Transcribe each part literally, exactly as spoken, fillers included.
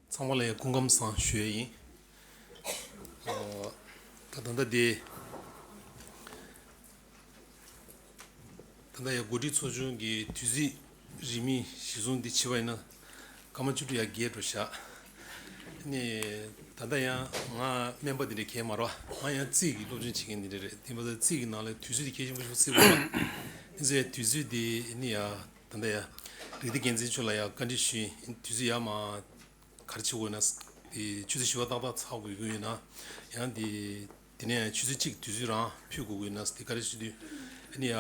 ཚང་མ་ལ་ཡང་སྐུ་ཁམས་བཟང་ཞུ་ཡས་ཡིན། ཨོ། ད་ད་ལྟ་དེ། ད་ལྟ་ཡང་འགོ་ཁྲིད་ཚོགས་ཆུང་གི་དུས་ཚོད་རིང་མོ་གཞི་བཟུང་འདི་བྱས་པ་ཡིན་ན། སྐར་མ་བཅུ་དྲུག་ཡར་བརྒལ་འགྲོ་ཤག་ནི། ད་ལྟ་ཡང་ང་སྨན་པ་འདི་འདྲ་གང་ཡང་མ་རེད་པ། ང་ཡང་རྩིས་ཀྱི་སློབ་སྦྱོང་བྱེད་མཁན་འདི་འདྲ་རེད། དེ་མ་ཟད་རྩིས་ཀྱི་ནང་ལ་དུས་ཚོད་དེ་གལ་ཆེན་པོ་ཞིག་རྩིས་པ་རེད། དེ་ཚོའི་དུས་ཚོད་དེ་ནི་ཡ། ད་ལྟ་ཡ། རིག་སྡེ་འགན་འཛིན་མཆོག་ལ་ཡ་བཀའ་འདྲི་ཞུས་ཡིན། དུས་ཚོད་ཡར་མར་ག་རེ་བྱེད་དགོས་ན། དེ་ཆུ་ཚོད་བཞི་པ་ཏག་ཏག་ཚར་དགོས་ཀྱི་ཡོད་ན། ཡང་དེ། དེ་ནས་ཆུ་ཚོད་གཅིག་དུས་ཚོད་རང་ཕུལ་དགོས་ཀྱི་ཡོད་ན། དེ་ག་རེ་བྱེད་དུས། ཨ་ནི་ཡ།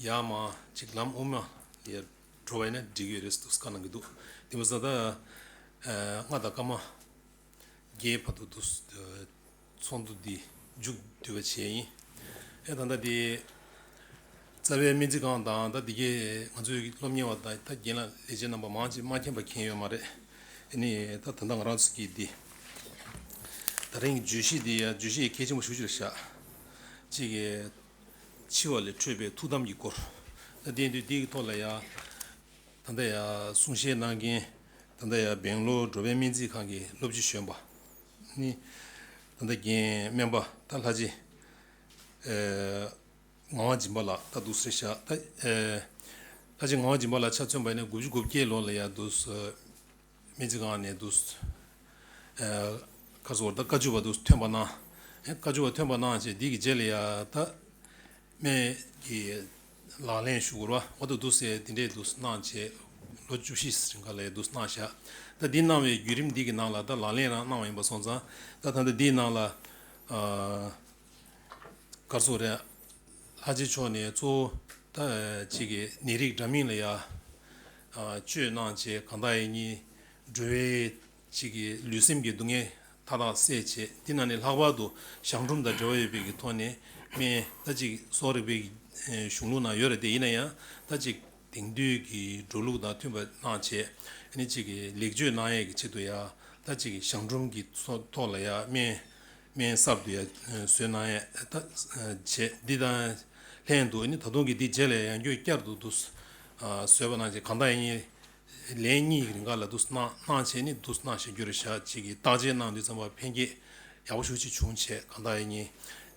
ཡར་མར་ཅིག་ལམ་དབུ་མ་ཡར་འགྲོ་བ་ཡིན་ན་འགྲིག་གི་ཡོད་རེད་ཟེར་དུས་བཀའ་གནང་གི་འདུག་དེ་མ་ཟད་ད། ལྔ་དང་སྐར་མ་བརྒྱད་བར་དུ་དུ། ཚོགས་འདུ་འདི་མཇུག་བསྡུ་བ་བྱས་ཡིན། ཨེ་ད་ལྟ་འདི། རྩ་བའི་སྨན་རྩིས་ཁང་དང་ད་འདི་གའི་ང་ཚོའི་སློབ་གཉེར་བ་དང་ད་རྒན་ལགས་ལས་བྱེད་རྣམ་པ་མང་ཆེ་མ་མཁྱེན་པ་མཁྱེན་ཡོད་མ་རེད། ཨ་ནི་ད་ད་ལྟ་ང་རང་ཚོ་གི་འདི། ད་རིང་གི་བརྗོད་གཞི་འདི་ཡ་བརྗོད་གཞི་གལ་ཆེན་པོ་ཞེ་པོ་ཅིག་རེད་ཤག་གཅིག་གི། འཆི་བ་ལས་འཕྲོས་པའི་ཐུགས་དམ་གྱི་སྐོར། ད་དེ་དུས་འདིའི་ཐོག་ལ་ཡ། ད་ལྟ་ཡ་གསུང་བཤད་གནང་མཁན། ད་ལྟ་ཡ་སྦེང་ལོར་འགྲོ་ཕན་སྨན་རྩིས་ཁང་གི་སློབ་སྤྱི་གཞོན་པ། ནི། ད་ལྟ་རྒན་སྨན་པ་ད་ལྷ་རྗེ། ཨེ། ངག་དབང་སྦྱིན་པ་ལགས་ད་འདུག་སེ་ཤག་ད། ཨེ། ལྷ་རྗེ་ངག་དབང་སྦྱིན་པ་ལགས་ཆ་མཚོན་པ་ཡིན་ན་དགུ་བཅུ་གོ་བརྒྱད་ལོ་ལ་ཡ་འདུག་སེ། སྨན་རྩིས་ཁང་ནས་འདུག་ཨ། ཁ་སོར་ད་བཀའ་བཅུ་པ་འདུག་ཐོན་པ་གནང་། ཨེ། བཀའ་བཅུ་པ་ཐོན་པ་གནང་བྱས་འདི་གི་རྗེས་ལ་ཡ་ད། སྨན་གྱི་ལག་ལེན་ཞུ་དགོས་རེད་པ། འོ་ད་འདུག་སེ་འདི་འདྲས་འདུག་གནང་བྱས། ལོ་བཅུ་བཞི་རིང་ག་ལ་ཡ་འདུག་གནང་བཞག་ད་འདི་གནང་བའི་བརྒྱུད་རིམ་འདི་གི་ནང་ལ་ད་ལག་ལེན་རང་གནང་བ་ཡིན་པ་སོང་ཙང་། ད་ད་ལྟ་འདིའི་ནང་ལ། ཨ། ག་རེ་ཟེར་དགོས་རེད། ལྷ་རྗེ་མཆོག་ནས་གཙོ་བོ་ད་ཅིག་གི་ནད་རིགས་འདྲ་མིན་ལ་ཡ། ཨ། བཅོས་གནང་བྱས་གང་དག་ཡིན་ནི། འགྲོ་བའི་ཅིག་གི་ལུས་སེམས་ཀྱི་སྡུག་བསྔལ་མཐའ་དག་སེལ་བྱས། འདི་ནང་ནས་ལྷག་པར་དུ་གཞང་འབྲུམ་དང་འབྲེལ་བ་ཡོད་པའི་གི་ཐོག་ནས་སྨན་ད་ཅིག་གསོ་བ་རིག་པའི་གཞུང་ལུགས་ནང་ཡོད་རེད་དེ། ཡིན་ན་ཡང་ད་ཅིག་དེང་དུས་ཀྱི་འགྲོ་ལུགས་དང་མཐུན་པ་གནང་བྱས། ཨ་ནི་ཅིག་གི་ལེགས་བཅོས་གནང་ཡས་ཀྱི་ཆེད་དུ་ཡ། ད་ཅིག་གི་གཞང་འབྲུམ་གྱི་ཐོག་ལ་ཡ་སྨན། སྨན་གསར་དུ་ཡ་བཟོས་གནང་ཡས་ད་བྱས། འདི་དང་ལྷན་དུ་ནི་ད་དུང་གི་འདི་རྗེས་ལ་ཡང་བསྐྱར་དུ་འདུག་སེ་བཟོས་པ་གནང་བྱས་གང་དག་ཡིན། ལན་གཉིས་ཀྱི་རིང་ག་ལ་འདུག་སེ་གནང་གནང་བྱས་ནི་འདུག་སེ་གནང་བཞག་རྒྱུ་རེད་ཤག་ཅིག་གི་བརྟག་དཔྱད་གནང་དུས་ཙམ་པ་ཕན་སྐྱེད་ཡག་པོ་ཞེ་པོ་ཅིག་བྱུང་བྱས། གང་དག་ཡིན་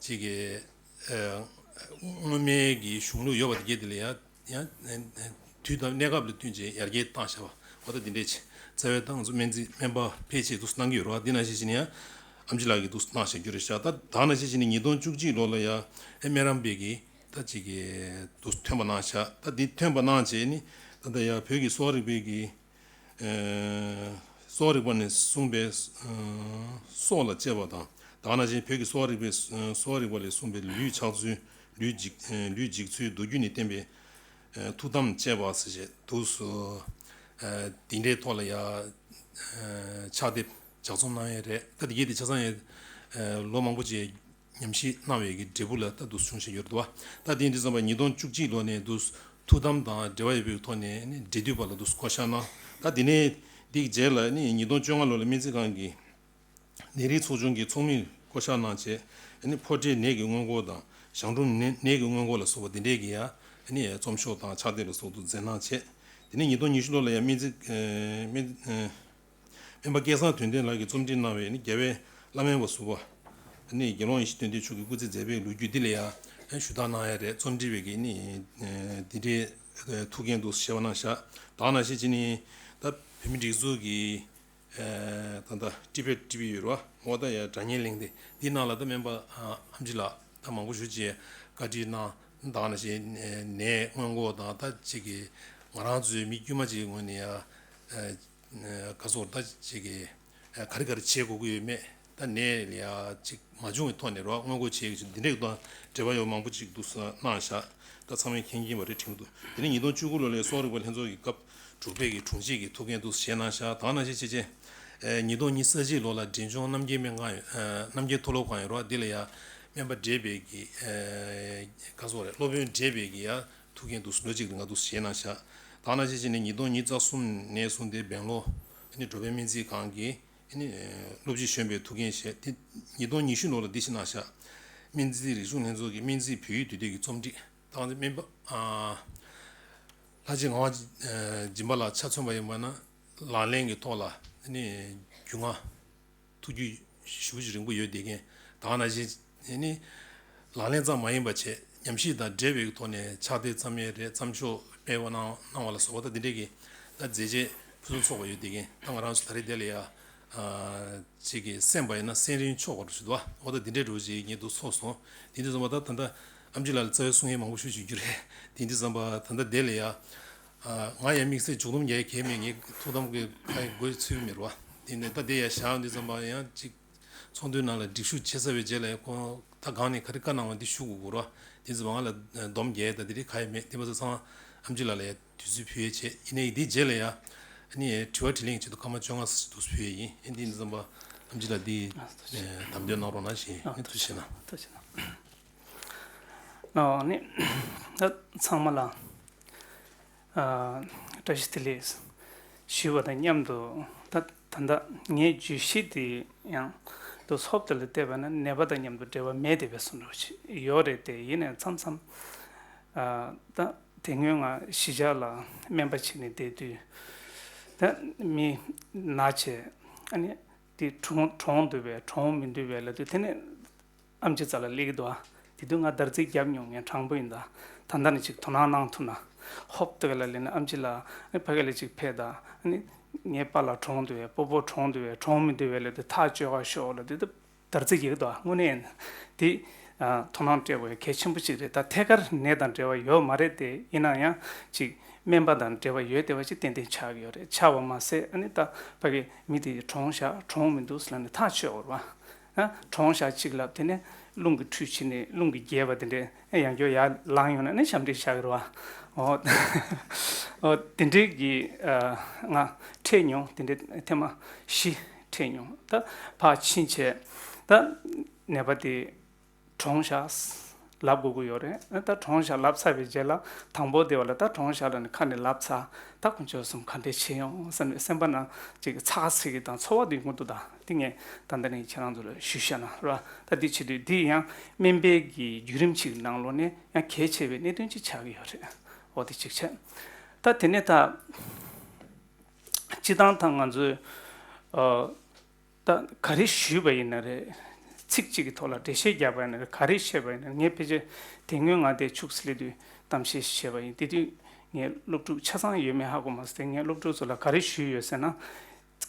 ཅིག་གི། ཨ། སྔོན་མའི་གི་གཞུང་ལུགས་ཡོད་པ་དེ་གས་དེ་ལ་ཡ། ཡང་དུས་དང་གནས་སྐབས་ལ་བསྟུན་བྱས་ཡར་རྒྱས་བཏང་བཞག་པ། འོ་ད་འདི་འདྲས་བྱས། རྩ་བའི་ད་ང་ཚོ་སྨན་རྩིས་སྨན་པ་ཕལ་ཆེར་འདུག་སེ་གནང་གི་ཡོད་རེད་པ། འདི་ནང་བཞིན་བྱས་ནས་ཡང་ཨེམ་ཆི་ལགས་ཀྱིས་འདུག་སེ་གནང་བཞག་རྒྱུ་རེད་ཤག་ད་ད་ནང་བཞིན་བྱས་ནས་ཉིས་སྟོང་བཅུ་གཅིག་ལོ་ལ་ཡ། ཨེ། སྨན་རམས་པའི་གི་ད་ཅིག་གི་འདུག་སེ་ཐོན་པ་གནང་བཞག་ད་འདི་ཐོན་པ་གནང་བྱས་ནི་ད་ལྟ་ཡ་བོད་ཀྱི་གསོ་བ་རིག་པའི་གི། ཨེ། གསོ་བ་རིག་པ་ནས་གསུངས་པའི། ཨེ། སྲོག་ལ་གཅེས་པ་དང་། ད་ག་ནང་བཞིན་བོད་ཀྱི་གསོ་བ་རིག་པའི། ཨེ། གསོ་བ་རིག་པ་ལས་གསུངས་པའི་ལུས་ཆགས་ཚུལ། ལུས་འཇིག་ཨེ། ལུས་འཇིག་ཚུལ་མདོ་རྒྱུད་ནས་བསྟན་པའི། ཨེ། ཐུགས་དམ་བཅས་པ་ཟེར་བྱས་འདུག་སེ། ཨེ། འདི་འདྲའི་ཐོག་ལ་ཡ། ཨེ། ཕྱག་དེབ་ལྗགས་རྩོམ་གནང་ཡས་རེད། ད་འདི་གས་དེ་ཆ་ཚང་ཡ། ཨེ། ལོ་མང་པོ་ཅིག་ཉམས་ཞིབ་གནང་བའི་གི་འབྲས་བུ་ལ་ད་འདུག་སེ་བྱུང་བཞག་ཡོད་རེད་པ། ད་དེ་འདྲ་བསམ་པ་ཉིས་སྟོང་བཅུ་གཅིག་ལོ་ནས་འདུག་སེ་ཐུགས་དམ་དང་འབྲེལ་བ་ཡོད་པའི་ཐོག་ནས་ནི་འབྲེལ་མཐུད་པ་ལ་འདུག་སེ་བསྐོ་བཞག་གནང་། ད་དེ་ནས་འདི་གི་རྗེས་ལ་ནི་ཉིས་སྟོང་བཅོ་ལྔ་ལོ་ལ་སྨན་རྩིས་ཁང་གི་ནད་རིགས་ཚོགས་ཆུང་གི་ཚོགས་མིར་བསྐོ་བཞག་གནང་བྱས། ནི་ཕོ་འབྲས་ནད་ཀྱི་སྔོན་འགོག་དང་གཞང་འབྲུམ་ནད་ནད་ཀྱི་སྔོན་འགོག་ལ་སོགས་པ་འདི་འདྲའི་གི་ཡ། ནི་རྩོམ་ཤོག་དང་ཕྱག་དེབ་ལ་སོགས་དུ་མཛད་གནང་བྱས། དེ་ནས་ཉིས་སྟོང་ཉི་ཤུ་ལོ་ལ་ཡ་སྨན་རྩིས། ཨེ། སྨན། ཨེ། སྨན་པ་སྐལ་བཟང་དོན་ལྡན་ལགས་ཀྱིས་རྩོམ་སྒྲིག་གནང་བའི་ནི་རྒྱལ་བའི་བླ་སྨན་པ་ཟུར་པ། ནི་དགེ་སློང་ཡེ་ཤེས་དོན་ལྡན་མཆོག་གིས་སྐུ་ཚེ་མཛད་པའི་ལོ་རྒྱུས་འདི་ལ་ཡང་ཞུ་དག་གནང་ཡ་རེད། རྩོམ་སྒྲིག་པའི་གི་ནི་འདི་འདྲའི་ཐུགས་འགན་འདུག་ཞེས་པ་གནང་བཞག་ད་ག་ནང་བཞིན་བྱས་ནི་ད་བོད་མིའི་སྒྲིག་འཛུགས་ཀྱི་ད་ལྟ་ཊི་བེཊ་ཊི་བི་ཡོད་རེད་པ། འོ་ད་ཡ་དྲ་བརྙན་གླེང་སྟེགས་འདི་ནང་ལ་ད་སྨན་པ་ཨམ་ཆི་ལགས་ད་མང་པོ་ཞེ་ཅིག་བཀའ་འདྲི་གནང་། ད་ག་ནང་བཞིན་ནད་སྔོན་འགོག་དང་ད་ཅིག་གི་ང་རང་ཚོའི་མི་དཀྱུས་མ་ཅིག་གི་ངོས་ནས་ཡ། ག་ཚོད་ད་ཅིག་གི་ག་རེ་ག་རེ་བྱེད་དགོས་ཀྱི་ཡོད་མེད། ད་ནད་ལ་ཡ་ཅིག་མ་བྱུང་བའི་ཐོག་ནས་རོགས་སྔོན་འགོག་བྱེད་ཀྱི་འདི་འདྲའི་དང་འབྲེལ་བ་ཡོད་མང་པོ་ཅིག་འདུག་གནང་བཞག་ད་ཚང་མས་མཁྱེན་གྱིན་པ་རེད་དྲན་གྱི་འདུག་དེ་ནས་ཉིས་སྟོང་བཅུ་དགུ་ལོ་ལ་གསོ་བ་རིག་པ་ལྷན་ཚོགས་ཀྱི་སྐབས་དྲུག་པའི་གི་དྲུང་ཆེ་གི་ཐུགས་འགན་འདུག་བཞེས་གནང་བཞག་ད་ག་ནང་བཞིན་བྱས་རྗེས་ཉིས་སྟོང་ཉི་ཤུ་རྩ་གཅིག་ལོ་ལ་འབྲས་ལྗོངས་རྣམ་རྒྱལ་སྨན་ཁང་ཡོད། རྣམ་རྒྱལ་མཐོ་སློབ་ཁང་ཡོད་རོགས་འདི་ལ་ཡ་སྨན་པ་བགྲེས་པའི་གི་ག་ཚོད་རེད། སློབ་དཔོན་བགྲེས་པའི་གི་ཡ། ཐུགས་འགན་འདུག་ལོ་གཅིག་རིང་ང་འདུག་བཞེས་གནང་བཞག་ད་ག་ནང་བཞིན་བྱས་ནས་ཉིས་སྟོང་ཉི་ཤུ་རྩ་གསུམ་ནས་བཟུང་སྟེ་སྦེང་ལོར་ནི་འགྲོ་ཕན་སྨན་རྩིས་ཁང་གི་ནི་སློབ་སྤྱི་གཞོན་པའི་ཐུགས་འགན་བཞེས་ཏེ། ཉིས་སྟོང་ཉི་ཤུ་ལོ་ལ་འདི་བཞེས་གནང་བཞག་སྨན་རྩིས་རིག་གཞུང་ལྷན་ཚོགས་ཀྱི་སྨན་རྩིས་བོད་ཡིག་དུས་དེབ་ཀྱི་རྩོམ་སྒྲིག་ད་སྨན་པ་ལྷ་རྗེ་ངག་དབང་སྦྱིན་པ་ལགས་ཆ་མཚོན་པ་ཡིན་པ་ན། ལག་ལེན་གྱི་ཐོག་ལ་ ནི་རྒྱུས་མངའ། ཐུགས་རྒྱུས་ཞེ་པོ་ཅིག་རིང་པོ་ཡོད་བསྡད་མཁན། ད་ག་ནང་བཞིན་ནི་ལག་ལེན་ཙམ་མ་ཡིན་པ་བྱས། ཉམས་ཞིབ་དང་འབྲེལ་བའི་ཐོག་ནས་ཕྱག་དེབ་བརྩམས་ཡས་རེད། བརྩམས་ཆོས་སྤེལ་བ་གནང་གནང་བ་ལ་སོགས་པ། ད་འདི་འདྲས་ཀྱི་ད་མཛད་རྗེས་ཕུན་སུམ་ཚོགས་པ་ཡོད་བསྡད་མཁན། ད་ང་རང་ཚོ་ད་རེས་དེ་ལ་ཡ་ཨ་ཅིག་གིས་གསན་པ་ཡིན་ན་གསན་རིན་ཆོག་པ་འདྲ་ཞིག་འདུག་བ། འོ་ད་འདི་འདྲས་འདྲ་ཞིག་ངས་འདུག་ཚོར་སོང་། དེ་འདྲ་ཙམ་པ། ད་ད་ལྟ་ཨེམ་ཆི་ལགས་ལ་རྩ་བའི་གསུང་ཡས་མང་པོ་ཞུ་བཅུག་རྒྱུ་རེད། དེ་འདྲ་ཙམ་པ། ད་ལྟ་དེ་ལ་ཡ། ཨ། ང་ཡང་དམིགས་བསལ་མཇུག་སྡོམ་རྒྱག་ཡ་གང་ཡང་མེད། ངས་ཐུགས་དམ་གྱི་ཁ་ཡི་དགོས་ཚུལ་མེད་རེད་བ། དེ་ནས་ད་དེ་ཡར་བཞག་ཡོང་དུས་ཙམ་པ་ཡང་ཅིག་ཚོགས་འདུའི་ནང་ལ་སྒྲིག་ཞུ་བྱེད་ཚར་བའི་རྗེས་ལ་ཡང་ཁོང་ད་གང་ནས་ག་རེ་བཀའ་གནང་བ་འདི་ཞུ་དགོས་ཀྱི་རེད་བ། དེ་ཙམ་པ་ང་ལ་སྡོམ་རྒྱག་ཡ་ད་དེ་རིགས་གང་ཡང་མེད། དེ་མ་ཟད་ཚང་མ་ཨེམ་ཆི་ལགས་ལ་ཡང་དུས་ཚོད་ཕུལ་ཡས་བྱས། ཡིན་ནའི་དེའི་རྗེས་ལ་ཡང་ཨ་ནི་དྲི་བ་དྲིས་ལན་ཆེད་དུ་སྐར་མ་བཅོ་ལྔ་ཙམ་ཞིག་ཕུལ་ཡས་ཡིན། ཨ་ནི་དེ་ཙམ་པ་ཨེམ་ཆི་ལགས་འདི་ཨ་ཐུགས་རྗེ་གནང་། ཨ་ཐུགས་རྗེ་གནང་རོགས་གནང་ཞེས། ཨ་ཨ་ཐུགས་རྗེ་གནང་། ཨ་ཐུགས་རྗེ་གནང་། ཨ་ནི་ད་ཚང་མ་ལ་ཨ་བཀྲ་ཤིས་བདེ་ལེགས་ཞུས་པ་དང་མཉམ་དུ། ད་ད་ལྟ་ངའི་བརྗོད་གཞི་དེ་ཡང་དུ་ཚོགས་དེ་ལ་བལྟས་པ་ན་ནད་པ་དང་མཉམ་དུ་འབྲེལ་བ་མེད་བསྡད་པའི་བཟོ་འདྲ་ཞིག་ཡོད་རེད་དེ། ཡིན་ནའི་མཚམས་མཚམས་ཨ་ད་དེ་སྔོན་ང་གཞིས་ཆགས་ལ་སྨན་པ་བྱས་ནས་བསྡད་དུས། ད་མི་ན་བྱས། ཨ་ནི་དེ་གྲོངས་གྲོངས་འདུག་པས། གྲོངས་མི་འདུག་པས་ལབ་དུས། དེ་ནས་ཨེམ་ཆི་རྩ་ལ་སླེབས་ཀྱི་འདུག་ཨ། དེ་དུས་ང་འདར་རྩིས་བརྒྱབ་མྱོང་། ངས་དྲང་པོ་ཡིན་ད། ད་ལྟ་ནས་ཅིག་དོ་སྣང་གནང་ཐུབ་ན། ཧོབ་སྟེ་ག་ལ་སླེབས་ན་ཨེམ་ཆི་ལགས་ཨ་ནི་ཕ་གི་ལ་ཅིག་ཕེབས་དང་། ཨ་ནི་ངའི་པཱ་ལགས་གྲོངས་འདུག་པས། སྤོ་བོ་གྲོངས་འདུག་པས། གྲོངས་མི་འདུག་པས་ལབ་དུས་ཐག་གཅོད་ག་ཤོག་ལབ་དུས། ད་འདར་རྩིས་བརྒྱབ་ཀྱི་འདུག་ཨ། དངོས་གནས་དེ་ཨ་དོ་སྣང་སྤྲད་དགོས་ཡ་གལ་ཆེན་པོ་ཅིག་རེད། ད་ཐད་ཀར་ནད་དང་འབྲེལ་བ་ཡོད་མ་རེད་དེ། ཡིན་ན་ཡང་ཅིག་སྨན་པ་དང་འབྲེལ་བ་ཡོད་བསྡད་པ་ཅིག་ཏན་ཏན་ཆགས་ཀྱི་ཡོད་རེད། ཆགས་པ་མ་ཟད། ཨ་ནི་ད་ཕ་གི་མི་དེ་གྲོངས་ཤག་གྲོངས་མི་འདུག་ཟེར་ལབ་ནས་ཐག་གཅོད་དགོས་རེད་བ། ཨ། གྲོངས་ཤག་ཅིག་ལབ། དེ་ནས་རླུང་གི་ཁྲུས་བྱས་ནས་རླུང་གིས་བརྒྱལ་བ་དེ་འདྲས་ཡང་བསྐྱར་ཡར་ལངས་ཡོང་ན་ནི་ཞབས་འདྲེན་བཞག་གི་རེད་བ། འོ། འོ་དེ་འདྲས་ཀྱི་ཨ་ང་འཕྲད་མྱོང་། དེ་འདྲས་ཐེངས་མ་བཞི་འཕྲད་མྱོང་། ད་ཕར་ཕྱིན་བྱས་ད་ནད་པ་དེ་གྲོངས་ཤག་ལབ་དགོས་ཀྱི་ཡོད་རེད། ད་གྲོངས་ཤག་ལབ་ཚར་བའི་རྗེས་ལ་དང་པོ་དེ་བ་ལ་ད་གྲོངས་ཤག་ལབ་ནས་ཁ་ནས་ལབ་ཚར། ད་དཀོན་མཆོག་གསུམ་ག་འདྲས་བྱེད་ཡོང་བསམ་ནས་སེམས་པ་ནང་ཅིག་ཚ་ཚིག་གི་དང་ཚོར་བ་དེ་ཡོང་གི་འདུག་ད་དེ་ངས་ད་ལྟ་ནས་ཁྱེད་རང་ཚོ་ལ་ཞུས་བཞག་ན་ར། ད་དེ་བྱེད་དུས་འདི་ཡང་སྨན་པའི་གི་བརྒྱུད་རིམ་ཅིག་ནང་ལོགས་ནས་ཡང་གལ་ཆེ་བའི་གནད་དོན་ཅིག་ཆགས་ཀྱི་ཡོད་རེད། འོ་དེ་གཅིག་བྱས། ད་དེ་ནས་ད་སྤྱིར་བཏང་ད་ང་ཚོས་ཨ། ད་ག་རེ་ཞུས་པ་ཡིན་ན་རེད། ཚིག་གཅིག་གི་ཐོག་ལ་འགྲེལ་བཤད་བརྒྱབ་པ་ཡིན་ན་རེད། ག་རེ་བཤད་པ་ཡིན་ན་རེད། ངས་ཕལ་ཆེར་དེ་སྔོན་ང་དེ་ཕྱུགས་སི་སླེབས་དུས་གཏམ་བཤད་བྱས་པ་ཡིན། དེ་དུས་ངས་སློབ་ཕྲུག་ཆ་ཚང་ཡོད་མེད་ཧ་གོ་མ་སོང་། དེ་ངས་སློབ་ཕྲུག་ཚོ་ལ་ག་རེ་ཞུས་ཡོད་ཟེར་ན།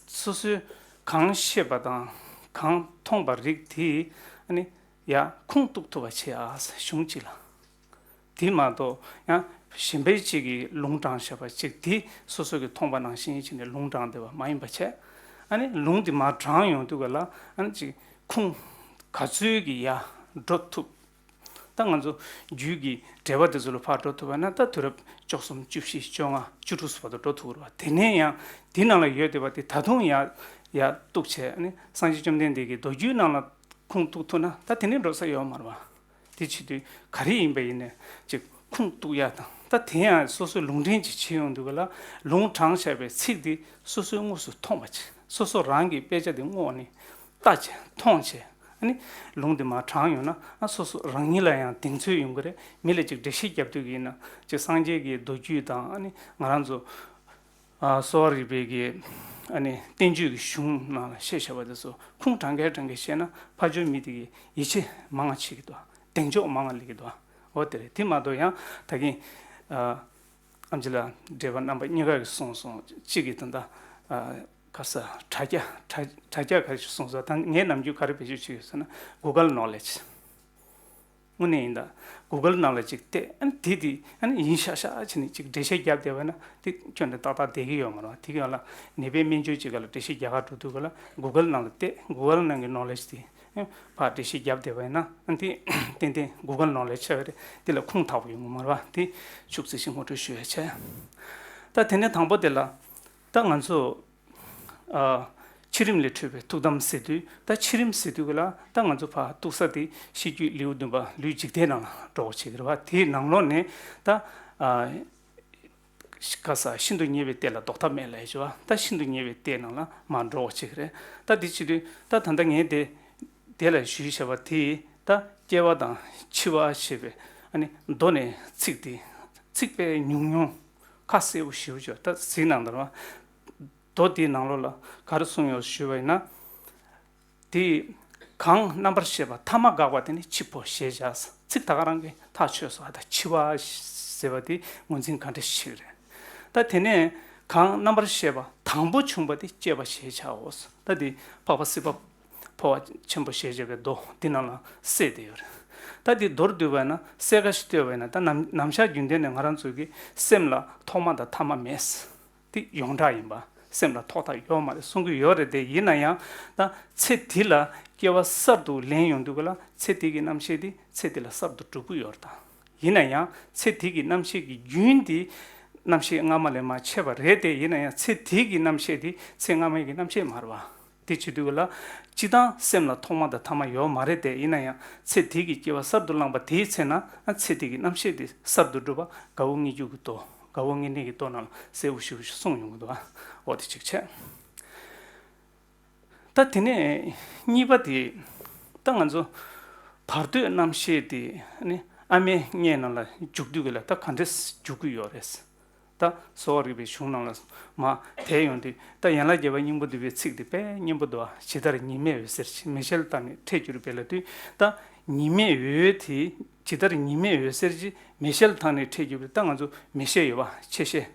སོ་སོས་གང་ཤེས་པ་དང་གང་མཐོང་པ་རིགས་དེ་ཨ་ནི་ཡ་ཁུངས་གཏུགས་ཐུབ་པ་བྱེད་ཨ། གཞུང་གཅིག་ལ། དེ་མ་གཏོགས་ཡང་གཞན་པའི་གཅིག་གིས་ལུང་དྲངས་བཞག་པ་གཅིག་དེ་སོ་སོ་གིས་མཐོང་པ་ནང་བཞིན་བྱས་ནས་ལུང་དྲངས་བསྡད་པ་མ་ཡིན་པ་བྱས། ཨ་ནི་ལུང་དེ་མར་དྲངས་ཡོང་དུས་ག་ལ་ཨ་ནི་ཅིག་ཁུངས་ག་ཚོད་ཀྱིས་ཡར་འགྲོ་ཐུབ། ད་ང་ཚོ་རྒྱུད་ཀྱི་འགྲེལ་པ་དེ་ཚོ་ལ་ཕར་འགྲོ་ཐུབ་པ་ན་ད་དུས་རབས་བཅུ་གསུམ་བཅུ་བཞི་བཅོ་ལྔ་བཅུ་དྲུག་སོགས་པ་དུ་འགྲོ་ཐུབ་ཀྱི་རེད་བ། དེ་ནས་ཡང་དེ་ནང་ལ་ཡོད་བསྡད་པ་དེ་ད་དུང་ཡར་ཡར་གཏུགས་བྱས། ཨ་ནི་སངས་རྒྱས་བཅོམ་ལྡན་འདས་ཀྱི་མདོ་རྒྱུད་ནང་ལ་ཁུངས་གཏུགས་ཐུབ་ན་ད་དེ་ནས་འགྲོ་ས་ཡོད་མ་རེད་བ། དེ་བྱེད་དུས་ག་རེ་ཡིན་པ་ཡིན་ནའི་ཅིག་ཁུངས་གཏུགས་ཡ་དང་། ད་དེ་ཡང་སོ་སོའི་ལུང་འདྲེན་ཅིག་བྱེད་ཡོང་དུས་ག་ལ་ལུང་དྲངས་བཞག་པའི་ཚིག་དེ་སོ་སོའི་དངོས་སུ་མཐོང་བ་ཅིག་སོ་སོ་རང་གི་དཔེ་ཆ་དེ་སྔོག་ནས་ལྟ་བྱས་མཐོང་བྱས། ཨ་ནི་ལུང་དེ་མར་དྲངས་ཡོང་ན་ཨ་སོ་སོ་རང་ཉིད་ལ་ཡང་གདེང་ཚོད་ཡོང་གི་རེད། མི་ལ་ཅིག་འགྲེལ་བཤད་རྒྱབ་དུས་ཀྱི་ཡིན་ན་ཅིག་སངས་རྒྱས་ཀྱི་མདོ་རྒྱུད་དང་། ཨ་ནི་ང་རང་ཚོ་ཨ་གསོ་བ་རིག་པའི་གི་ཨ་ནི་བསྟན་བཅོས་ཀྱི་གཞུང་ནང་ལ་བཤད་བཞག་པ་དེ་ཚོ་ཁུངས་དྲང་གི་དྲང་གི་བཤད་ན་ཕར་ཕྱོགས་མི་དེ་གི་ཡིད་ཆེས་མང་ང་བྱེད་ཀྱི་འདུག་གདེང་འཇོག་མང་ང་སླེབས་ཀྱི་འདུག་འོ་དེ་རེད། དེ་མ་གཏོགས་ཡང་ད་གིན་ཨ་ཨེམ་ཆི་ལགས་འགྲེལ་པ་རྣམ་པ་གཉིས་ཀ་གིས་གསུངས་སོང་། གཅིག་གིས་ད་ལྟ་ཨ་ག་ས་དྲ་རྒྱ་དྲ་དྲ་རྒྱ་ག་རེ་ཞིག་གསུངས་སོང་། ད་ངས་ནམ་རྒྱུན་ག་རེ་བེད་སྤྱོད་བྱེད་ཡོད་ཟེར་ན་Google Knowledge། དངོས་གནས་ཡིན་ད། Google་ནང་ལ་ཅིག་བལྟས། ཨ་ནི་དེ་དེ་ཨ་ནི་ཡིན་ཤག་ཤག་བྱས་ནས་ཅིག་འགྲེལ་བཤད་བརྒྱབ་བསྡད་པ་ཡིན་ན་དེ་ཁྱོན་ནས་ཏག་ཏག་བསྡད་ཀྱི་ཡོད་མ་རེད་བ། དེ་ག་ལ་ནད་པའི་སྨན་བཅོས་ཅིག་ག་ལ་འགྲེལ་བཤད་རྒྱག་ག་འགྲོ་དུས་ག་ལ་Google་ནང་ལ་བལྟས། Google་ནང་གི་knowledge་དེ་ཨ་ཕར་འགྲེལ་བཤད་བརྒྱབ་བསྡད་པ་ཡིན་ན་ཨ་ནི་དེ་ཏན་ཏན་Google་knowledge་ཆགས་པ་རེད། དེ་ལ་ཁུངས་དག་པོ་ཡོང་གི་མ་རེད་བ། དེ་ཤུགས་ཆེ་ཞིག་ངོ་སྤྲོད་ཞུ་ཡ་བྱས། ད་དེ་ནས་དང་པོ་དེ་ལ་ད་ང་ཚོ་ཨ་འཆི་རིམ་ལས་འཕྲོས་པའི་ཐུགས་དམ་ཟེར་དུས། ད་འཆི་རིམ་ཟེར་དུས་ག་ལ་ད་ང་ཚོ་ཕར་ཐུག་ས་དེ་ཤེས་རྒྱུད་ལེའུ་བདུན་པ་ལུས་འཇིག་རྟེན་ནང་ལ་འགྲོ་དགོས་བྱེད་ཀྱི་རེད་བ། དེའི་ནང་ལོགས་ནས་ད་ཨ་ག་ས་ཤིན་ཏུ་ཉེ་བའི་ལྟས་ལ་ལྡོག་ཐབས་མེད་ལབ་ཡ་ཅིག་བ། ད་ཤིན་ཏུ་ཉེ་བའི་ལྟས་ནང་ལ་མར་འགྲོ་དགོས་བྱེད་ཀྱི་རེད། ད་དེ་བྱེད་དུས་ད་ད་ལྟ་ངས་དེ་དེ་ལ་ཞུས་བཞག་པ་དེ་ད་སྐྱེ་བ་དང་འཆི་བ་ཞེས་པའི་ཨ་ནི་མདོ་ནས་ཚིག་དེ་ཚིག་དཔེ་ཉུང་ཉུང་ཁ་གསལ་པོ་ཞེ་པོ་ཅིག་ད་གཟིགས་གནང་དང་བ། མདོ་འདིའི་ནང་ལོགས་ལ་ག་རེ་གསུངས་ཡོད་ཞུས་པ་ཡིན་ན། དེ་གང་རྣམ་པར་ཤེས་པ་ཐ་མ་འགགས་པ་དེ་ནི་འཆི་འཕོ་ཞེས་བྱ། ཚིག་ད་ག་རང་གིས་ཐག་ཆོད་སོང་། ཨ་ད་འཆི་བ་ཟེར་བ་དེ་ངོས་འཛིན་ག་འདྲ་ཞིག་རེད། ད་དེ་ནས་གང་རྣམ་པར་ཤེས་པ་དང་པོ་བྱུང་བ་དེ་སྐྱེས་པ་ཞེས་བྱའོ། ད་དེ་འཕགས་པ་སྲིད་པ་འཕོ་བ་ཆེན་པོ་ཞེས་བྱ་བའི་མདོ་འདི་ནང་ལ་གསལ་བསྡད་ཡོད་རེད། ད་འདི་མདོར་བསྡུས་པ་ཡིན་ན་གསལ་ཁ་ཞིག་བཏོད་པ་ཡིན་ན། ད་ནམ་ནམ་ཞག་རྒྱུན་ལྡན་ནས་ང་རང་ཚོ་གི་སེམས་ལ་ཐོག་མ་དང་ཐ་མ་མེད། དེ་ཡོངས་གྲགས་ཡིན་པ། སེམས་ལ་ཐོག་མཐའ་ཡོད་མ་རེད་གསུང་གི་ཡོད་རེད་དེ། ཡིན་ན་ཡང་ད་ཚེ་འདི་ལ་སྐྱེ་བ་གསར་དུ་ལེན་ཡོང་དུས་ག་ལ་ཚེ་འདི་གི་རྣམ་ཤེས་དེ་ཚེ་འདི་ལ་གསར་དུ་གྲུབ་ཀྱི་ཡོད་རེད་ད། ཡིན་ན་ཡང་ཚེ་འདི་གི་རྣམ་ཤེས་ཀྱི་རྒྱུན་དེ་རྣམ་ཤེས་སྔ་མ་ལས་མར་ཆད་པ་རེད་དེ། ཡིན་ན་ཡང་ཚེ་འདི་གི་རྣམ་ཤེས་དེ་ཚེ་སྔ་མའི་གི་རྣམ་ཤེས་མ་རེད་བ། དེ་བྱེད་དུས་ལ་སྤྱིར་བཏང་སེམས་ལ་ཐོག་མ་དང་ཐ་མ་ཡོད་མ་རེད་དེ། ཡིན་ན་ཡང་ཚེ་འདི་གི་སྐྱེ་བ་གསར་དུ་བླངས་པ་དེའི་ཚེ་ན་ཚེ་འདི་གི་རྣམ་ཤེས་དེ་གསར་དུ་གྲུབ་པ་དགའ་བོ་དངོས་རྒྱུ་གི་མདོ། དགའ་བོ་དངོས་གནས་ཀྱི་མདོ་ནང་ལ་གསལ་བོ་ཞེ་པོ་ཞིག་གསུངས་ཡོང་གི་འདུག་ཨ། འོ་དེ་གཅིག་བྱས། ད་དེ་ནས་གཉིས་པ་དེ། ད་ང་ཚོ་བར་དོའི་རྣམ་ཤེས་དེ་ནི་ཨ་མའི་མངལ་ནང་ལ་འཇུག་དུས་ཀྱི་ལ་ད་ག་འདྲས་འཇུག་གི་ཡོད་རེད། ད་གསོ་བ་རིག་པའི་གཞུང་ནང་ལ་མར་དེད་ཡོང་དུས། ད་ཡན་ལག་བརྒྱད་པ་སྙིང་པོ་བསྡུས་པའི་ཚིག་དེ་དཔེ་སྙན་པོ་འདུག་ཨ། ཇི་ལྟར་ཉི་མས་འོད་ཟེར་གྱིས། མེ་ཤེལ་དག་ནི་འཕྲད་འགྱུར་བས་ལབ་དུས། ད་ཉི་མའི་འོད་དེ། ཇི་ལྟར་ཉི་མས་འོད་ཟེར་གྱིས་མེ་ཤེལ་དག་ནི་འཕྲད་འགྱུར་བས། ད་ང་ཚོ་མེ་ཤེལ་ཡོད་པ། ཆེ་ཤེལ།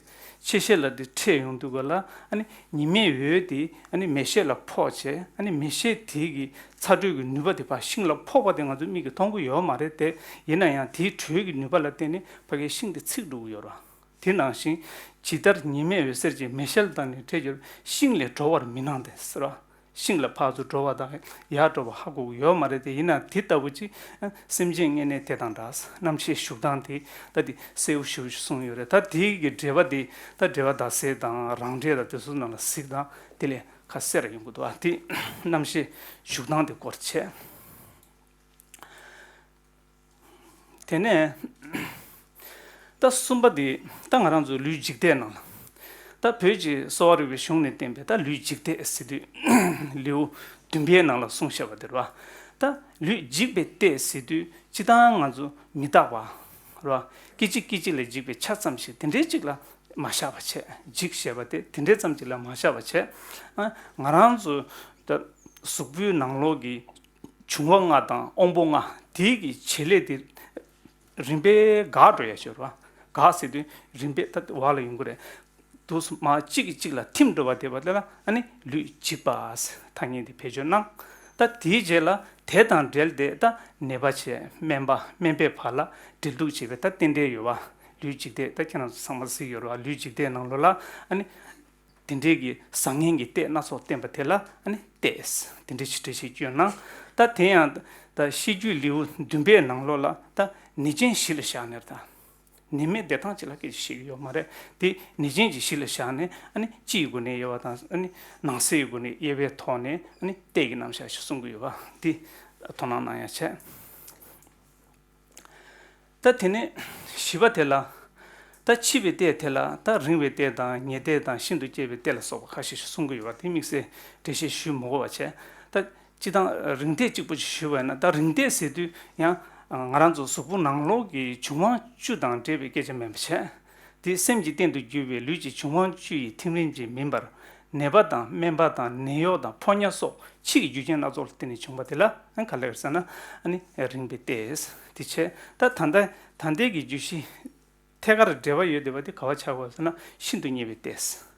ཆེ་ཤེལ་ལ་དེ་འཕྲད་ཡོང་དུས་ག་ལ་ཨ་ནི་ཉི་མའི་འོད་དེ་ཨ་ནི་མེ་ཤེལ་ལ་ཕོག་བྱས། ཨ་ནི་མེ་ཤེལ་དེ་གི་ཚ་དྲོད་ཀྱི་ནུས་པ་དེ་ཕར་ཤིང་ལ་ཕོག་པ་དེ་ང་ཚོ་མིག་གིས་མཐོང་གི་ཡོད་མ་རེད་དེ། ཡིན་ན་ཡང་དེའི་དྲོད་ཀྱི་ནུས་པ་ལ་བརྟེན་ནས་ཕ་གིའི་ཤིང་དེ་ཚིག་འགྲོ་གི་ཡོད་རེད་བ། དེ་ནང་བཞིན་ཇི་ལྟར་ཉི་མས་འོད་ཟེར་གྱིས་མེ་ཤེལ་དག་ནི་འཕྲད་འགྱུར། ཤིང་ལས་གྲོལ་བར་མི་སྣང་སྟེ་ཟེར་བ། ཤིང་ལ་ཕར་ཚུར་འགྲོ་བ་དང་ཡར་འགྲོ་བ་ཧ་གོ་གི་ཡོད་མ་རེད་དེ། ཡིན་ན་དེ་ལྟ་བུ་ཅིག་སེམས་ཅན་དངོས་གནས་དེ་དང་འདྲ། རྣམ་ཤེས་ཞུགས་སྟངས་དེ་ད་དེ་གསལ་བོ་ཞེ་པོ་ཞིག་གསུངས་ཡོད་རེད། ད་དེ་གི་འགྲེལ་པ་དེ་ད་འགྲེལ་པ་རྡ་སའི་དང་རང་འགྲེལ་དང་དེ་ཚོ་ནང་ལ་གཟིགས་དང་དེ་ལས་ཁ་གསལ་ར་ཡོང་གི་འདུག་ཨ། དེ་རྣམ་ཤེས་ཞུགས་སྟངས་དེ་སྐོར་བྱས། དེ་ནས་ད་གསུམ་པ་དེ། ད་ང་རང་ཚོ་ལུས་འཇིག་ལྟས་ནང་ལ། ད་བོད་ཀྱི་གསོ་བ་རིག་པའི་གཞུང་ནས་བསྟན་པའི་ད་ལུས་འཇིག་ལྟས་ཟེར་དུས་ལེའུ་བདུན་པའི་ནང་ལ་གསུངས་བཞག་པ་དེ་རེད་བ། ད་ལུས་འཇིག་པའི་ལྟས་ཟེར་དུས་སྤྱིར་བཏང་ང་ཚོ་མི་རྟག་པ་རེད་བ། སྐད་ཅིག་སྐད་ཅིག་ལ་འཇིག་པའི་ཆ་ཙམ་ཞིག་དེ་འདྲའི་ཅིག་ལ་མ་བཞག་པ་བྱས། འཇིག་ཞེས་པ་དེ་དེ་འདྲའི་ཙམ་ཅིག་ལ་མ་བཞག་པ་བྱས། ཨ། ང་རང་ཚོ་ད་གཟུགས་པོའི་ནང་ལོགས་ཀྱི་འབྱུང་བ་ལྔ་དང་དབང་པོ་ལྔ་དེའི་གི་བྱེད་ལས་དེ་རིམ་པས་འགག་འགྲོ་ཡ་ཤོར་བ། འགག་ཟེར་དུས་རིམ་པས་ད་བར་ལ་ཡོང་གི་རེད། དུས་སུ་མ་གཅིག་གིས་གཅིག་ལ་ཐིམ་འགྲོ་བ་དེ་བ་དེ་ལ་ཨ་ནི་ལུས་འཇིག་པ་ཟེར་ཐ་སྙད་དེ་བེད་སྤྱོད་གནང་། ད་དེའི་རྗེས་ལ་དེ་དང་འབྲེལ་ཏེ་ད་ནད་པ་བྱས། སྨན་པ། སྨན་པས་ཕར་ལ་འབྲེལ་གཏུག་བྱེད་པའི་ད་རྟེན་འབྲེལ་ཡོད་བ། ལུས་འཇིག་ལྟས་ད་ཁྱེད་རང་ཚོ་ཚང་མ་གཟིགས་ཡོད་རེད་བ། ལུས་འཇིག་ལྟས་ནང་ལོགས་ལ་ཨ་ནི། དེ་འདྲའི་གི་བཟང་ངན་གྱི་ལྟས་སྣ་ཚོགས་བསྟན་པ་དེ་ལ་ཨ་ནི་ལྟས། དེ་འདྲའི་ཞིག་འགྲེལ་བཤད་བསྐྱོན་གནང་། ད་དེ་ཡང་ད་ཤེས་རྒྱུད་ལེའུ་བདུན་པའི་ནང་ལོགས་ལ་ད་ནད་ཅན་བཞི་ལ་བཞག་ནས་ད། ནད་མེད་བདེ་ཐང་ཅིག་ལ་སྐད་ཆ་བཤད་ཀྱི་ཡོད་མ་རེད་དེ། ནད་ཅན་གྱི་བཞི་ལ་བཞག་ནས་ཨ་ནི་སྤྱི་ཡི་སྒོ་ནས་དབྱེ་བ་དང་། ཨ་ནི་ནང་གསེས་ཡི་སྒོ་ནས་དབྱེ་བའི་ཐོག་ནས་ཨ་ནི་ལྟས་ཀྱི་རྣམ་གཞག་ཞིག་གསུང་གི་ཡོད་པ་འདི་དོ་སྣང་གནང་ཡ་བྱས། ད་དེ་ནས་བཞི་པ་དེ་ལ། ད་འཆི་བའི་ལྟས་དེ་ལ་ད་རིང་བའི་ལྟས་དང་ཉེ་ལྟས་དང་ཤིན་ཏུ་གཅེས་པའི་ལྟས་ལ་སོགས་པ་ཁ་ཤས་ཤིག་གསུང་གི་ཡོད་པ་དེ་དམིགས་བསལ་འགྲེལ་བཤད་ཞུ་མི་དགོས་པ་བྱས། ད་སྤྱིར་བཏང་རིང་ལྟས་གཅིག་པོ་ཞིག་ཞུས་པ་ཡིན་ན། ད་རིང་ལྟས་ཟེར་དུས་ཡང་ང་རང་ཚོ་གཟུགས་པོ་ནང་ལོགས་ཀྱི་འབྱུང་བ་བཅུ་དང་འབྲེལ་བའི་སྐད་ཆ་མིན་པ་བྱས། དེ་སེམས་ཀྱི་རྟེན་དུ་གྱུར་པའི་ལུས་ཀྱི་འབྱུང་བ་བཅུ་ཡི་ཐིམ་རིམ་གྱིས་མིན་པར། ནད་པ་དང་སྨན་པ་དང་ནད་གཡོག་དང་ཕོ་ཉ་སོགས་ཕྱི་གི་རྒྱུ་རྐྱེན་སྣ་ཚོགས་ལ་བརྟེན་ནས་བྱུང་བ་དེ་ལ་ཨ་ག་ལེར་ཟེར་ན། ཨ་ནི་རིང་བའི་ལྟས་དེ་བྱས། ད་ད་ལྟ་ད་ལྟའི་གི་བརྗོད་གཞི་ཐད་ཀར་འབྲེལ་བ་ཡོད་བསྡད་པ་དེ་ག་བ་ཆགས་དགོས་ཟེར་ན། ཤིན་ཏུ་ཉེ་བའི་ལྟས།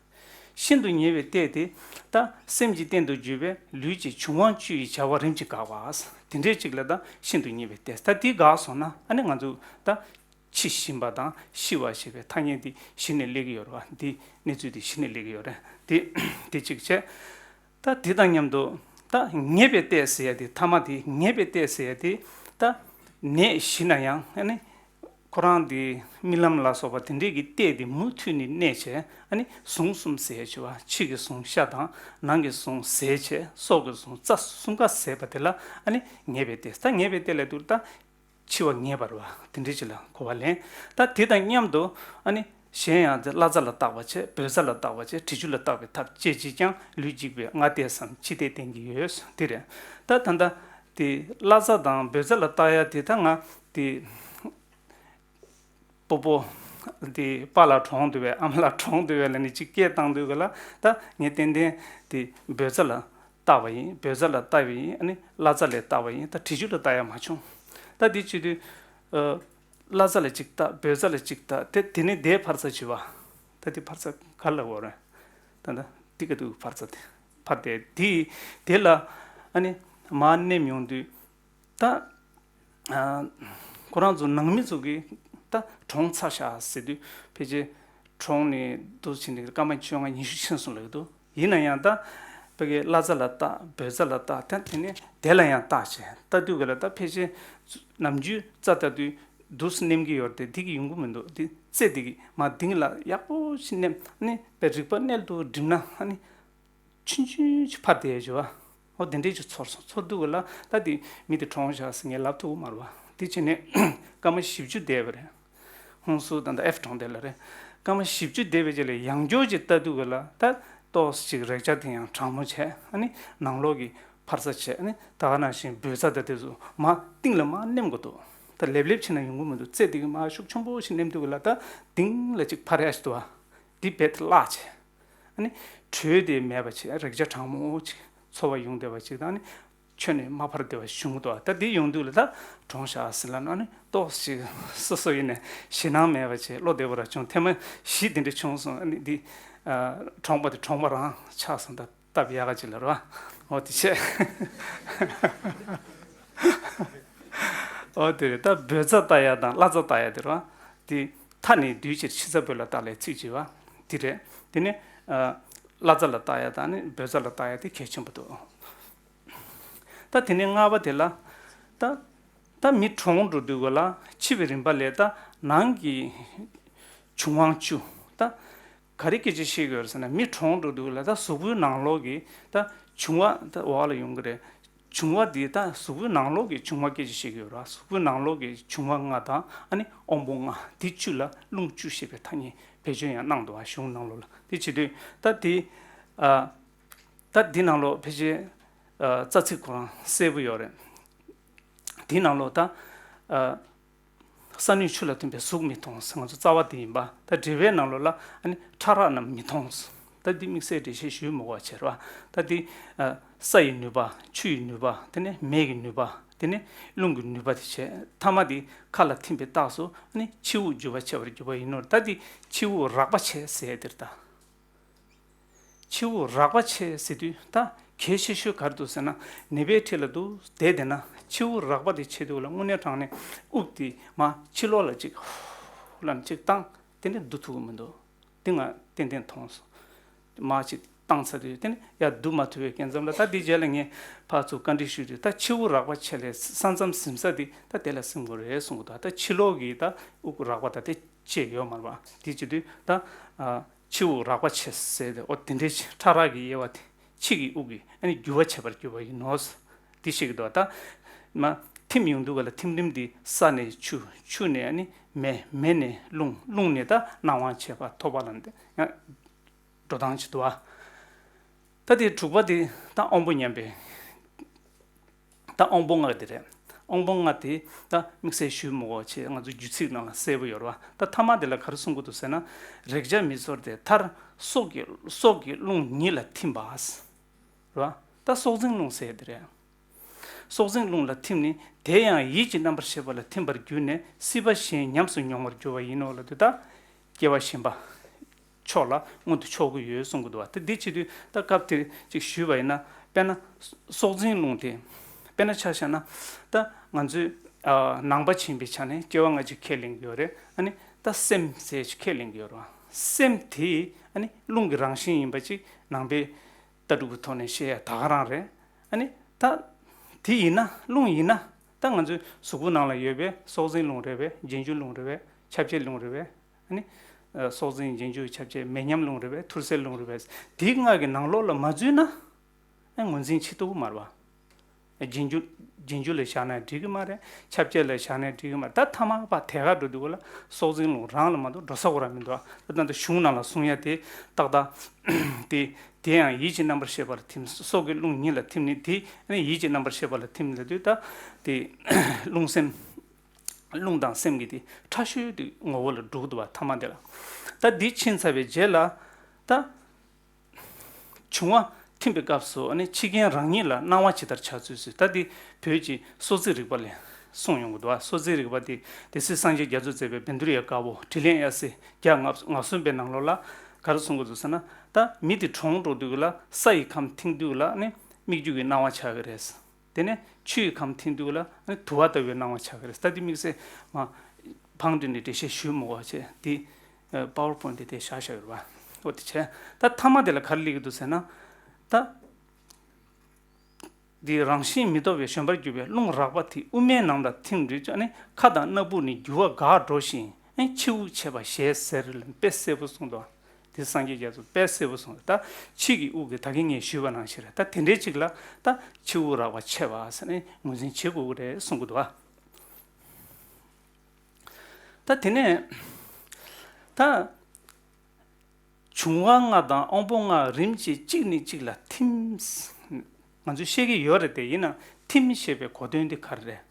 ཤིན་ཏུ་ཉེ་བའི་ལྟས་དེ་ད་སེམས་ཀྱི་རྟེན་དུ་གྱུར་པའི་ལུས་ཀྱི་འབྱུང་བ་བཅུ་ཡི་བྱ་བ་རིམ་གྱིས་འགག་པ། དེ་འདྲའི་ཅིག་ལ་ད་ཤིན་ཏུ་ཉེ་བའི་ལྟས། ད་དེ་འགག་སོང་ན་ཨ་ནི་ང་ཚོ་ད་འཆི་བཞིན་པ་དང་ཤི་བ་ཞེས་པའི་ཐ་སྙད་འདི་གཞི་ནས་སླེབས་ཀྱི་ཡོད་རེད་བ། འདི་གནས་ཚུལ་འདི་གཞི་ནས་སླེབས་ཀྱི་ཡོད་རེད། འདི་འདི་གཅིག་བྱས། ད་འདི་དང་མཉམ་དུ་ད་ཉེ་བའི་ལྟས་ཟེར་ཡ་དེ། ཐ་མ་དེ་ཉེ་བའི་ལྟས་ཟེར་ཡ་དེ། ད་ནད་ཞི་ན་ཡང་ཨ་ནི་ཁོ་རང་དེ་རྨི་ལམ་ལ་སོགས་པ་དེ་འདྲས་ཀྱི་ལྟས་དེ་མུ་མཐུད་ནས་གནས་བྱས། ཨ་ནི་ཟུངས་གསུམ་ཟད་བྱས་པ། ཕྱི་གི་ཟུངས་ཤ་དང་ནང་གི་ཟུངས་ཟད་བྱས། སྲོག་གི་ཟུངས་རྩ་གསུམ་ཀ་ཟད་པ་དེ་ལ་ཨ་ནི་ཉེ་བའི་ལྟས། ད་ཉེ་བའི་ལྟས་ལབ་དུས་ད་འཆི་བ་ངེས་པ་རེད་བ། དེ་འདྲའི་ཅིག་ལ་གོ་བ་ལེན། ད་དེ་དང་མཉམ་དུ་ཨ་ནི་གཞན་ཡང་དེ་བླ་གཟའ་ལ་བརྟག་པ་བྱས། བོད་གཟའ་ལ་བརྟག་པ་བྱས། དྲི་ཆུ་ལ་བརྟག་པའི་ཐབས་སྤྱད་ཅིག་ཀྱང་ལུས་འཇིག་པའི་སྔ་ལྟས་སམ་ཕྱི་ལྟས་བསྟན་གྱི་ཡོད། དེ་རེད། ད་ད་ལྟ་དེ་བླ་གཟའ་དང་བོད་གཟའ་ལ་བརྟག་ཡ་དེ་ད་ང་དེ་སྤོ་བོ་ དེ་པཱ་ལགས་གྲོངས་འདུག་པས། ཨ་མ་ལགས་གྲོངས་འདུག་པས་ལབ་ནས་ཅིག་སྐད་བཏང་དུས་ག་ལ། ད་ངས་ཏན་ཏན་དེ་བོད་རྩ་ལ་བཏགས་པ་ཡིན། བོད་རྩ་ལ་བཏགས་པ་ཡིན། ཨ་ནི་བླ་རྩ་ལ་བཏགས་པ་ཡིན། ད་བྲིས་རྒྱུ་ལ་བལྟ་ཡ་མ་བྱུང་། ད་དེ་བྱེད་དུས། ཨ། བླ་རྩ་ལ་གཅིག་བལྟ། བོད་རྩ་ལ་གཅིག་བལྟ། དེ་དེ་ནས་དེའི་ཕར་ཚ་བྱེད་པ། ད་དེ་ཕར་ཚ་ག་ལ་འོ་རེད། ད་ད་དེ་ག་དུས་ཕར་ཚ་དེ་ཕར་དེ་དེ་དེ་ལ་ཨ་ནི་མར་མནན་ཡོང་དུས། ད་ཨ་ཁོ་རང་ཚོ་ནང་མི་ཚོ་གིས་ད་གྲོངས་ཚར་ཤག་ཟེར་དུས། ཕལ་ཆེར་གྲོངས་ནས་འདུག་ཕྱིན་ནས་སྐར་མ་བཅོ་ལྔ་ཉི་ཤུ་ཕྱིན་སོང་ལབ་ཀྱི་འདུག། ཡིན་ན་ཡང་ད་ཕ་གི་བླ་རྩ་ལ་བལྟ། བོད་རྩ་ལ་བལྟ། ད་དེ་ནས་དེ་ལ་ཡང་བལྟ་བྱས། ལྟ་དུས་ག་ལ་ད་ཕལ་ཆེར་ནམ་རྒྱུན་རྩ་ལྟ་དུས་འདུག་སེ་མནན་གྱི་ཡོད་རེད་དེ། དེ་གི་ཡོང་གི་མི་འདུག། དེ་རྩེ་དེ་གི་མར་གཏིང་ལ་ཡག་པོ་ཞིག་མནན། ཨ་ནི་པའི་རིག་པ་གནད་དུ་བསྒྲིམས་ན། ཨ་ནི་ཆུང་ཆུང་ཅིག་ཕར་བསྡད་ཡོད་བ། འོ་དེ་འདྲས་ཅིག་ཚོར་སོང་། ཚོར་དུས་ག་ལ་ད་དེ་མི་དེ་གྲོངས་ཤག་ཟེར་ངས་ལབ་ཐུབ་ཀྱི་མ་རེད་བ། དེ་བྱས་ནས་སྐར་མ་བཞི་བཅུ་བསྡད་པ་རེད། ཧུན་སུར་ད་ལྟ་ཨེཕ་གྲོང་རྡལ་ལ་རེད། སྐར་མ་བཞི་བཅུ་བསྡད་པའི་རྗེས་ལ་ཡང་བསྐྱར་ཅིག་ལྟ་དུས་ག་ལ་ད་ཏོག་ཙམ་ཅིག་རེག་བྱ་དེ་ཡང་གྲང་མོ་བྱས། ཨ་ནི་ནང་ལོགས་ཀྱི་ཕར་ཚ་བྱས། ཨ་ནི་ད་ག་ནང་བཞིན་བོད་རྩ་ད་དེ་ཚོ་མར་གཏིང་ལ་མར་མནན་དགོས་འདུག། ད་ལེབ་ལེབ་བྱས་ན་ཡོང་གི་མི་འདུག། རྩེ་དེ་གི་མར་ཤུགས་ཆེན་པོ་ཞིག་མནན་དུས་ག་ལ་ད་གཏིང་ལ་ཅིག་ཕར་ཡ་ཞིག་འདུག་བ། དེ་རྦད་དེ་བརླག་བྱས། ཨ་ནི་དྲོད་དེ་མེད་པ་བྱས། རེག་བྱ་གྲང་མོ་ཅིག་ཚོར་བ་ཡོང་བསྡད་པ་ཅིག་དང་། ཨ་ནི་ཁྱོན་ནས་མ་ཕར་བསྡད་པ་བྱུང་འདུག། ད་དེ་ཡོང་དུས་ལ་ད་གྲོངས་ཤག་ཟེར་ལབ་ན། ཨ་ནི་ཏོག་ཙམ་སོ་སོ་ཡིན་ནས་ཞེད་སྣང་མེད་པ་བྱས། བློ་བདེ་པོ་ར་བྱུང་། ཐེངས་མ་བཞི་དེ་འདྲ་བྱུང་སོང་། ཨ་ནི་འདི་ཨ་གྲོངས་པ་དེ་གྲོངས་པ་རང་ཆགས་སོང་། ད་སྟབས་ཡག་ག་ཅིག་ལ་རེད་བ། འོ་དེ་བྱས། འོ་དེ་རེད། ད་བོད་རྩ་བལྟ་ཡ་དང་བླ་རྩ་བལྟ་ཡ་དེ་རེད་བ། དེ་མཐའ་ནས་བསྡུས་ཕྱིར་ཕྱི་རྩ་བོད་ལ་བལྟ་ལབ་ཚིག་ཅིག་བ། དེ་རེད། དེ་ནས་ཨ་བླ་རྩ་ལ་བལྟ་ཡ་དང་ནི་བོད་རྩ་ལ་བལྟ་ཡ་དེ་གལ་ཆེན་པོ་འདུག། ད་དེ་ནས་ལྔ་པ་དེ་ལ། ད་ད་མི་གྲོངས་འགྲོ་དུས་ག་ལ་འཆི་བའི་རིམ་པ་ལས་ད་ནང་གི་འབྱུང་བ་བཅུ། ད་ག་རེ་སྐད་ཆ་བཤད་ཀྱི་ཡོད་རེད་ཟེར་ན། མི་གྲོངས་འགྲོ་དུས་ལ་ད་གཟུགས་པོའི་ནང་ལོགས་ཀྱི་ད་འབྱུང་བ་ད་འོག་ལ་ཡོང་གི་རེད། འབྱུང་བ་འདི་ད་གཟུགས་པོའི་ནང་ལོགས་ཀྱི་འབྱུང་བ་སྐད་ཆ་བཤད་ཀྱི་ཡོད་རེད། གཟུགས་པོའི་ནང་ལོགས་ཀྱི་འབྱུང་བ་ལྔ་དང་། ཨ་ནི་དབང་པོ་ལྔ། འདི་བཅུ་ལ་རླུང་བཅུ་ཞེས་པའི་ཐ་སྙད་བེད་སྤྱོད་ཡང་གནང་འདུག་བ། གཞུང་ནང་ལོགས་ལ། དེ་བྱེད་དུས་ད་དེ་ཨ་ད་འདི་ནང་ལོགས་ཕལ་ཆེར་ཨ་རྩ་ཚིག་ཁོ་རང་གསལ་པོ་ཡོད་རེད། དེའི་ནང་ལོགས་ད་ཨ་ས་ནུས་ཆུ་ལ་ཐིམ་པས་གཟུགས་མི་མཐོང་ཟེར། ང་ཚོ་རྩ་བ་དེ་ཡིན་པ། ད་འགྲེལ་པའི་ནང་ལོགས་ལ་ཨ་ནི་ཕྲ་རགས་རྣམས་མི་མཐོང་ཟེར། ད་འདི་དམིགས་བསལ་འགྲེལ་བཤད་ཞུས་མི་དགོས་པ་བྱས་རེད་བ། ད་འདི་ཨ་ས་ཡི་ནུས་པ། ཆུ་ཡི་ནུས་པ། དེ་ནས་མེ་གི་ནུས་པ། དེ་ནས་རླུང་གི་ནུས་པ་དེ་བྱས། ཐ་མ་དེ་མཁའ་ལ་ཐིམ་པའི་རྟགས་སུ་ཨ་ནི་ཕྱི་དབུགས་འཇུ་བ་བྱས་པར་གྱུར་པ་ཡིན་ནོ། ད་འདི་ཕྱི་དབུགས་རགས་པ་བྱས་ཟེར་དེ་རེད་ད། ཕྱི་དབུགས་རགས་པ་བྱས་ཟེར་དུས་ད་གལ་ཆེ་ཤོས་ག་རེ་འདུག་ཟེར་ན། ནད་པའི་འཁྲིས་ལ་འདུག་བསྡད་བསྡད་ན་ཕྱི་དབུགས་རགས་པ་དེ་བྱེད་དུས་ལ་དངོས་གནས་དྲང་གནས་དབུགས་དེ་མར་ཕྱི་ལོགས་ལ་ཅིག་ཧུ་ལབ་ནས་ཅིག་བཏང་། དེ་ནས་བསྡུ་ཐུབ་ཀྱི་མི་འདུག། དེ་ང་ཏན་ཏན་མཐོང་སོང་། མར་ཅིག་བཏང་ཚར་དུས་དེ་ནས་ཡར་བསྡུ་མ་ཐུབ་པའི་སྐབས་མཚམས་ལ། ད་དེ་རྗེས་ལ་ངས་ཕར་ཚུར་བཀའ་འདྲི་ཞུས་དུས། ད་ཕྱི་དབུགས་རགས་པ་བྱས་ལས་ས་མཚམས་ཟིན་ས་དེ་ད་དེ་ལ་ཟིན་དགོས་རེད་གསུང་གི་འདུག། ད་ཕྱི་ལོགས་ཀྱི་ད་དབུགས་རགས་པ་ད་དེ་བཅད་ཡོད་མ་རེད་པ། དེ་བྱེད་དུས་ད་ཨ། ཕྱི་དབུགས་རགས་པ་བྱས་ཟེར་ཏེ། འོ་དེ་འདྲའི་ཕྲ་རགས་ཀྱི་དབྱེ་བ་དེ། ཕྱི་གི་དབུགས་ཀྱིས་ཨ་ནི་རྒྱུ་བ་བྱེད་པར་གྱུར་པ་ཡིན་ནོ། དེ་བཤད་ཀྱི་འདུག། ད་མར་ཐིམ་ཡོང་དུས་ག་ལ་ཐིམ་རིམ་དེ་ས་ནས་ཆུ། ཆུ་ནས་ཨ་ནི་མེ། མེ་ནས་རླུང་། རླུང་ནས་ད་སྣང་བ་མཆེད་པ་ཐོབ་པ་ལ་འདི་ཡང་འགྲོ་སྟངས་ཅིག་འདུག་པ། ད་དེ་དྲུག་པ་དེ་ད་དབང་པོ་མཉམ་པའི། ད་དབང་པོ་ལྔ་དེ་རེད། དབང་པོ་ལྔ་དེ་ད་དམིགས་བསལ་ཞུས་མི་དགོས་པ་བྱས། ང་ཚོ་རྒྱུད་ཚིག་ནང་ལ་གསལ་པོ་ཡོད་རེད་པ། ད་ཐ་མ་དེ་ལ་ག་རེ་གསུང་གི་འདུག་ཟེར་ན། རེག་བྱ་མི་ཚོར་ཏེ། མཐར་སྲོག་གི། སྲོག་གི་རླུང་ཉིད་ལ་ཐིམ་པ། རེད་པ། ད་སྲོག་འཛིན་རླུང་ཟེར་དེ་རེད། སྲོག་འཛིན་རླུང་ལ་ཐིམ་ནས། དེ་ཡང་ཡིད་ཀྱི་རྣམ་པར་ཤེས་པ་ལ་ཐིམ་པར་གྱུར་ནས་སྲིད་པ་གཞན་ཉམས་སུ་མྱོང་བར་འགྱུར་བ་ཡིན་ནོ་ལབ་དུས། ད་སྐྱེ་བ་གཞན་པ་ཕྱོགས་ལ་མངོན་དུ་ཕྱོགས་ཀྱི་ཡོད་གསུང་གི་འདུག་པ། ད་འདི་བྱེད་དུས་ད་སྐབས་དེར་ཅིག་ཞུས་པ་ཡིན་ན། དཔེར་ན་སྲོག་འཛིན་རླུང་དེ། དཔེར་ན་ཆ་བཞག་ན། ད་ང་ཚོས་ཨ་ནང་པ་ཡིན་པའི་ཆ་ནས་སྐྱེ་བ་སྔ་ཕྱི་ཁས་ལེན་གྱི་ཡོད་རེད། ཨ་ནི་ད་སེམས་ཟེར་ཅིག་ཁས་ལེན་གྱི་ཡོད་རེད་པ། སེམས་དེ་ཨ་ནི་རླུང་གི་རང་བཞིན་ཡིན་པ་ཅིག་ནང་པའི་ལྟ་གྲུབ་ཀྱི་ཐོག་ནས་བཤད་ཡ་ད་ག་རང་རེད། ཨ་ནི་ད་དེ་ཡིན་ན། རླུང་ཡིན་ན། ད་ང་ཚོའི་གཟུགས་པོ་ནང་ལ་ཡོད་པའི་སྲོག་འཛིན་རླུང་རེད་པས། རྗེས་འཇུག་རླུང་རེད་པས། ཁྱབ་བྱེད་རླུང་རེད་པས། ཨ་ནི་ཨ་སྲོག་འཛིན། རྗེས་འཇུག། ཁྱབ་བྱེད། མེ་མཉམ་རླུང་རེད་པས། ཐུར་སེལ་རླུང་རེད་པས། དེ་ལྔ་གི་ནང་ལོགས་ལ་མ་འཛུལ་ན། ཨ་ངོས་འཛིན་བྱེད་ཐུབ་ཀྱི་མ་རེད་པ། རྗེས་འཇུག། རྗེས་འཇུག་ལ་བཞག་ན་འགྲིག་གི་མ་རེད། ཁྱབ་བྱེད་ལ་བཞག་ན་འགྲིག་གི་མ་རེད། ད་ཐ་མ་པ་དེ་ག་འགྲོ་དུས་ག་ལ་སྲོག་འཛིན་རླུང་རང་ལ་མ་གཏོགས་འགྲོ་ས་ག་ར་མི་འདུག། ད་ད་ལྟ་གཞུང་ནང་ལ་གསུང་ཡ་དེ་ཏག་ཏག་དེ། དེ་ཡང་ཡིད་ཀྱི་རྣམ་པར་ཤེས་པ་ལ་ཐིམ། སྲོག་གི་རླུང་ཉིད་ལ་ཐིམ་ནས། དེ་ཡིད་ཀྱི་རྣམ་པར་ཤེས་པ་ལ་ཐིམ་ལབ་དུས། ད་དེ་རླུང་སེམས་ རླུང་དང་སེམས་ཀྱི་དེ་ཕྲ་ཤོས་དེ་ངོ་བོ་ལ་འགྲོ་གི་འདུག་བ། ཐ་མ་དེ་ལ། ད་འདི་ཕྱིན་ཚར་བའི་རྗེས་ལ་ད། འབྱུང་བ་ཐིམ་པའི་སྐབས་སུ་ཨ་ནི་འཆི་རྐྱེན་རང་ཉིད་ལ་སྣང་བ་ཇི་ལྟར་འཆར་ཚུལ་སོགས། ད་འདི་བོད་ཀྱི་སྲོག་རྩོལ་རིག་པ་ལས་གསུངས་ཡོང་གི་འདུག་བ། སྲོག་རྩོལ་རིག་པ་དེ་སྡེ་སྲིད་སངས་རྒྱས་རྒྱ་མཚོས་མཛད་པའི་བཻ་ཌཱུརྱ་དཀར་པོ་དྲིས་ལན་ཡབ་སྲས་བརྒྱ་ལྔ་བཅུ་ང་གསུམ་པའི་ནང་ལོགས་ལ་ག་རེ་གསུང་གི་འདུག་ཟེར་ན། ད་མི་དེ་གྲོངས་འགྲོ་དུས་ལ་ས་ཡི་ཁམས་ཐིམ་དུས་ལ་ནི་སྨིག་རྒྱུ་གི་སྣང་བ་འཆར་གི་རེད། དེ་ནས་ཆུ་ཡི་ཁམས་ཐིམ་དུས་ལ་ནི་དུ་བ་ལྟ་བུའི་སྣང་བ་འཆར་གི་རེད། ད་དེ་དམིགས་བསལ་མ་བང་བསྒྲིགས་ནས་འགྲེལ་བཤད་ཞུས་མི་དགོས་པ་བྱས། དེ་པ་ཝར་པོའིན་ཊི་དེ་བཞག་བཞག་ཡོད་རེད་བ། འོ་དེ་བྱས། ད་ཐ་མ་དེ་ལ་ག་རེ་སླེབས་ཀྱི་འདུག་ཟེར་ན། ད་འདི་རང་བཞིན་མི་རྟོག་པའི་བཞོན་པར་གྱུར་པའི་རླུང་རགས་པ་དེ་དབུ་མའི་ནང་ལ་ཐིམ་རེ་ཅོ་ནས་ཁ་དང་སྣ་བུག་ནས་རྒྱུ་བ་འགག་འགྲོ་ཞིང་། ཨེ་ཕྱི་དབུགས་ཆད་པ་ཞེས་ཟེར་ལ་དཔེ་གསལ་པོ་གསུངས་འདུག་དེ་སངས་རྒྱས་རྒྱ་མཚོས་དཔེ་གསལ་པོ་གསུངས། ད་ཕྱི་གི་དབུགས་ཀྱི་ད་གིན་ངས་ཞུས་པ་ནང་བཞིན་རེད། ད་དེ་འདྲའི་ཅིག་ལ་ད་ཕྱི་དབུགས་རགས་པ་ཆད་པ་ཟེར་ནས་ངོས་འཛིན་བྱེད་དགོས་ཀྱི་རེད་གསུང་གི་འདུག་བ། ད་དེ་ནས་ད། འབྱུང་བ་ལྔ་དང་དབང་པོ་ལྔ་རིམ་གྱིས་གཅིག་ནས་གཅིག་ལ་ཐིམ། ང་ཚོས་ཤེས་ཀྱི་ཡོད་རེད་དེ། ཡིན་ནའང་ཐིམ་ཞེས་པའི་གོ་དོན་འདི་ག་རེ་རེད།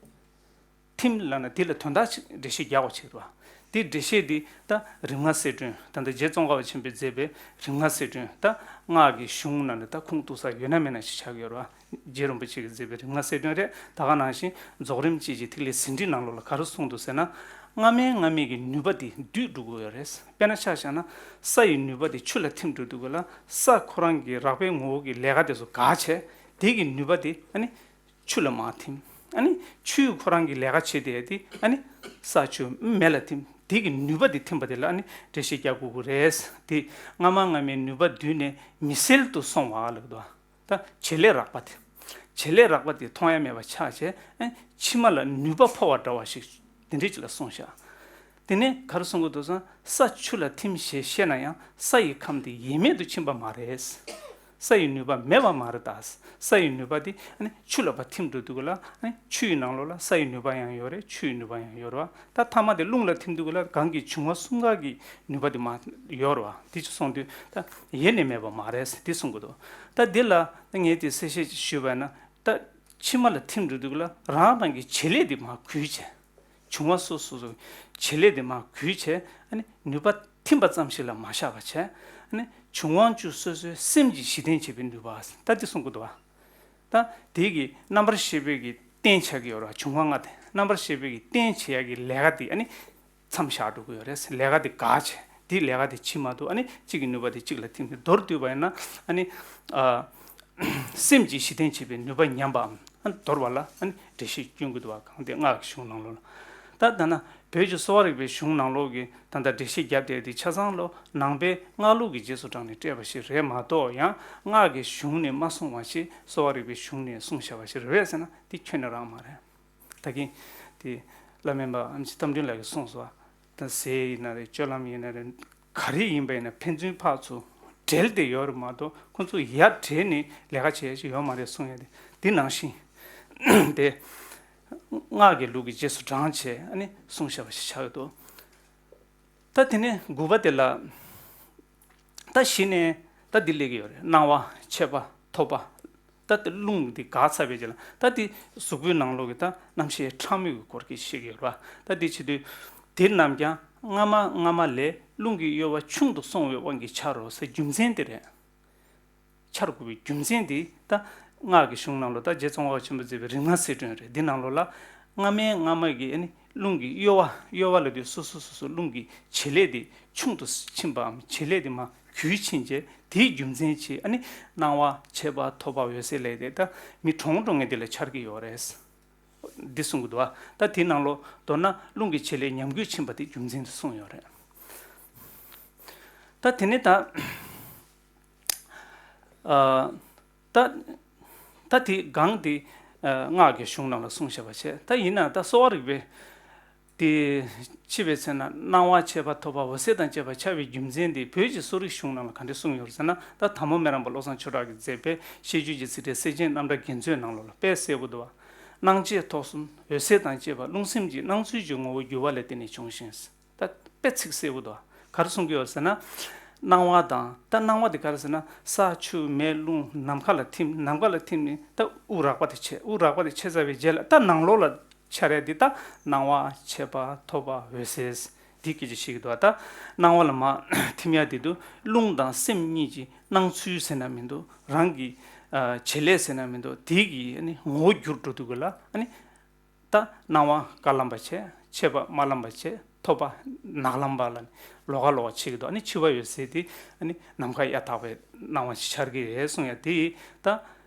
ཐིམ་ལབ་ན་འདི་ལ་དོན་དག་ཅིག་འགྲེལ་བཤད་རྒྱག་པ་ཅིག་རེད་བ། འདི་འགྲེལ་བཤད་འདི་ད་རིམ་ལྔ་གསལ་སྒྲོན། ད་ལྟ་རྗེ་ཙོང་ཁ་པ་ཆེན་པོས་མཛད་པའི་རིམ་ལྔ་གསལ་སྒྲོན། ད་སྔགས་ཀྱི་གཞུང་ནང་ནས་ད་ཁུངས་གཏུགས་ས་ཡོད་ན་མེད་ན་ཞིག་ཆགས་ཀྱི་ཡོད་རེད་བ། རྗེ་རིན་པོ་ཆེ་གིས་མཛད་པའི་རིམ་ལྔ་གསལ་སྒྲོན་རེད། ད་ག་ནང་བཞིན་རྫོགས་རིམ་དཔྱིས་ཀྱི་ཐིག་ལེ་ཟིན་བྲིས་ནང་ལོགས་ལ་ག་རེ་གསུངས་འདུག་ཟེར་ན། སྔ་མའི་སྔ་མའི་གི་ནུས་པ་དེ་སྡུད་འགྲོ་གི་ཡོད་རེད། དཔེར་ན་ཆ་བཞག་ན་ས་ཡི་ནུས་པ་དེ་ཆུ་ལ་ཐིམ་འགྲོ་དུས་སྐབས་ལ་ས་ཁོ་རང་གི་རགས་པའི་ངོ་བོ་གི་ལས་ཀ་དེ་ཚོ་འགག་བྱས། དེ་གི་ནུས་པ་དེ་ཨ་ནི་ཆུ་ལ་མར་ཐིམ། ཨ་ནི་ཆུས་ཁོ་རང་གི་ལས་ཀ་བྱེད་དེ་དེ་ཨ་ནི་ས་ཆུ་མེ་ལ་ཐིམ། དེ་གི་ནུས་པ་དེ་ཐིམ་པ་དེ་ལ་ཨ་ནི་འགྲེལ་བཤད་རྒྱག་དགོས་ཀྱི་རེད། དེ་སྔ་མ་སྔ་མའི་ནུས་པ་བསྡུས་ནས་མི་སེལ་དུ་སོང་བ་ལབ་འདུག་ད་བྱེད་ལས་རགས་པ་དེ། བྱེད་ལས་རགས་པ་དེ་མཐོང་ཡ་མེད་པ་ཆགས་བྱས། ཨེ་ཕྱི་མ་ལ་ནུས་པ་འཕོ་བ་འདྲ་བ་ཞིག་དེ་འདྲ་ཅིག་ལ་གསུངས་ཤག་དེ་ནས་ག་རེ་གསུང་གི་འདུག་ཟེར་ན། ས་ཆུ་ལ་ཐིམ་ཞེས་བཤད་ན་ཡང་ས་ཡི་ཁམས་དེ་ཡེངས་མེད་དུ་ཕྱིན་པ་མ་རེད། ས་ཡི་ནུས་པ་མེད་པ་མ་རེད་ད། ས་ཡི་ནུས་པ་དེ་ཨ་ནི་ཆུ་ལ་ཕར་ཐིམ་འགྲོ་དུས་ལ་ཨ་ནི་ཆུ་ཡི་ནང་ལོགས་ལ་ས་ཡི་ནུས་པ་ཡང་ཡོད་རེད། ཆུ་ཡི་ནུས་པ་ཡང་ཡོད་རེད་བ། ད་ཐ་མ་དེ་རླུང་ལ་ཐིམ་དུས་ལ་གང་གི་འབྱུང་བ་གསུམ་ཀ་གི་ནུས་པ་དེ་མར་ཡོད་རེད་བ། དེ་ཅིག་སོང་དུས་ད་ཡེངས་ནས་མེད་པ་མ་རེད་ཟེར་དེ་གསུང་གི་འདུག་ད་འདི་ལ་ད་ངས་དེ་གསལ་བཤད་ཅིག་ཞུས་པ་ཡིན་ན། ད་ཕྱི་མ་ལ་ཐིམ་འགྲོ་དུས་ལ་རང་རང་གི་བྱེད་ལས་དེ་མར་འགུལ་བྱས། འབྱུང་བ་སོ་སོ་སོའི་བྱེད་ལས་དེ་མར་འགུལ་བྱས། ཨ་ནི་ནུས་པ་ཐིམ་པ་ཙམ་ཞིག་ལ་མ་བཞག་པ་བྱས། ཨ་ནི་འབྱུང་བ་བཅུ་སོ་སོའི་སེམས་ཀྱིས་གཞི་རྟེན་བྱེད་པའི་ནུས་པ་ད་དེ་གསུང་གི་འདུག་བ། ད་དེ་གི་རྣམ་པར་ཤེས་པའི་གི་རྟེན་ཆགས་ཀྱི་ཡོད་རེད་བ། འབྱུང་བ་ལྔ་དེ་རྣམ་པར་ཤེས་པའི་གི་རྟེན་བྱེད་ཡ་གི་ལས་ཀ་དེ་ཨ་ནི་མཚམས་བཞག་འགྲོ་གི་ཡོད་རེད། ལས་ཀ་དེ་འགག་བྱས། དེ་ལས་ཀ་དེ་བྱེད་མ་ཐུབ། ཨ་ནི་གཅིག་གི་ནུས་པ་དེ་གཅིག་ལ་ཐིམ་ནས་མདོར་བསྡུས་པ་ཡིན་ན། ཨ་ནི་ཨ་སེམས་ཀྱིས་གཞི་རྟེན་བྱེད་པའི་ནུས་པ་ཉམས་པའམ་ཨ་ནི་དོར་བ་ལ་ཨ་ནི་འགྲེལ་བཤད་སྐྱོན་གྱི་འདུག་བ། གང་དེ་སྔགས་ཀྱི་གཞུང་ནང་ལོགས་ལ། ད་ད་ན་བོད་ཀྱི་གསོ་བ་རིག་པའི་གཞུང་ནང་ལོགས་ཀྱི་ད་ལྟ་འགྲེལ་བཤད་བརྒྱབ་བསྡད་དེ་ཆ་ཚང་ལོ་ནང་པའི་སྔགས་ལུགས་ཀྱི་རྗེས་སུ་འབྲངས་ནས་སྤྲད་པ་ཞིག་རེད་མ་གཏོགས། ཡང་སྔགས་ཀྱི་གཞུང་ནས་མ་གསུངས་པ་ཞིག་གསོ་བ་རིག་པའི་གཞུང་ནས་གསུངས་བཞག་པ་ཞིག་རེད་པས་ཟེར་ན་དེ་ཁྱོན་ནས་རང་མ་རེད། ད་གིན་དེ་བླ་སྨན་པ་ཨེམ་ཆི་རྟ་མགྲིན་ལགས་ཀྱིས་གསུངས་སོང་བ། ད་ཟས་ཡིན་ན་རེད། སྤྱོད་ལམ་ཡིན་ན་རེད། ག་རེ་ཡིན་པ་ཡིན་ན་ཕན་ཚུན་ཕར་ཚུར་འབྲེལ་ཏེ་ཡོད་རེད་མ་གཏོགས་ཁོ་ཚོ་ཡར་བྲལ་ནས་ལས་ཀ་བྱེད་ཡ་ཞིག་ཡོད་མ་རེད་གསུང་ཡ་དེ། དེ་ནང་བཞིན་དེ་སྔགས་ཀྱི་ལུགས་ཀྱི་རྗེས་སུ་འབྲངས་བྱས་ཨ་ནི་གསུངས་བཞག་པ་ཞིག་ཆགས་ཡོད་དོ། ད་དེ་ནས་དགུ་པ་དེ་ལ། ད་གཞི་ནས་ད་འདི་སླེབས་ཀྱི་ཡོད་རེད། སྣང་བ། མཆེད་པ། ཐོབ་པ། ད་དེ་རླུང་འདི་འགག་ཚར་བའི་རྗེས་ལ་ད་འདི་གཟུགས་པོའི་ནང་ལོགས་ཀྱི་ད་རྣམ་ཤེས་ཕྲ་མོའི་སྐོར་གྱི་བཤད་ཀྱི་ཡོད་རེད་བ། ད་འདི་བྱེད་དུས་དེ་རྣམས་ཀྱང་སྔ་མ་སྔ་མ་ལས་རླུང་གི་གཡོ་བ་ཆུང་དུ་སོང་བའི་དབང་གིས་འཆར་རོ་ཟེར་རྒྱུ་མཚན་དེ་རེད། འཆར་དགོས་པའི་རྒྱུ་མཚན་དེ་ད་སྔགས་ཀྱི་གཞུང་ནང་ལོགས། ད་རྗེ་ཙོང་ཁ་པ་ཆེན་པོས་མཛད་པའི་རིམ་ལྔ་གསལ་སྒྲོན་རེད། འདི་ནང་ལོགས་ལ་སྔ་མའི་སྔ་མ་གི་ཨ་ནི་རླུང་གི་གཡོ་བ། གཡོ་བ་ལབ་དུས་སོ་སོ་སོ་སོ་རླུང་གི་བྱེད་ལས་དེ་ཆུང་དུ་ཕྱིན་པའམ་བྱེད་ལས་དེ་མར་འགུལ་ཕྱིན་རྗེས་དེའི་རྒྱུ་མཚན་གྱིས་ཨ་ནི་སྣང་བ། མཆེད་པ། ཐོབ་པ། འོད་གསལ་ལས་དེ་ད་མི་གྲོངས་འགྲོ་མཁན་དེ་ལ་འཆར་གྱི་ཡོད་རེད། འདི་གསུང་གི་འདུག་བ། ད་དེའི་ནང་ལོགས་མདོར་ན་རླུང་གི་བྱེད་ལས་ཉམས་རྒུད་ཕྱིན་པ་དེ་རྒྱུ་མཚན་དུ་གསུངས་ཡོད་རེད། ད་དེ་ནས་ད། ཨ། ད། ད་དེ་གང་དེ། ཨ། སྔགས་ཀྱི་གཞུང་ནང་ལ་གསུངས་བཞག་པ་བྱས། ད་ཡིན་ན་ད་གསོ་བ་རིག་པའི་དེ་ཕྱེ་བའི་ཚེ་ན་སྣང་བ། མཆེད་པ། ཐོབ་པ། འོད་གསལ་དང་བཅས་པ་འཆར་བའི་རྒྱུ་མཚན་དེ་བོད་ཀྱི་གསོ་རིག་གཞུང་ནང་ལ་ག་འདྲ་གསུངས་ཡོད་རེད་ཟེར་ན། ད་དར་མོ་སྨན་རམས་པ་བློ་བཟང་ཆོས་གྲགས་ཀྱིས་མཛད་པའི་བཤད་རྒྱུད་ཀྱི་ཚིག་ཕྲད་གསེར་ཆེན་རྣམ་བཀྲ་དགེ་མཚོའི་ནང་ལོགས་ལ་དཔེ་གསལ་པོ་འདུག་བ། སྣང་མཆེད་ཐོབ་གསུམ་འོད་གསལ་དང་བཅས་པ་རླུང་སེམས་ཀྱི་སྣང་ཚུལ་གྱི་ངོ་བོ་འགྱུར་བ་ལས་བརྟེན་ནས་བྱུང་ཞིང་། ད་དཔེ་ཚིག་གསལ་པོ་འདུག་ག་རེ་གསུང་གི་ཡོད་ཟེར་ན། སྣང་བ་དང་། ད་སྣང་བ་དེ་ག་རེ་ཟེར་ན། ས་ཆུ་མེ་རླུང་ནམ་མཁའ་ལ་ཐིམ། ནམ་མཁའ་ལ་ཐིམ་ནས་ད་དབུགས་རགས་པ་དེ་ཆད། དབུགས་རགས་པ་དེ་ཆད་ཚར་བའི་རྗེས་ལ་ད་ནང་ལོགས་ལ་ འཆར་ཡ་འདི་ད་སྣང་བ། མཆེད་པ། ཐོབ་པ། འོད་གསལ། འདི་སྐད་ཆ་བཤད་ཀྱི་འདུག་ད་སྣང་བ་ལ་མར་ཐིམ་ཡ་དེ་དུ་རླུང་དང་སེམས་གཉིས་ཀྱི་སྣང་ཚུལ་ཟེར་ན་མི་འདུག་རང་གི་ཨ་བྱེད་ལས་ཟེར་ན་མི་འདུག་དེ་གི་ཨ་ནི་ངོ་བོ་འགྱུར་འགྲོ་དུས་ག་ལ་ཨ་ནི་ད་སྣང་བ་དཀར་ལམ་པ་བྱས། མཆེད་པ་དམར་ལམ་པ་བྱས། ཐོབ་པ་ནག་ལམ་པ་ལ་ནི་ལོགས་ཀ་ལོགས་ཀ་ཕྱེ་གི་འདུག་ཨ་ནི་འཆི་བ་འོད་གསལ་དེ་ཨ་ནི་ནམ་མཁའ་གཡའ་དག་པའི་སྣང་བ་ཞིག་འཆར་གི་རེད་གསུང་ཡ་དེ་ད།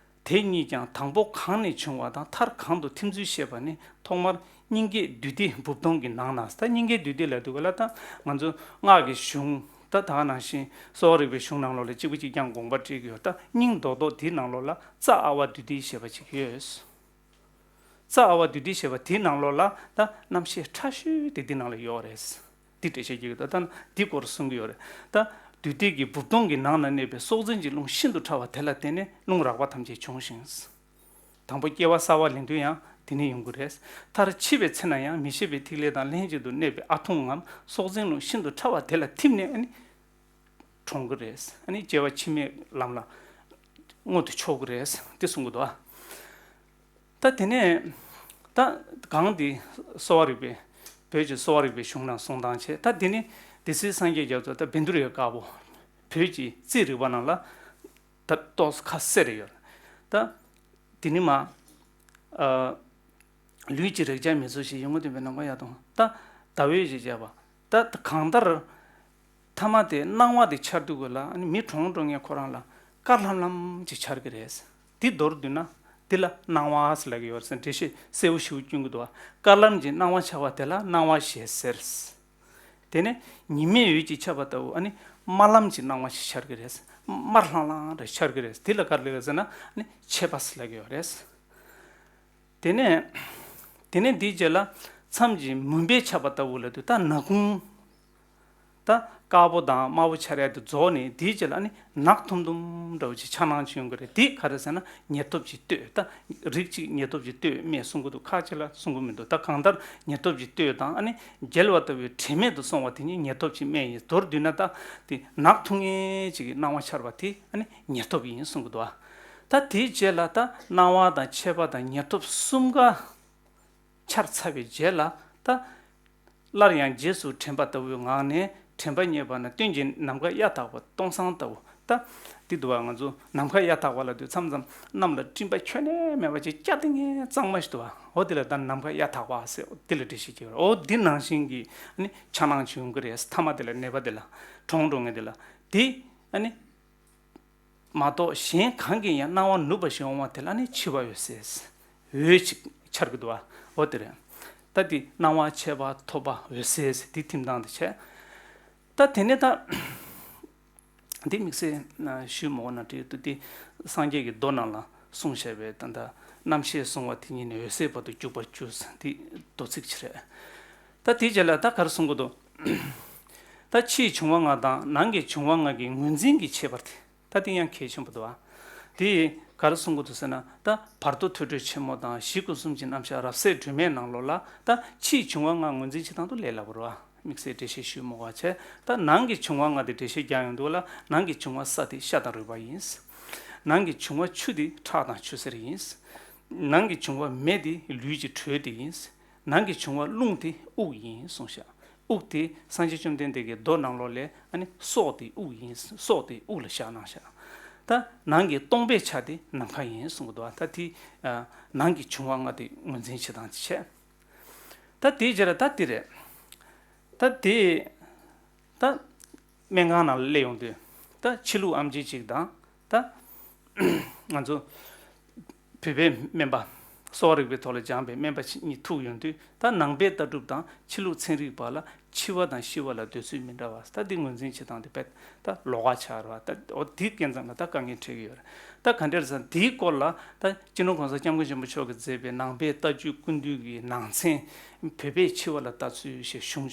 དེ་གཉིས་ཀྱང་དང་པོ་གང་ནས་བྱུང་བ་དང་མཐར་གང་དུ་ཐིམ་ཚུལ་ཤེས་པ་ནི་ཐོག་མར་སྙིང་གའི་འདུས་སྡེ་སྦུབས་སྟོང་གི་ནང་ན། ད་སྙིང་གའི་འདུས་སྡེ་ལབ་དུས་ག་ལ་ད་ང་ཚོ་སྔགས་ཀྱི་གཞུང་ད་ད་ག་ནང་བཞིན་གསོ་བ་རིག་པའི་གཞུང་ནང་ལོགས་ལ་གཅིག་པ་གཅིག་རྐྱང་དགོངས་པ་བྲིས་ཀྱི་ཡོད། ད་སྙིང་རྡོག་རྡོག་དེའི་ནང་ལོགས་ལ་རྩ་ཨ་བ་འདུས་སྡེ་ཞེས་པ་ཅིག་ཡོད། རྩ་ཨ་བ་འདུས་སྡེ་ཞེས་པ་དེའི་ནང་ལོགས་ལ་ད་རྣམ་ཤེས་ཕྲ་ཤོས་དེ་འདི་ནང་ལ་ཡོད་རེད། འདི་འགྲེལ་བཤད་རྒྱག་གི་འདུག་ད་འདི་སྐོར་གསུང་གི་ཡོད་རེད། ད་འདུས་སྡེ་གི་སྦུབས་སྟོང་གི་ནང་ན་གནས་པའི་སྲོག་འཛིན་གྱི་རླུང་ཤིན་ཏུ་ཕྲ་བ་དེ་ལ་བརྟེན་ནས་རླུང་རགས་པ་ཐམས་ཅད་བྱུང་ཞིང་། དང་པོ་སྐྱེ་བ་གསར་བ་ལེན་དུས་ཡང་དེ་ནས་ཡོང་གི་རེད། མཐར་འཆི་བའི་ཚེ་ན་ཡང་མི་ཤེས་པའི་ཐིག་ལེ་དང་ལྷན་ཅིག་ཏུ་གནས་པའི་ཨ་ཐུང་ངམ་སྲོག་འཛིན་རླུང་ཤིན་ཏུ་ཕྲ་བ་དེ་ལ་ཐིམ་ནས་ཨ་ནི་གྲོངས་ཀྱི་རེད། ཨ་ནི་སྐྱེ་བ་ཕྱི་མའི་ལམ་ལ་མངོན་དུ་ཕྱོགས་ཀྱི་རེད། འདི་གསུང་གི་འདུག་ཨ། ད་དེ་ནས་ད་གང་འདི་གསོ་བ་རིག་པའི་བོད་ཀྱི་གསོ་བ་རིག་པའི་གཞུང་ནང་གསུང་སྟངས་བྱས། ད་དེ་ནི་སྡེ་སྲིད་སངས་རྒྱས་རྒྱ་མཚོ་ད་བཻ་ཌཱུརྱ་དཀར་པོ་བོད་ཀྱི་རྩིས་རིག་པ་ནང་ལ་ད་ཏོག་ཙམ་ཁ་གསལ་རེ་ཡོད། ད་དེ་ནི་མ་ཨ་ལུས་ཀྱི་རེག་བྱ་མི་ཚོར་ཞིང་། ཡིད་ངོ་འདོད་པའི་ནམ་མཁའ་ཡང་དང་། ད་ཟླ་འོད་ཞེས་བྱ་བ། ད་གང་ལྟར་ཐ་མ་དེ་སྣང་བ་དེ་འཆར་དུས་ག་ལ་ཨ་ནི་མི་གྲོངས་འགྲོ་མཁན་ཁོ་རང་ལ་དཀར་ལྷམ་ལྷམ་ཅིག་འཆར་གི་རེད། འདི་མདོར་བསྡུས་ན་འདི་ལ་སྣང་བ་ཟེར་ལབ་ཀྱི་ཡོད་ཟེར་འགྲེལ་བཤད་གསལ་པོ་ཞེ་པོ་སྐྱོན་གྱི་འདུག་བ། དཀར་ལྷམ་གྱི་སྣང་བ་འཆར་བ་དེ་ལ་སྣང་བ་ཞེས་ཟེར། དེ་ནས་ཉི་མའི་འོད་ཀྱིས་ཁྱབ་པ་ལྟ་བུ་ཨ་ནི་དམར་ལྷམ་གྱི་སྣང་བ་ཞིག་འཆར་གི་རེད། དམར་ལྷང་ལྷང་རེ་འཆར་གི་རེད། འདི་ལ་ག་རེ་ལབ་ཀྱི་ཡོད་ཟེར་ན་ཨ་ནི་མཆེད་པ་ཟེར་ལབ་ཀྱི་ཡོད་རེད། དེ་ནས་དེ་ནས་འདིའི་རྗེས་ལ་མཚམས་ཀྱི་མུན་པས་ཁྱབ་པ་ལྟ་བུ་ལ་དུས་ད་ནག་ཁུང་། ད་དཀར་པོ་དང་དམར་པོ་འཆར་ཡ་དེ་རྫོགས་ནས་དེའི་རྗེས་ལ་ཨ་ནི་ནག་ཐུམ་ཐུམ་འདྲ་བོ་ཅིག་འཆར་སྣང་ཅིག་ཡོང་གི་རེད། དེ་ག་རེ་ཟེར་ན་ཉེར་ཐོབ་ཀྱི་གཏོས། ད་རིགས་གཅིག་ཉེར་ཐོབ་ཀྱི་གཏོས་སྨྲས་གསུང་གི་འདུག་ཁ་ཅིག་ལ་གསུང་གི་མི་འདུག་ད་གང་ལྟར་ཉེར་ཐོབ་ཀྱི་གཏོས་དང་ཨ་ནི་བརྒྱལ་བ་ལྟ་བུའི་དྲན་མེད་དུ་སོང་བ་དེ་ཉིད་ཉེར་ཐོབ་ཀྱི་སྨན་ཡིན། མདོར་བསྡུས་ན་ད་དེ་ནག་ཐུང་ངེ་ཅིག་གི་སྣང་བ་འཆར་བ་དེ་ཨ་ནི་ཉེར་ཐོབ་ཡིན་གསུང་གི་འདུག་ད་དེའི་རྗེས་ལ་ད་སྣང་བ་དང་མཆེད་པ་དང་ཉེར་ཐོབ་གསུམ་ཀ་འཆར་ཚར་བའི་རྗེས་ལ་ད་སླར་ཡང་རྗེས་སུ་དྲན་པ་ལྟ་བུའི་ངང་ནས་དྲན་པ་རྙེད་པ་ན་སྟོན་གྱི་ནམ་མཁའ་གཡའ་དག་པ་སྟོང་སང་ལྟ་བུ། ད་འདི་འདུག་བ། ང་ཚོ་ནམ་མཁའ་གཡའ་དག་པ་ལ་དུས་མཚམས་མཚམས་གནམ་ལ་སྤྲིན་པ་ཁྱོན་ནས་མེད་པ་ཅིག་སྐྱ་ཏིང་ངེ་གཙང་མ་ཞིག་འདུག་བ། འོ་དེ་ལ་ད་ནམ་མཁའ་གཡའ་དག་པ་ཟེར། འོ་དེ་ལ་འགྲེལ་བཤད་ཀྱི་ཡོད། འོ་འདི་ནང་བཞིན་གྱི་ཨ་ནི་འཆར་སྣང་བྱུང་གི་རེད། ཐ་མ་དེ་ལ་ནད་པ་དེ་ལ་གྲོངས་འགྲོ་མཁན་དེ་ལ་དེ་ཨ་ནི། མ་གཏོགས་གཞན་གང་གིས་ཡང་སྣང་བ་ནུབ་པ་ཞིག་འོང་བ་དེ་ལ་ནི་འཆི་བ་འོད་གསལ། འོད་ཅིག་འཆར་གྱི་འདུག་བ། འོ་དེ་རེད། ད་འདི་སྣང་བ་མཆེད་པ་ཐོབ་པ་འོད་གསལ་ཟེར་འདི་ཐིམ་སྟངས་དེ་བྱས། ད་དེ་ནས་ད་འདི་དམིགས་བསལ་ཞུས་མ་འོ་ན་འགྲིག་འདུག་འདི་སངས་རྒྱས་ཀྱི་མདོ་ནང་ལ་གསུངས་བཞག་པའི་ད་ལྟ་རྣམ་ཤེས་བཟུང་བ་དེ་ཉིད་ནི་འོད་གསལ་བར་དུ་འཇུག་པར་བྱ་འདི་མདོ་ཚིག་ཅིག་རེད། ད་དེའི་རྗེས་ལ་ད་ག་རེ་གསུང་གི་འདུག་ད་ཕྱིའི་འབྱུང་བ་ལྔ་དང་ནང་གི་འབྱུང་བ་ལྔ་གི་ངོས་འཛིན་གྱི་ཁྱད་པར་དེ། ད་དེ་ཡང་གལ་ཆེན་པོ་འདུག་བ། དེ་ག་རེ་གསུང་གི་འདུག་ཟེར་ན། ད་བར་དོ་ཐོས་གྲོལ་ཆེན་མོ་དང་གཞི་སྐུ་གསུམ་གྱི་རྣམ་གཞག་རབ་གསལ་སྒྲོན་མེའི་ནང་ལོགས་ལ་ད་ཕྱིའི་འབྱུང་བ་ལྔ་ངོས་འཛིན་བྱེད་སྟངས་དེ་ལས་སླ་པོ་རེད་བ། དམིགས་བསལ་འགྲེལ་བཤད་ཞུས་མ་དགོས་པ་བྱས། ད་ནང་གི་འབྱུང་བ་ལྔ་དེ་འགྲེལ་བཤད་རྒྱག་ཡོང་དུས་ལ་ནང་གི་འབྱུང་བ་ས་དེ་ཤ་དང་རུས་པ་ཡིན། ནང་གི་འབྱུང་བ་ཆུ་དེ་ཁྲག་དང་ཆུ་སེར་ཡིན། ནང་གི་འབྱུང་བ་མེ་དེ་ལུས་ཀྱི་དྲོད་དེ་ཡིན། ནང་གི་འབྱུང་བ་རླུང་དེ་དབུགས་ཡིན་གསུངས་ཤག་དབུགས་དེ་སངས་རྒྱས་བཅོམ་ལྡན་འདས་ཀྱིས་མདོ་ནང་ལོགས་ལས་ཨ་ནི་སྲོག་དེ་དབུགས་ཡིན། སྲོག་དེ་དབུགས་ལ་བཞག་གནང་ཤག་ད་ནང་གི་སྟོང་པའི་ཆ་དེ་ནམ་མཁའ་ཡིན་གསུང་གི་འདུག་ད་དེ་ནང་གི་འབྱུང་བ་ལྔ་དེ་ངོས་འཛིན་བྱེད་སྟངས་དེ་བྱས། ད་དེའི་རྗེས་ལ་ད་དེ་རེད། ད་དེ་ད་སྨན་ཁང་ནང་ལ་སླེབས་ཡོང་དུས་ད་ཕྱི་ལུགས་ཨེམ་ཆི་ཅིག་དང་ད་ང་ཚོ་བོད་པའི་སྨན་པ། གསོ་བ་རིག་པའི་ཐོག་ལ་སྦྱངས་པའི་སྨན་པ་གཉིས་ཐུག་ཡོང་དུས་ད་ནང་པའི་ལྟ་གྲུབ་དང་ཕྱི་ལུགས་ཚན་རིག་བར་ལ་འཆི་བ་དང་ཤི་བ་ལ་འདོད་ཚུལ་མི་འདྲ་བ། ད་འདི་ངོས་འཛིན་བྱེད་སྟངས་དེ་དཔེ་ད་ལོགས་ཀ་ཆགས་རེད་བ། ད་འོ་འདི་སྐབས་ཙམ་ལ་ད་དཀའ་ངལ་འཕྲད་ཀྱི་ཡོད་རེད། ད་ག་འདྲ་རེད་ཟེར་ན་འདིའི་སྐོར་ལ་ད་སྤྱི་ནོར་༸གོང་ས་༸སྐྱབས་མགོན་ཆེན་པོ་མཆོག་གིས་མཛད་པའི་ནང་པའི་ལྟ་སྤྱོད་ཀུན་བཏུས་ཀྱི་ནང་ཚན། བོད་པའི་འཆི་བ་ལ་ལྟ་ཚུལ་ཞེས་གཞུང་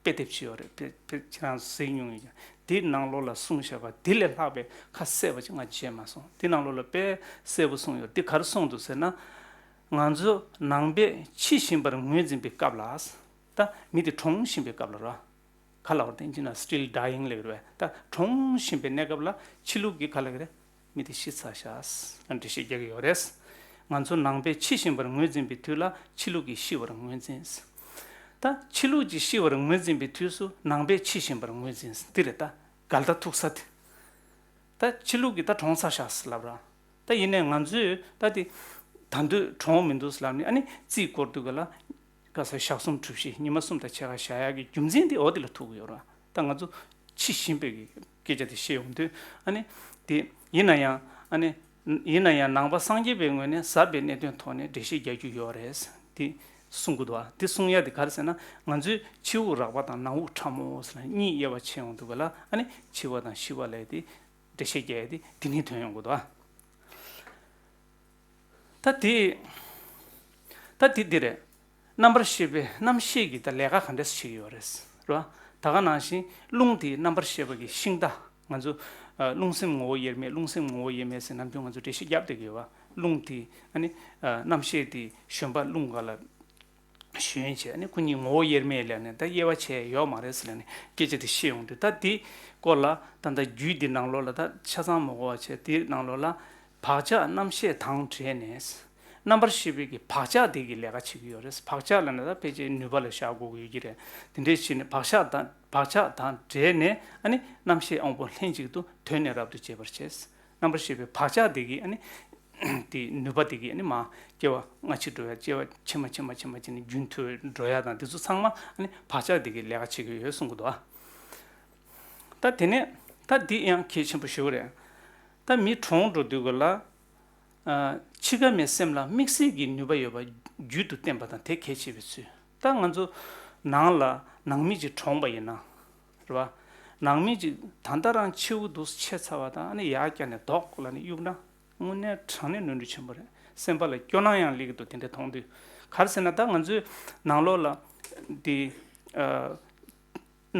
དཔེ་དེབ་ཅིག་ཡོད་རེད། དཔེ་དེབ་ཁྱེད་རང་གཟིགས་མྱོང་ཡོད་ཀྱང་། དེའི་ནང་ལོགས་ལ་གསུངས་བཞག་པ་དེ་ལས་ལྷག་པའི་ཁ་གསལ་བ་ཅིག་ང་མཇལ་མ་སོང་། དེའི་ནང་ལོགས་ལ་དཔེ་གསལ་པོ་གསུངས་ཡོད། དེ་ག་རེ་གསུངས་འདུག་ཟེར་ན། ང་ཚོ་ནང་པས་འཆི་བཞིན་པར་ངོས་འཛིན་པའི་སྐབས་ལ། ད་མི་དེ་གྲོངས་བཞིན་པའི་སྐབས་ལ་ར། ག་ལ་བར་དེ་ཅི་ན་still dying ལབ་རེད་བས། ད་གྲོངས་བཞིན་པའི་གནས་སྐབས་ལ་ཕྱི་ལུགས་ཀྱི་ག་ལ་གི་རེད། མི་དེ་ཤི་ཚར་ཤག་ཟེར་འགྲེལ་བཤད་རྒྱག་གི་ཡོད་རེད། ང་ཚོ་ནང་པས་འཆི་བཞིན་པར་ངོས་འཛིན་པའི་དུས་ལ་ཕྱི་ལུགས་ཀྱིས་ཤི་བར་ངོས་འཛིན། ད་ཕྱི་ལུགས་ཀྱིས་ཤི་བར་ངོས་འཛིན་པའི་དུས་སུ་ནང་པས་འཆི་བཞིན་པར་ངོས་འཛིན། འདི་རེད། ད་འགལ་ཟླ་ཐུག་ས་དེ། ད་ཕྱི་ལུགས་ཀྱིས་ད་གྲོངས་ཚར་ཤག་ཟེར་ལབ་ར། ད་ཡིན་ནའི་ང་ཚོས་ད་དེ་ད་དུང་གྲོངས་མི་འདུག་ཟེར་ལབ་ནས། ཨ་ནི་རྩིས་སྐོར་དུས་ག་ལ། ཁ་སང་ཞག་གསུམ་གྲུ་བཞི། ཉི་མ་གསུམ་དང་ཕྱེད་ཀ་བཞག་ཡག་གི་རྒྱུ་མཚན་དེ་འོ་དེ་ལ་ཐུག་གི་ཡོད་ར། ད་ང་ཚོ་འཆི་བཞིན་པའི་གི་སྐད་ཆ་དེ་བཤད་ཡོང་དུས། ཨ་ནི་དེ་ཡིན་ན་ཡང་། ཨ་ནི་ཡིན་ན་ཡང་ནང་པ་སངས་རྒྱས་པའི་ངོས་ནས་ཟབ་པའི་གནད་དོན་ཐོག་ནས་འགྲེལ་བཤད་རྒྱག་རྒྱུ་ཡོད་རེད། དེ་གསུང་གི་འདུག་ཨ། དེ་གསུང་ཡ་དེ་ག་རེ་ཟེར་ན། ང་ཚོས་ཕྱི་དབུགས་རགས་པ་དང་ནང་དབུགས་ཕྲ་མོ་ཟེར་ན་གཉིས་དབྱེ་བ་ཕྱེ་ཡོང་དུས་ག་ལ། ཨ་ནི་འཆི་བ་དང་ཤི་བ་ལས་དེ་འགྲེལ་བཤད་རྒྱག་ཡ་དེ་དེ་ནས་ཐོན་ཡོང་གི་འདུག་ཨ། ད་དེ། ད་དེ་འདི་རེད། རྣམ་པར་ཤེས་པའི་རྣམ་ཤེས་ཀྱིས་ད་ལས་ཀ་ག་འདྲས་བྱེད་ཀྱི་ཡོད་རེད། རེད་བ། ད་ག་ནང་བཞིན་རླུང་དེ་རྣམ་པར་ཤེས་པ་གི་ཤིང་རྟ། ང་ཚོ་ཨ་རླུང་སེམས་ངོ་བོ་དབྱེར་མེད། རླུང་སེམས་ངོ་བོ་དབྱེར་མེད་ཟེར་ནམ་རྒྱུན་ང་ཚོ་འགྲེལ་བཤད་རྒྱབ་བསྡད་ཀྱི་ཡོད་བ། རླུང་དེ་ཨ་ནི་ཨ་རྣམ་ཤེས་དེ་བཞོན་པ་རླུང་ག་ལ་ཞོན་བྱས། ཨ་ནི་ཁོ་གཉིས་ངོ་བོ་དབྱེར་མེད་ལབ་ནས་ད་དབྱེ་བ་ཕྱེ་ཡོད་མ་རེད་ཟེར་ནས་སྐད་ཆ་དེ་བཤད་ཡོང་དུས། ད་དེ་སྐོར་ལ་ད་ལྟ་རྒྱུད་འདི་ནང་ལོགས་ལ་ད་ཆ་ཚང་མ་གོ་བ་བྱས། དེའི་ནང་ལོགས་ལ་བག་ཆགས་རྣམ་ཤེས་དང་བྲལ་ནས། རྣམ་པར་ཤེས་པའི་གི་བག་ཆགས་དེ་གི་ལས་ཀ་བྱེད་ཀྱི་ཡོད་རེད། བག་ཆགས་ལབ་ན་ད་ཕལ་ཆེར་ནུས་པ་ལ་བཞག་དགོས་ཀྱི་ཡོད་ཀྱི་རེད། དེ་འདྲས་བྱས་ནས་བག་ཆགས་དང་བག་ཆགས་དང་བྲལ་ནས། ཨ་ནི་རྣམ་ཤེས་དབང་པོ་ལྷན་ཅིག་ཏུ་དོན་ནི་རབ་ཏུ་བྱེད་པར་བྱེད། རྣམ་པར་ཤེས་པའི་བག་ཆགས་དེ་གིས། ཨ་ནི་དེ་ནུས་པ་དེ་གིས་ཨ་ནི་མར་སྐྱེ་བ་སྔ་ཕྱི་འགྲོ་ཡ། སྐྱེ་བ་ཕྱི་མ་ཕྱི་མ་ཕྱི་མ་བྱས་ནས་རྒྱུན་མཐུད་འགྲོ་ཡ་དང་། དེ་ཚོ་ཚང་མ་ཨ་ནི་བག་ཆགས་དེ་གིས་ལས་ཀ་བྱེད་ཀྱི་ཡོད་གསུང་གི་འདུག་ཨ། ད་དེ་ནས་ད་འདི་ཡང་གལ་ཆེན་པོ་ཞེ་པོ་རེད། ད་མི་གྲོངས་འགྲོ་དུས་ག་ལ། ཨ་འཆི་ཁ་མའི་སེམས་ལ་དམིགས་བསལ་གྱི་ནུས་པ་ཡོད་པ་རྒྱུད་དུ་བསྟན་པ་དང་། དེ་གལ་ཆེ་བའི་ཚུལ། ད་ང་ཚོ་ནང་ལ་ནང་མི་ཅིག་གྲོངས་པ་ཡིན་ན། རེད་བ། ནང་མི་ཅིག་ད་ལྟ་རང་འཆི་བ་འདུག་ཆེ་ཚར་བ་དང་། ཨ་ནི་ཡར་བསྐྱལ་ནས་རྡོག་ལབ་ནས་གཡུགས་ན། དངོས་གནས་དྲང་གནས་ནོར་འཁྲུལ་ཆེན་པོ་རེད། སེམས་པ་ལ་སྐྱོ་སྣང་ཡང་སླེབས་ཀྱི་འདུག་དེ་འདྲ་མཐོང་དུས། ག་རེ་ཟེར་ན། ད་ང་ཚོའི་ནང་ལོགས་ལ་དེ་ཨ་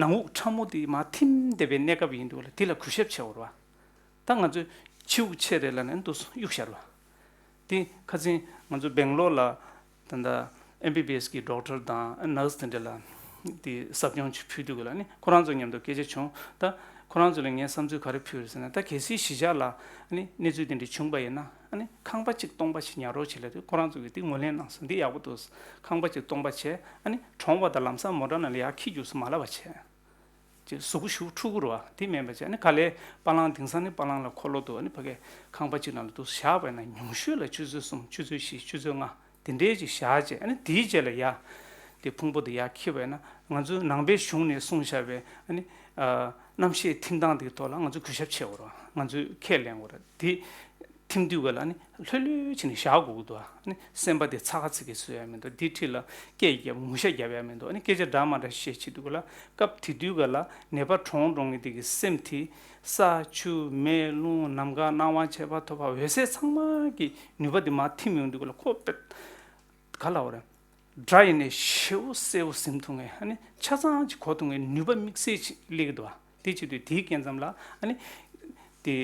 ནང་དབུགས་ཕྲ་མོ་དེ་མར་ཐིམ་བསྡད་པའི་གནས་སྐབས་ཡིན་དུས་ལ། དེ་ལ་གུས་ཞབས་བྱེད་དགོས་རེད་བ། ད་ང་ཚོས་ཕྱི་དབུགས་ཆད་རེད་ལབ་ནས་འདུག་སེ་གཡུག་བཞག་རེད་བ། དེ་ཁ་སང་ང་ཚོ་སྦེང་ལོར་ལ་ད་ལྟ་ཨེམ་བི་བི་ཨེས་ཀྱི་ཌོག་ཊར་དང་ནར་སི་དེ་འདྲ་ལ་དེ་ཟབ་སྦྱོང་ཅིག་ཕུལ་དུས་ག་ལ། ཨ་ནི་ཁོ་རང་ཚོ་མཉམ་དུ་སྐད་ཆ་བྱུང་། ད་ཁོ་རང་ཚོ་ལ་ངས་བསམ་ཚུལ་ག་རེ་ཕུལ་རེད་ཟེར་ན། ད་གལ་སྲིད་གཞིས་ཆགས་ལ་ཨ་ནི་གནས་ཚུལ་དེ་འདྲ་བྱུང་པ་ཡིན་ན། ཨ་ནི་ཁང་པ་གཅིག་སྟོང་པ་ཞིག་ཉར་རོགས་བྱེད་ལབ་དུས། ཁོ་རང་ཚོ་གིས་དེ་ངོས་ལེན་གནང་སོང་། འདི་ཡག་པོ་འདུག་ཁང་པ་གཅིག་སྟོང་པ་བྱས། ཨ་ནི་གྲོངས་པ་དང་ལམ་སང་མོ་ཊ་ནང་ལ་ཡར་འཁྱེར་རྒྱུགས་སུ་མ་ལབ་པ་བྱས། ཅིག་གཟུགས་པོ་ཞེ་པོ་འཁྲུག་གི་རེད་བ། དེ་མིན་པ་བྱས། ཨ་ནི་ག་ལེར་པ་ལང་། དེང་སང་ནི་པ་ལང་ལ་འཁོར་ལོ་འདུག་ཨ་ནི་ཕ་གིའི་ཁང་པ་གཅིག་ནང་ལ་འདུག་སེ་བཞག་པ་ཡིན་ན། ཉུང་ཤོས་ལ་ཆུ་ཚོད་གསུམ། ཆུ་ཚོད་བཞི། ཆུ་ཚོད་ལྔ། དེ་འདྲའི་ཅིག་བཞག་བྱས། ཨ་ནི་དེའི་རྗེས་ལ་ཡར་དེ་ཕུང་པོ་དེ་ཡར་འཁྱེར་བ་ཡིན་ན། ང་ཚོའི་ནང་པའི་གཞུང་ནས་གསུངས་བཞག་པའི་ཨ་ནི་ཨ་རྣམ་ཤེས་ཐིམ་སྟངས་དེའི་ཐོག་ལ་ང་ཚོས་གུས་ཞབས་བྱེད་དགོས་རེད་བ། ང་ཚོས་ཁས་ལེན་དགོས་རེད། དེ་ཐིམ་དུས་ག་ལ་ཨ་ནི་ལྷོད་ལྷོད་བྱས་ནས་བཞག་དགོས་ཀྱི་འདུག་ཨ་ནི་སེམས་པ་དེ་ཚ་ག་ཚིག་གེ་བཟོ་ཡ་མི་འདུག་དེའི་འཁྲིས་ལ་སྐད་རྒྱབ། ངུ་ཤ་རྒྱབ་ཡ་མི་འདུག་ཨ་ནི་སྐད་ཆ་འདྲ་མ་འདྲ་བཤད་བྱེད་དུས་ག་ལ། སྐབས་དེ་དུས་ག་ལ་ནད་པ་གྲོངས་འགྲོ་མཁན་དེ་གི་སེམས་དེ་ས་ཆུ་མེ་རླུང་ནམ་མཁའ་སྣང་བ་མཆེད་པ་ཐོབ་པ་འོད་གསལ་ཚང་མ་གི་ནུས་པ་དེ་མར་ཐིམ་ཡོང་དུས་ག་ལ། ཁོ་དཔེ་ག་ལབ་དགོས་རེད། སྒྲ་ཡིན་ནའི་ཞེ་པོ་གསལ་པོ་ཟིན་ཐུབ་མཁན། ཨ་ནི་ཆ་ཚང་ཅིག་གོ་ཐུབ་མཁན་ནུས་པ་དམིགས་བསལ་ཅིག་སླེབས་ཀྱི་འདུག་བ། དེ་བྱེད་དུས་དེའི་སྐབས་ཙམ་ལ་ཨ་ནི་དེ་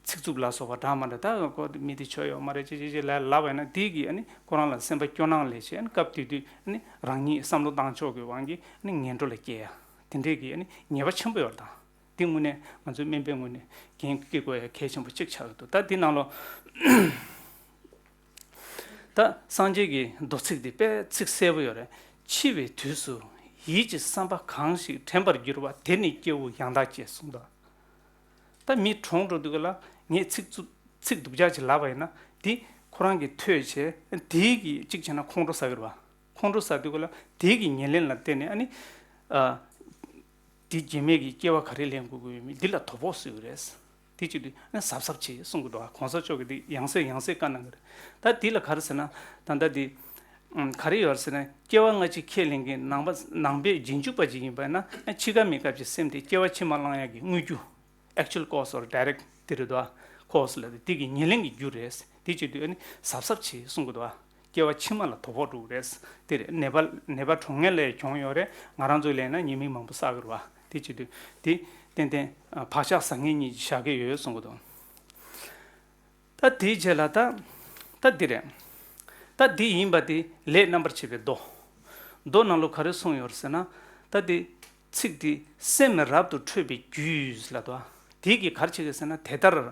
ཚིག་རྩུབ་ལ་སོགས་པ་འདྲ་མ་འདྲ། ད་ཁོ་མི་དེ་ཆོས་ཡོད་མ་རེད་ཅེས་ཅེས་ཅེས་ལབ་ལབ་པ་ཡིན་ན། དེ་གིས་ཨ་ནི་ཁོ་རང་ལ་སེམས་པ་སྐྱོ་སྣང་སླེབས་བྱས། ཨ་ནི་སྐབས་དེ་དུས་ཨ་ནི་རང་ཉིད་བསམ་བློ་བཏང་ཕྱོགས་ཀྱི་དབང་གིས་ཨ་ནི་ངན་འགྲོ་ལ་སྐྱེ་ཡ། དེ་འདྲས་ཀྱི་ཨ་ནི་ཉེས་པ་ཆེན་པོ་ཡོད་རེད། ད་དེ་དངོས་གནས་ང་ཚོའི་སྨན་པའི་ངོས་ནས་འགན་འཁྱེར་དགོས་ཡ་གལ་ཆེན་པོ་གཅིག་ཆགས་ཀྱི་འདུག་ད་འདི་ནང་ལོགས། ད་སངས་རྒྱས་ཀྱི་མདོ་ཚིག་འདི་དཔེ་ཚིག་གསལ་པོ་ཡོད་རེད། འཆི་བའི་དུས་སུ་ཡིད་ཀྱི་བསམ་པ་གང་ཞིག་དྲན་པར་འགྱུར་བ། དེ་ནི་སྐྱེ་བོ་ཡང་དག་ཅེས་གསུངས་དོ། ད་མི་གྲོངས་འགྲོ་དུས་ལ་ངས་ཚིག་རྩུབ་ཚིག་སྡུག་ཅག་ཅིག་ལབ་པ་ཡིན་ན། འདི་ཁོ་རང་གིས་ཐོས་བྱས། དེའི་གིས་གཅིག་བྱས་ན་ཁོང་ཁྲོ་ཟ་གི་རེད་བ། ཁོང་ཁྲོ་ཟ་དུས་ག་ལ་དེའི་གི་ཉེར་ལེན་ལ་བརྟེན་ནས་ཨ་ནི་ཨ་དེ་རྗེས་མའི་གི་སྐྱེ་བ་ག་རེ་ལེན་དགོས་ཀྱི་ཡོད་མེད་འདི་ལ་དོ་ཕོག་བཟོ་གི་རེད། དེ་བྱེད་དུས་ཨ་ནི་གཟབ་གཟབ་བྱེད་གསུང་གི་འདུག་ག་གོང་ས་མཆོག་གིས་འདི་ཡང་སེ་ཡང་སེ་བཀའ་གནང་གི་རེད། ད་འདི་ལ་ག་རེ་ཟེར་ན། ད་ལྟ་འདི་ཨམ་ག་རེ་ཡོད་རེད་ཟེར་ན། སྐྱེ་བ་སྔ་ཕྱི་ཁས་ལེན་མཁན་ནང་པ་ནང་པའི་རྗེས་འཇུག་པ་ཅིག་ཡིན་པ་ཡིན་ན། ཨ་འཆི་ཁ་མའི་སྐབས་ཀྱི་སེམས་དེ་སྐྱེ་བ་ཕྱི་མ་བླང་ཡག་གི་དངོས་རྒྱུ། Actual cause or direct དེ་རེད་དོ། Cause ལབ་དེ་དེ་གི་ཉེར་ལེན་གྱི་རྒྱུ་རེད། དེ་བྱེད་དུས་ཨ་ནི་གཟབ་གཟབ་བྱེད་གསུང་གི་འདུག་ག་སྐྱེ་བ་ཕྱི་མ་ལ་དོ་ཕོག་འགྲོ་གི་རེད། དེ་རེད། ནད་པ་ནད་པ་གྲོངས་མཁན་ལ་ཡང་གྱོང་ཡོད་རེད། ང་རང་ཚོ་ལ་ཡིན་ན་ཉེས་དམིགས་མང་པོ་བསགས་ཀྱི་རེད་བ། དེ་བྱེད་དུས་དེ་ཏན་ཏན་ཨ་བག་ཆགས་ཟ་མཁན་གཉིས་ཀྱིས་བཞག་གི་ཡོད་གསུང་གི་འདུག་ད་དེའི་རྗེས་ལ་ད་ད་འདི་རེད། ད་འདི་ཡིན་པ་དེ་ལས་རྣམ་པར་ཕྱེ་བའི་མདོ། མདོ་ནང་ལོགས་ག་རེ་གསུངས་ཡོད་རེད་ཟེར་ན། ད་འདི་ཚིག་འདི་སེམས་རབ་ཏུ་འཕྲོད་པའི་རྒྱུས་ལབ་འདུག་དེ་གིས་ག་རེ་བྱེད་ཀྱི་ཟེར་ན། དེ་ལྟར་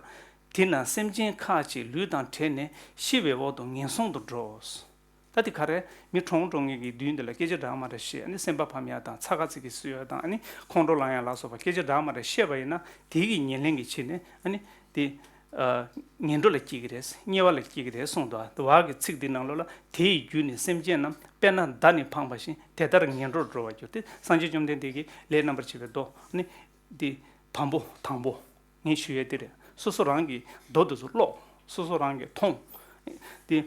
དེས་ན་སེམས་ཅན་ཁ་ཅིག་ལུས་དང་བྲལ་ནས་ཤི་བའི་འོག་ཏུ་ངན་སོང་དུ་འགྲོ། ད་དེ་ག་རེ། མི་གྲོངས་འགྲོ་མཁན་གྱི་མདུན་དེ་ལ་སྐད་ཆ་འདྲ་མ་འདྲ་བཤད། ཨ་ནི་སེམས་པ་ཕམ་ཡ་དང་ཚ་ཁ་ཚིག་གི་བཟོ་ཡ་དང་། ཨ་ནི་ཁོང་ཁྲོ་ལངས་ཡ་ལ་སོགས་པ་སྐད་ཆ་འདྲ་མ་འདྲ་བཤད་པ་ཡིན་ན། དེའི་གི་ཉེར་ལེན་གྱི་ཆེད་ནས། ཨ་ནི་དེ་ངན་འགྲོ་ལ་སྐྱེ་གི་རེད། དམྱལ་བ་ལ་སྐྱེ་གི་རེད་གསུངས་འདུག། ཨ་བ་གི་ཚིག་འདི་ནང་ལོགས་ལ། དེ་ཡི་རྒྱུ་ནི་སེམས་ཅན་རྣམས། དཔེར་ན་མདའ་ནི་འཕངས་པ་བཞིན། དེ་ལྟར་ངན་འགྲོར་འགྲོ་བར་འགྱུར། དེ་སངས་རྒྱས་བཅོམ་ལྡན་འདས་ཀྱི་ལས་རྣམ་པར་བྱེད་པའི་མདོ། ཨ་ནི་དེ་བམ་པོ་དང་པོ། ངས་ཞུ་ཡས་དེ་རེད། སོ་སོ་རང་གིས་མདོ་དེ་ཚོ་ཀློག། སོ་སོ་རང་གིས་མཐོང་། དེ་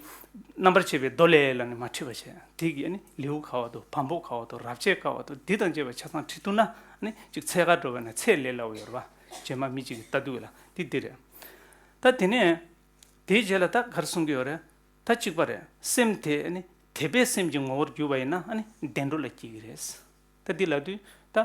རྣམ་པར་ཕྱེ་བའི་མདོ་ལས་ལ་ནི་མ་ཁྲིད་པ་བྱས། དེ་གིས་ནི་ལེའུ་ག་བ་དང་བམ་པོ་ག་བ་དང་རབ་བྱེད་ག་བ་དང་འདི་དང་བཅས་པ་ཆ་ཚང་ཁྲིད་ཐུབ་ན་ནི་ཅིག་འཚོལ་ག་འགྲོ་བ་ན་ཚད་ལས་སླ་བོ་ཡོད་རེད་པ། རྗེས་མ་མི་གཅིག་གིས་ལྟ་དུས་ལ་དེ་འདི་རེད། ད་དེ་ནས་དེའི་རྗེས་ལ་ད་ག་རེ་གསུང་གི་ཡོད་རེད། ད་གཅིག་པ་རེད། སེམས་དེ་ནི་དད་པའི་སེམས་ཀྱི་ངོ་བོར་གྱུར་པ་ཡིན་ན། ཨ་ནི་བདེ་འགྲོ་ལ་སྐྱེ་གི་རེད། ད་འདི་ལབ་དུས་ད་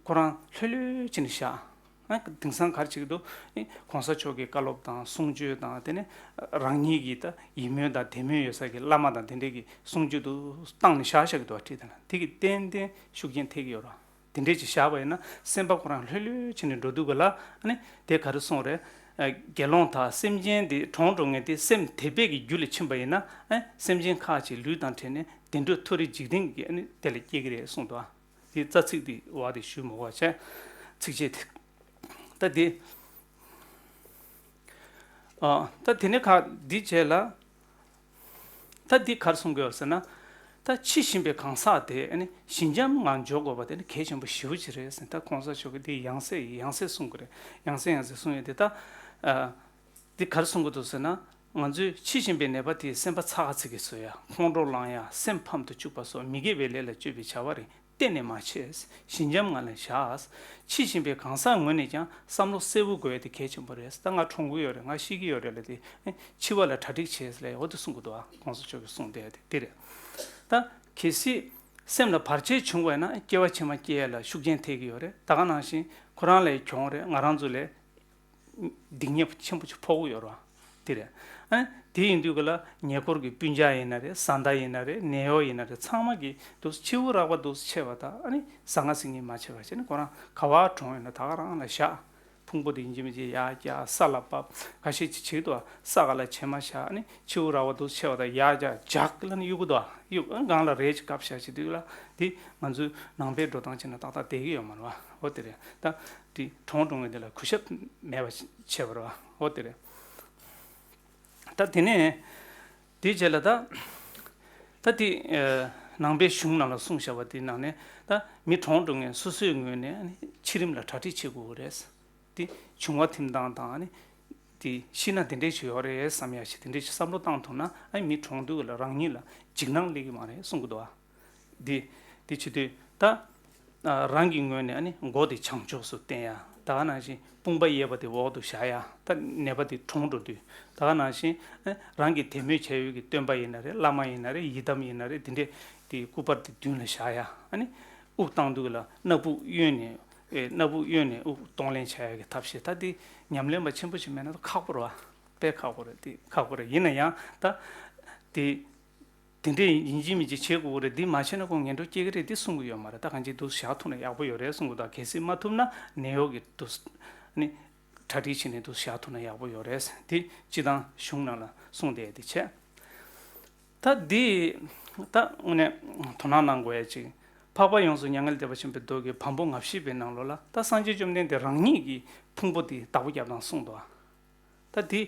ཁོ་རང་ལྷོད་ལྷོད་བྱས་ནས་བཞག། ཨ་དེང་སང་ག་རེ་བྱེད་ཀྱི་འདུག། ཨེ་གོང་ས་མཆོག་གི་བཀའ་སློབ་དང་གསུང་ཆོས་དང་། དེ་ནས་རང་ཉིད་ཀྱི་ད་ཡིད་སྨོན་དང་དད་མོས་ཡོད་ས་གི་བླ་མ་དང་དེ་འདྲས་ཀྱི་གསུང་ཆོས་དུ་བཏང་ནས་བཞག་བཞག་གི་འདུག་བ། ཁྲིད་དེ་ན་དེ་གི་ཏན་ཏན་ཤུགས་རྐྱེན་ཐེབས་ཀྱི་ཡོད་རེད། དེ་འདྲས་ཅིག་བཞག་པ་ཡིན་ན་སེམས་པ་ཁོ་རང་ལྷོད་ལྷོད་བྱས་ནས་འགྲོ་དུས་ག་ལ། ཨ་ནི་དེ་ག་རེ་གསུངས་རེད། ཨ་དགེ་སློང་དག་སེམས་ཅན་དེ་གྲོངས་འགྲོ་མཁན་དེ་སེམས་དད་པའི་གི་རྒྱུ་ལ་ཕྱིན་པ་ཡིན་ན། ཨ་སེམས་ཅན་ཁ་ཅིག་ལུས་དང་བྲལ་ནས་བདེ་འགྲོ་མཐོ་རིས་འཇིག་རྟེན་གྱི་ཨ་ནི་དེ་ལ་སྐྱེ་གི་རེད་གསུངས་འདུག། ཨ་དེ་རྩ་ཚིག་དེ་བ་དེ་ཞུ་མ་དགོས་པ་བྱས། ཚིགས་བཅད་དེ། ད་དེ། ཨ་ད་དེ་ནས་ཁ་འདི་བྱས་ལ། ད་འདི་ག་རེ་གསུང་གི་ཡོད་ཟེར་ན། ད་འཆི་བཞིན་པའི་གང་ཟག་དེ་ནི་ཞི་འཇམ་ངང་འཇོག་དགོས་པ་དེ་ནི་གལ་ཆེན་པོ་ཞེ་པོ་ཅིག་རེད་ཟེར། ད་གོང་ས་མཆོག་གིས་འདི་ཡང་སེ་ཡང་སེ་གསུང་གི་རེད། ཡང་སེ་ཡང་སེ་གསུང་ཡོད་དེ། ད་ཨ་འདི་ག་རེ་གསུང་གི་འདུག་ཟེར་ན། ང་ཚོས་འཆི་བཞིན་པའི་ནད་པ་དེའི་སེམས་པ་ཚ་ཁ་ཚིག་གི་བཟོ་ཡ། ཁོང་ཁྲོ་ལངས་ཡ། སེམས་ཕམ་དུ་བཅུག་པ་སོགས་མི་དགེ་བའི་ལས་ལ་སྤྱོད་པའི་བྱ་བ་རེད། གཏན་ནས་མ་བྱེད། ཞི་འཇམ་ངང་ལ་བཞག། འཆི་བཞིན་པའི་གང་ཟག་ངོས་ནས་ཀྱང་བསམ་བློ་གསལ་བོ་དགོས་ཡ་དེ་གལ་ཆེན་པོ་རེད། ད་ང་གྲོངས་ཀྱི་ཡོད་རེད། ང་ཤི་གི་ཡོད་རེད་ལབ་དེ། ཨེ་འཆི་བ་ལ་གྲ་སྒྲིག་བྱེད་ལབ་ཡ་འོ་དེ་གསུང་གི་འདུག། ཨ་གོང་ས་མཆོག་གིས་གསུངས་བསྡད་ཡ་དེ་འདི་རེད། ད་གལ་སྲིད་སེམས་ལ་བར་ཆད་བྱུང་བ་ཡིན་ན་སྐྱེ་བ་ཕྱི་མ་སྐྱེ་ཡ་ལ་ཤུགས་རྐྱེན་ཐེབས་ཀྱི་ཡོད་རེད། ད་ག་ནང་བཞིན་ཁོ་རང་ལ་གྱོང་རེད། ང་རང་ཚོ་ལ་སྡིག་ཉེས་ཆེན་པོ་ཅིག་ཕོག་གི་ཡོད་རེད་བ། དེ་རེད། ཨ་དེ་ཡིན་དུས་ག་ལ་ཉེ་འཁོར་གྱི་སྤུན་ཀྱག་ཡིན་ན་རེད། བཟའ་ཟླ་ཡིན་ན་རེད། ནད་གཡོག་ཡིན་ན་རེད། ཚང་མ་གིས་འདུག་སེ་འཆི་བ་རགས་པ་འདུག་སེ་ཆད་པ་དང་། ཨ་ནི་ཟང་ངེ་ཟིང་ངེ་མ་བྱེད་པ་བྱས་ནས་ཁོ་རང་ག་བ་གྲོངས་ཡོད་ན་ད་ག་རང་ལ་བཞག། ཕུང་པོ་དེ་ཡིན་གཅིག་མིན་གཅིག་ཡར་བཀྱག། ས་ལ་ཕབ། ཁ་ཤས་ཅིག་བྱེད་འདུག། ས་ག་ལ་བྱེ་མ་བཞག། ཨ་ནི་འཆི་བ་རགས་པ་འདུག་སེ་ཆད་པ་དང་ཡར་བཀྱག། ལྗགས་ལ་ནི་གཡུག་གི་འདུག། གཡུག། སྒང་ལ་རས་ཅིག་བཀབ་བཞག་བྱེད་དུས་ལ། འདི་ང་ཚོའི་ནང་པའི་འགྲོ་སྟངས་བྱས་ན་ཏག་ཏག་བསྡད་ཀྱི་ཡོད་མ་རེད་བ། འོ་དེ་རེད། ད་དེ་གྲོངས་འགྲོ་མཁན་དེ་ལ་གུས་ཞབས་མེད་པ་བྱས་པ་རེད་བ། འོ་དེ་རེད། ད་དེ་ནས་དེའི་རྗེས་ལ་ད་ད་དེ་ཨ་ནང་པའི་གཞུང་ནང་ལ་གསུངས་བཞག་པ་དེའི་ནང་ནས། ད་མི་གྲོངས་འགྲོ་མཁན་སོ་སོའི་ངོས་ནས་ཨ་ནི་འཆི་རིམ་ལ་གྲ་སྒྲིག་བྱེད་དགོས་རེད། དེ་འབྱུང་བ་ཐིམ་ཐང་དང་། ཨ་ནི་དེ་ཤི་ན་དེ་འདྲས་ཞིག་ཡོད་རེད་བསམ་ཡ་ཞིག། དེ་འདྲས་ཞིག་བསམ་བློ་བཏང་ཐུབ་ན། ཨ་ནི་མི་གྲོངས་དུས་ལ་རང་ཉིད་ལ་འཇིགས་སྣང་སླེབས་ཀྱི་མ་རེད་གསུང་གི་འདུག། ཨ་དེ་དེ་བྱེད་དུས་ད་ཨ་རང་གི་ངོས་ནས་ཨ་ནི་མགོ་དེ་བྱང་ཕྱོགས་སུ་བསྟན་ཡ། ད་ག་ནང་བཞིན་དཔུང་པ་གཡས་པ་དེ་འོག་ཏུ་བཞག་ཡ། ད་ནད་པ་དེ་གྲོངས་འགྲོ་དུས་ད་ག་ནང་བཞིན་ཨ་རང་གི་དད་མོས་བྱ་ཡུལ་གྱི་སྟོན་པ་ཡིན་ན་རེད། བླ་མ་ཡིན་ན་རེད། ཡི་དམ་ཡིན་ན་རེད། དེ་འདྲས་དེ་སྐུ་པར་དེ་མདུན་ལ་བཞག་ཡ། ཨ་ནི་དབུགས་བཏང་དུས་ལ་སྣ་བུག་གཡོན་ནས། ཨེ་སྣ་བུག་གཡོན་ནས་དབུགས་གཏོང་ལེན་བྱ་ཡག་གི་ཐབས་ཤེས། ད་འདི་ཉམས་ལེན་པ་ཆེན་པོ་ཞིག་མེད་ན་ད་ཁག་པོ་རེད་བ། དཔེ་ཁག་པོ་རེད། འདི་ཁག་པོ་རེད། ཡིན་ན་ཡང་ད་འདི་དེ་འདྲས་ཡིན་གཅིག་མིན་གཅིག་བྱེད་དགོས་རེད། འདི་མ་བྱས་ན་ཁོང་ངན་འགྲོ་སྐྱེ་གི་རེད། འདི་གསུང་གི་ཡོད་མ་རེད། ད་གང་ཅི་འདུག་བཞག་ཐུབ་ན་ཡག་པོ་ཡོད་རེད་གསུང་གི་འདུག། གལ་སྲིད་མ་ཐུབ་ན་ནད་གཡོག་གི་འདུག་ནི་གྲ་སྒྲིག་བྱས་ནས་འདུག་བཞག་ཐུབ་ན་ཡག་པོ་ཡོད་རེད། འདི་སྤྱི་བཏང་གཞུང་ནང་ལ་གསུངས་བསྡད་དེ་བྱས། ད་འདི་ད་དངོས་གནས་དོ་སྣང་གནང་དགོས་ཡ་ཅིག། འཕགས་པ་ཡོངས་སུ་མྱ་ངན་འདས་པར་ཕྱིན་པའི་མདོ་གི་བམ་པོ་ལྔ་བཞི་པའི་ནང་ལོགས་ལ། ད་སངས་རྒྱས་བཅོམ་ལྡན་འདས་རང་ཉིད་ཀྱི་ཕུང་པོ་དེ་བདག་པོ་རྒྱབ་སྟངས་གསུངས་འདུག། ད་འདི་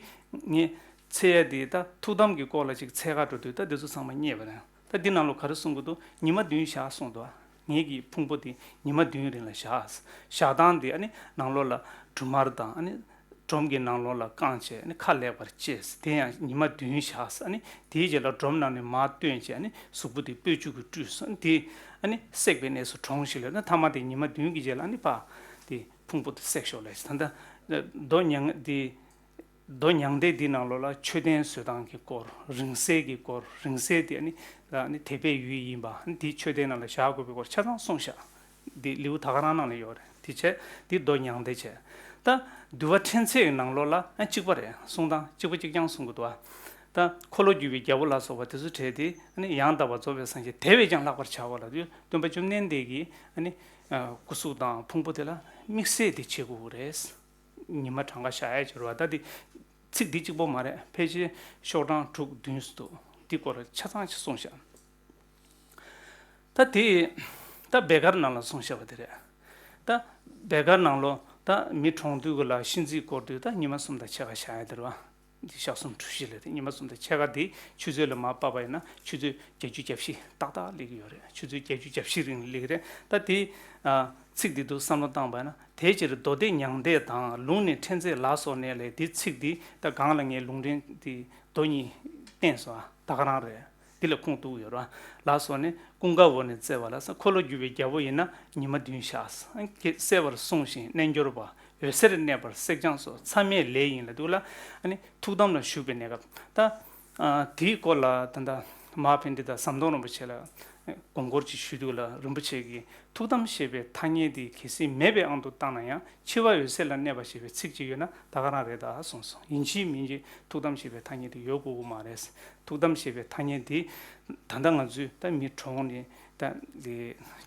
ངས་འཚོལ་ཡ་དེ་ད་ཐུགས་དམ་གྱི་སྐོར་ལ་ཅིག་འཚོལ་ག་འགྲོ་དུས་ད་འདི་ཚོ་ཚང་མ་རྙེད་པ་རེད། ད་འདི་ནང་ལོགས་ག་རེ་གསུང་གི་འདུག། ཉི་མ་བདུན་བཞག་གསུངས་འདུག། ངེད་ཀྱི་ཕུང་པོ་དེ་ཉི་མ་བདུན་རིང་ལ་བཞག། བཞག་སྟངས་དེ་ཨ་ནི་ནང་ལོགས་ལ་སྦྲུམ་མར་དང་། ཨ་ནི་སྒྲོམ་གྱི་ནང་ལོགས་ལ་བཀང་བྱས། ཨ་ནི་ཁ་ལེགས་པར་བཅད། དེ་ཡང་ཉི་མ་བདུན་བཞག། ཨ་ནི་དེའི་རྗེས་ལ་སྒྲོམ་ནང་ནས་མར་བཏོན་བྱས། ཨ་ནི་གཟུགས་པོ་དེ་སྤོས་ཆུ་གིས་བཀྲུས་སོང་། ཨ་ནི་དེ་ཨ་ནི་བསྲེགས་པའི་གནས་སུ་དྲོངས་ཤིག་ལབ་ན། ཐ་མ་དེ་ཉི་མ་བདུན་གྱི་རྗེས་ལ་ཨ་ནི་ཕར་དེ་ཕུང་པོ་དེ་བསྲེགས་ཤོག་ལབ་ཅིག། ད་ལྟ་མདོ་མྱ་ངན་དེ་མདོ་མྱང་འདས་འདི་ནང་ལོགས་ལ་མཆོད་རྟེན་བཟོ་སྟངས་ཀྱི་སྐོར། རིང་བསྲེལ་གྱི་སྐོར། རིང་བསྲེལ་དེ་ཨ་ནི་ཨ་ནི་དད་པའི་ཡུལ་ཡིན་པ། ཨ་ནི་དེའི་མཆོད་རྟེན་ནང་ལ་བཞག་དགོས་པའི་སྐོར་ཆ་ཚང་གསུངས་བཞག། འདི་ལེའུ་ད་ག་རང་ནང་ལ་ཡོད་རེད། དེ་བྱས་འདི་མདོ་མྱང་འདས་བྱས། ད་འདུལ་བ་ཕྲན་ཚེགས་ཀྱི་ནང་ལོགས་ལ་ཨ་གཅིག་པ་རེད། གསུང་སྟངས་གཅིག་པ་གཅིག་རྐྱང་གསུང་གི་འདུག། ཨ་ད་འཁོར་ལོ་སྒྱུར་བའི་རྒྱལ་པོ་ལ་སོགས་པ་དེ་ཚོ་གྲས་དེ་ཨ་ནི་ཡང་དག་པར་རྫོགས་པའི་སངས་རྒྱས་དེ་བས་ཀྱང་ལྷག་པར་བྱ་བ་ལ། སྟོན་པ་བཅོམ་ལྡན་འདས་ཀྱི་ཨ་ནི་ཨ་སྐུ་གཟུགས་དང་ཕུང་པོ་དེ་ལ་དམིགས་བསལ་དེ་བྱེད་དགོས་རེད། ཉི་མ་གྲངས་ཀ་བཞག་ཡ་ཅིག་རེད་བ། ད་དེ་ ཚིག་འདི་གཅིག་པོ་མ་རེད། ཕལ་ཆེར་ཤོག་གྲངས་དྲུག་བདུན་ཙམ་འདུག་འདི་སྐོར་ལ་ཆ་ཚང་ཅིག་གསུངས་བཞག་ད་དེ་ད་བེ་གར་ནང་ལ་གསུངས་བཞག་པ་དེ་རེད། ད་བེ་གར་ནང་ལོ་ད་མི་གྲོངས་དུས་ག་ལ་གཤིན་རྩིས་སྐོར་དུས་ད་ཉི་མ་གསུམ་དང་ཕྱེད་ཀ་བཞག་ཡ་དེ་རེད་བ། འདི་ཞག་གསུམ་གྲུ་བཞི་ལ་དེ་ཉི་མ་གསུམ་དང་ཕྱེད་ཀ་དེ་ཆུ་ཚོད་ལ་མར་ཕབ་པ་ཡིན་ན་ཆུ་ཚོད་བརྒྱད་ཅུ་གྱ་བཞི་ཏག་ཏག་སླེབས་ཀྱི་ཡོད་རེད། ཆུ་ཚོད་བརྒྱད་ཅུ་གྱ་བཞི་རིང་ལ་སླེབས་ཀྱི་རེད། ད་དེ་ཚིག་འདི་དུ་བསམ་བློ་བཏང་བ་ཡིན་ན། དེའི་ཕྱིར་མདོ་སྡེ་མྱང་འདས་དང་ལུང་ནི་ཕྲན་ཚེགས་ལ་སོགས་ནས་ལས་དེ་ཚིག་འདི་ད་གང་ལ་ངས་ལུང་འདྲེན་དེ་མདོ་གཉིས་བསྟན་སོང་ཨ། ད་ག་རང་རེད། འདི་ལ་ཁུངས་གཏུགས་ཡོད་ར། ལ་སོགས་ནས་ཀུན་དགའ་བོ་ནས་བཙལ་བ་ལ་ས་འཁོར་ལོ་སྒྱུར་བའི་རྒྱལ་པོ་ཡིན་ན་ཉི་མ་བདུན་བཞག་གེ་གསལ་བར་གསུངས་ཤིང་རྣལ་འབྱོར་པ་འོད་གསལ་གནས་པར་སྲེག་སྦྱང་སོགས་མཚམས་མེད་ལས་ཡིན་ལ་འདུག་ལ། ཨ་ནི་ཐུགས་དམ་ལ་བཞུགས་པའི་གནས་སྐབས་ད། དེའི་སྐོར་ལ་ད་ལྟ་མ་ཧཱ་པཎྜི་ཏ་ཟམ་གདོང་རིན་པོ་ཆེ་ལ་དགོངས་སྐོར་ཅིག་ཞུས་འདུག་ལ། རིན་པོ་ཆེ་གིས་ཐུགས་དམ་ཞེས་པའི་ཐ་སྙད་དེ་གལ་སྲིད་མེད་པའི་དབང་དུ་བཏང་ན་ཡང་འཆི་བ་འོད་གསལ་ལ་གནས་པ་ཞེས་པའི་ཚིག་ཅིག་ཡོད་ན་ད་ག་རང་རེད་ད་གསུངས་སོང་། ཡིན་གཅིག་མིན་གཅིག་ཐུགས་དམ་ཞེས་པའི་ཐ་སྙད་དེ་ཡོད་དགོས་ཀྱི་མ་རེད། ཐུགས་དམ་ཞེས་པའི་ཐ་སྙད་དེ་ད་ལྟ་ང་ཚོས་ད་མི་གྲོངས་ནས་ད་དེ་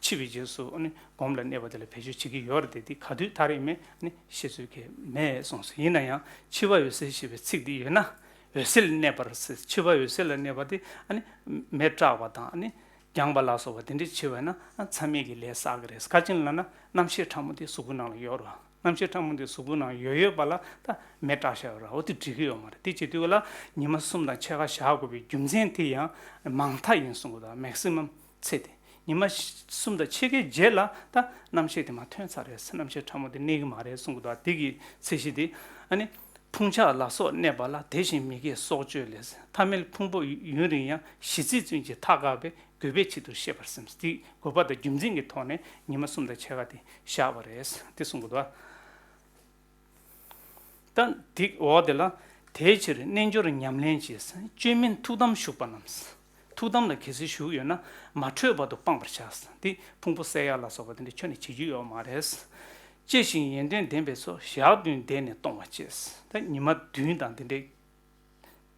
འཆི་བའི་རྗེས་སུ་ཨ་ནི་སྒོམ་ལ་གནས་པ་དེ་ལ་བེད་སྤྱོད་བྱེད་ཀྱི་ཡོད་རེད་དེ། དེ་ག་དུས་ད་རེས་མེད་ཨ་ནི་བཤད་ཚོད་གལ་མེད་གསུངས་སོང་། ཡིན་ན་ཡང་འཆི་བ་འོད་གསལ་ཞེས་པའི་ཚིག་འདི་ཡོད་ན། འོད་གསལ་གནས་པར་ཟེར། འཆི་བ་འོད་གསལ་ལ་གནས་པ་དེ་ཨ་ནི་མེ་སྲེག་པ་དང་ཨ་ནི་བརྒྱངས་པ་ལ་སོགས་པ་དེ་འདྲ་བྱས་པ་ན་ཨ་མཚམས་མེད་ཀྱི་ལས་བསགས་ཀྱི་རེད། ག་ཅི་ལབ་ན་རྣམ་ཤེས་ཕྲ་མོ་དེ་གཟུགས་པོའི་ནང་ལ་ཡོད་རེད། རྣམ་ཤེས་ཕྲ་མོ་དེ་གཟུགས་པོའི་ནང་ཡོད་ཡོད་པ་ལ་ད་མེ་སྲེག་བྱས་པ་རེད། འོ་དེ་འགྲིག་གི་ཡོད་མ་རེད། དེ་བྱེད་དུས་ལ་ཉི་མ་གསུམ་དང་ཕྱེད་ཀ་བཞག་དགོས་པའི་རྒྱུ་མཚན་དེ་ཡང་མང་མཐའ་ཡིན་གསུང་གི་འདུག་མེག་སི་མམ་ཚེ་དེ། ཉི་མ་གསུམ་དང་ཕྱེད་ཀའི་རྗེས་ལ་ད་རྣམ་ཤེས་དེ་མར་ཐོན་ཚར་རེད། རྣམ་ཤེས་ཕྲ་མོ་དེ་གནས་ཀྱི་མ་རེད་གསུང་གི་འདུག་དེ་གི་ཚད་གཞི་དེ་ཨ་ནི། ཕུང་ཆག་ལ་སོགས་གནས་པ་ལ་དེ་བཞིན་མི་དགེ་སྲོག་གཅོད་ལས། ཐ་མལ་ཕུང་པོ་ཡུན་རིང་ཡང་ཞི་ཚིལ་བཙུན་གྱི་མཐའ་བཀག་པས་དགོས་པའི་ཆེད་དུ་བཤད་པར་སེམས། དེ་དགོས་པ་དང་རྒྱུ་མཚན་གྱི་ཐོག་ནས་ཉི་མ་གསུམ་དང་ཕྱེད་ཀ་དེ་བཞག་པ་རེད། དེ་གསུང་གི་འདུག་ད་དེ་འོག་དེ་ལ། དེའི་ཕྱིར་རྣལ་འབྱོར་ཉམས་ལེན་བྱེད། བཅོས་མིན་ཐུགས་དམ་བཞུགས་པ་རྣམས། ཐུགས་དམ་ལ་གལ་སྲིད་བཞུགས་ཡོད་ན་མ་འཕྲོད་པ་དུ་སྤང་བར་བྱ། དེ་ཕུང་པོ་བསད་ཡ་ལ་སོགས་པ་དེ་འདྲ་ཁྱོན་ནས་བྱེད་རྒྱུ་ཡོད་མ་རེད། བཅད་ཞིང་ཡོན་ཏན་ལྡན་པའི་ཚོགས་ཞག་བདུན་བསྡད་ནས་གཏོང་བ་བྱས། ད་ཉི་མ་བདུན་དང་དེ་འདྲའི་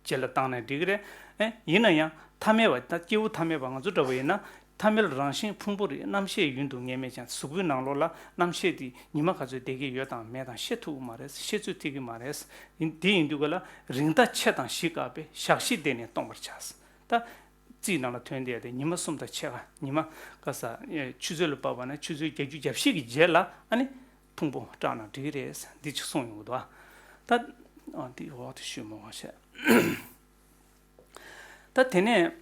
རྗེས་ལ་བཏང་ནས་འགྲིག་གི་རེད། ཨེ་ཡིན་ན་ཡང་ཐ་མལ་པ་ད་སྐྱེ་བོ་ཐ་མལ་པ་ང་ཚོ་འདྲ་བོ་ཡིན་ན་ཐ་མལ་རང་བཞིན་ཕུང་པོ་རིག་རྣམ་ཤེས་ཡུན་དུ་ངེས་མེད་ཀྱང་གཟུགས་པོའི་ནང་ལོགས་ལ་རྣམ་ཤེས་དེ་ཉི་མ་ག་ཚོད་བསྡད་ཀྱི་ཡོད་དང་མེད་དང་ཤེས་ཐུབ་ཀྱི་མ་རེད། ཤེས་ཚོད་ཐིག་གི་མ་རེད། ཡིན་དེ་ཡིན་དུས་ག་ལ་རིང་མཐའ་ཕྱེད་དང་བཞི་བཀག་པས་ཞག་བཞི་བསྡད་ནས་གཏོང་བར་བྱ། ད་རྩིས་ནང་ལ་ཐོན་བསྡད་དེ་ཉི་མ་གསུམ་དང་ཕྱེད་ཀ་ཉི་མ་ག་ས་ཆུ་ཚོད་ལ་དཔག་པ་ན་ཆུ་ཚོད་བརྒྱད་ཅུ་གྱ་བཞི་གི་རྗེས་ལ་ཨ་ནི་ཕུང་པོ་སྐྲག་ན་འགྲིག་གི་རེད། འདི་ཅིག་གསུངས་ཡོང་གི་འདུག་ད་ཨ་འདི་འོག་ཏུ་ཞུས་མོ་བ་བཤད། ད་དེ་ནས་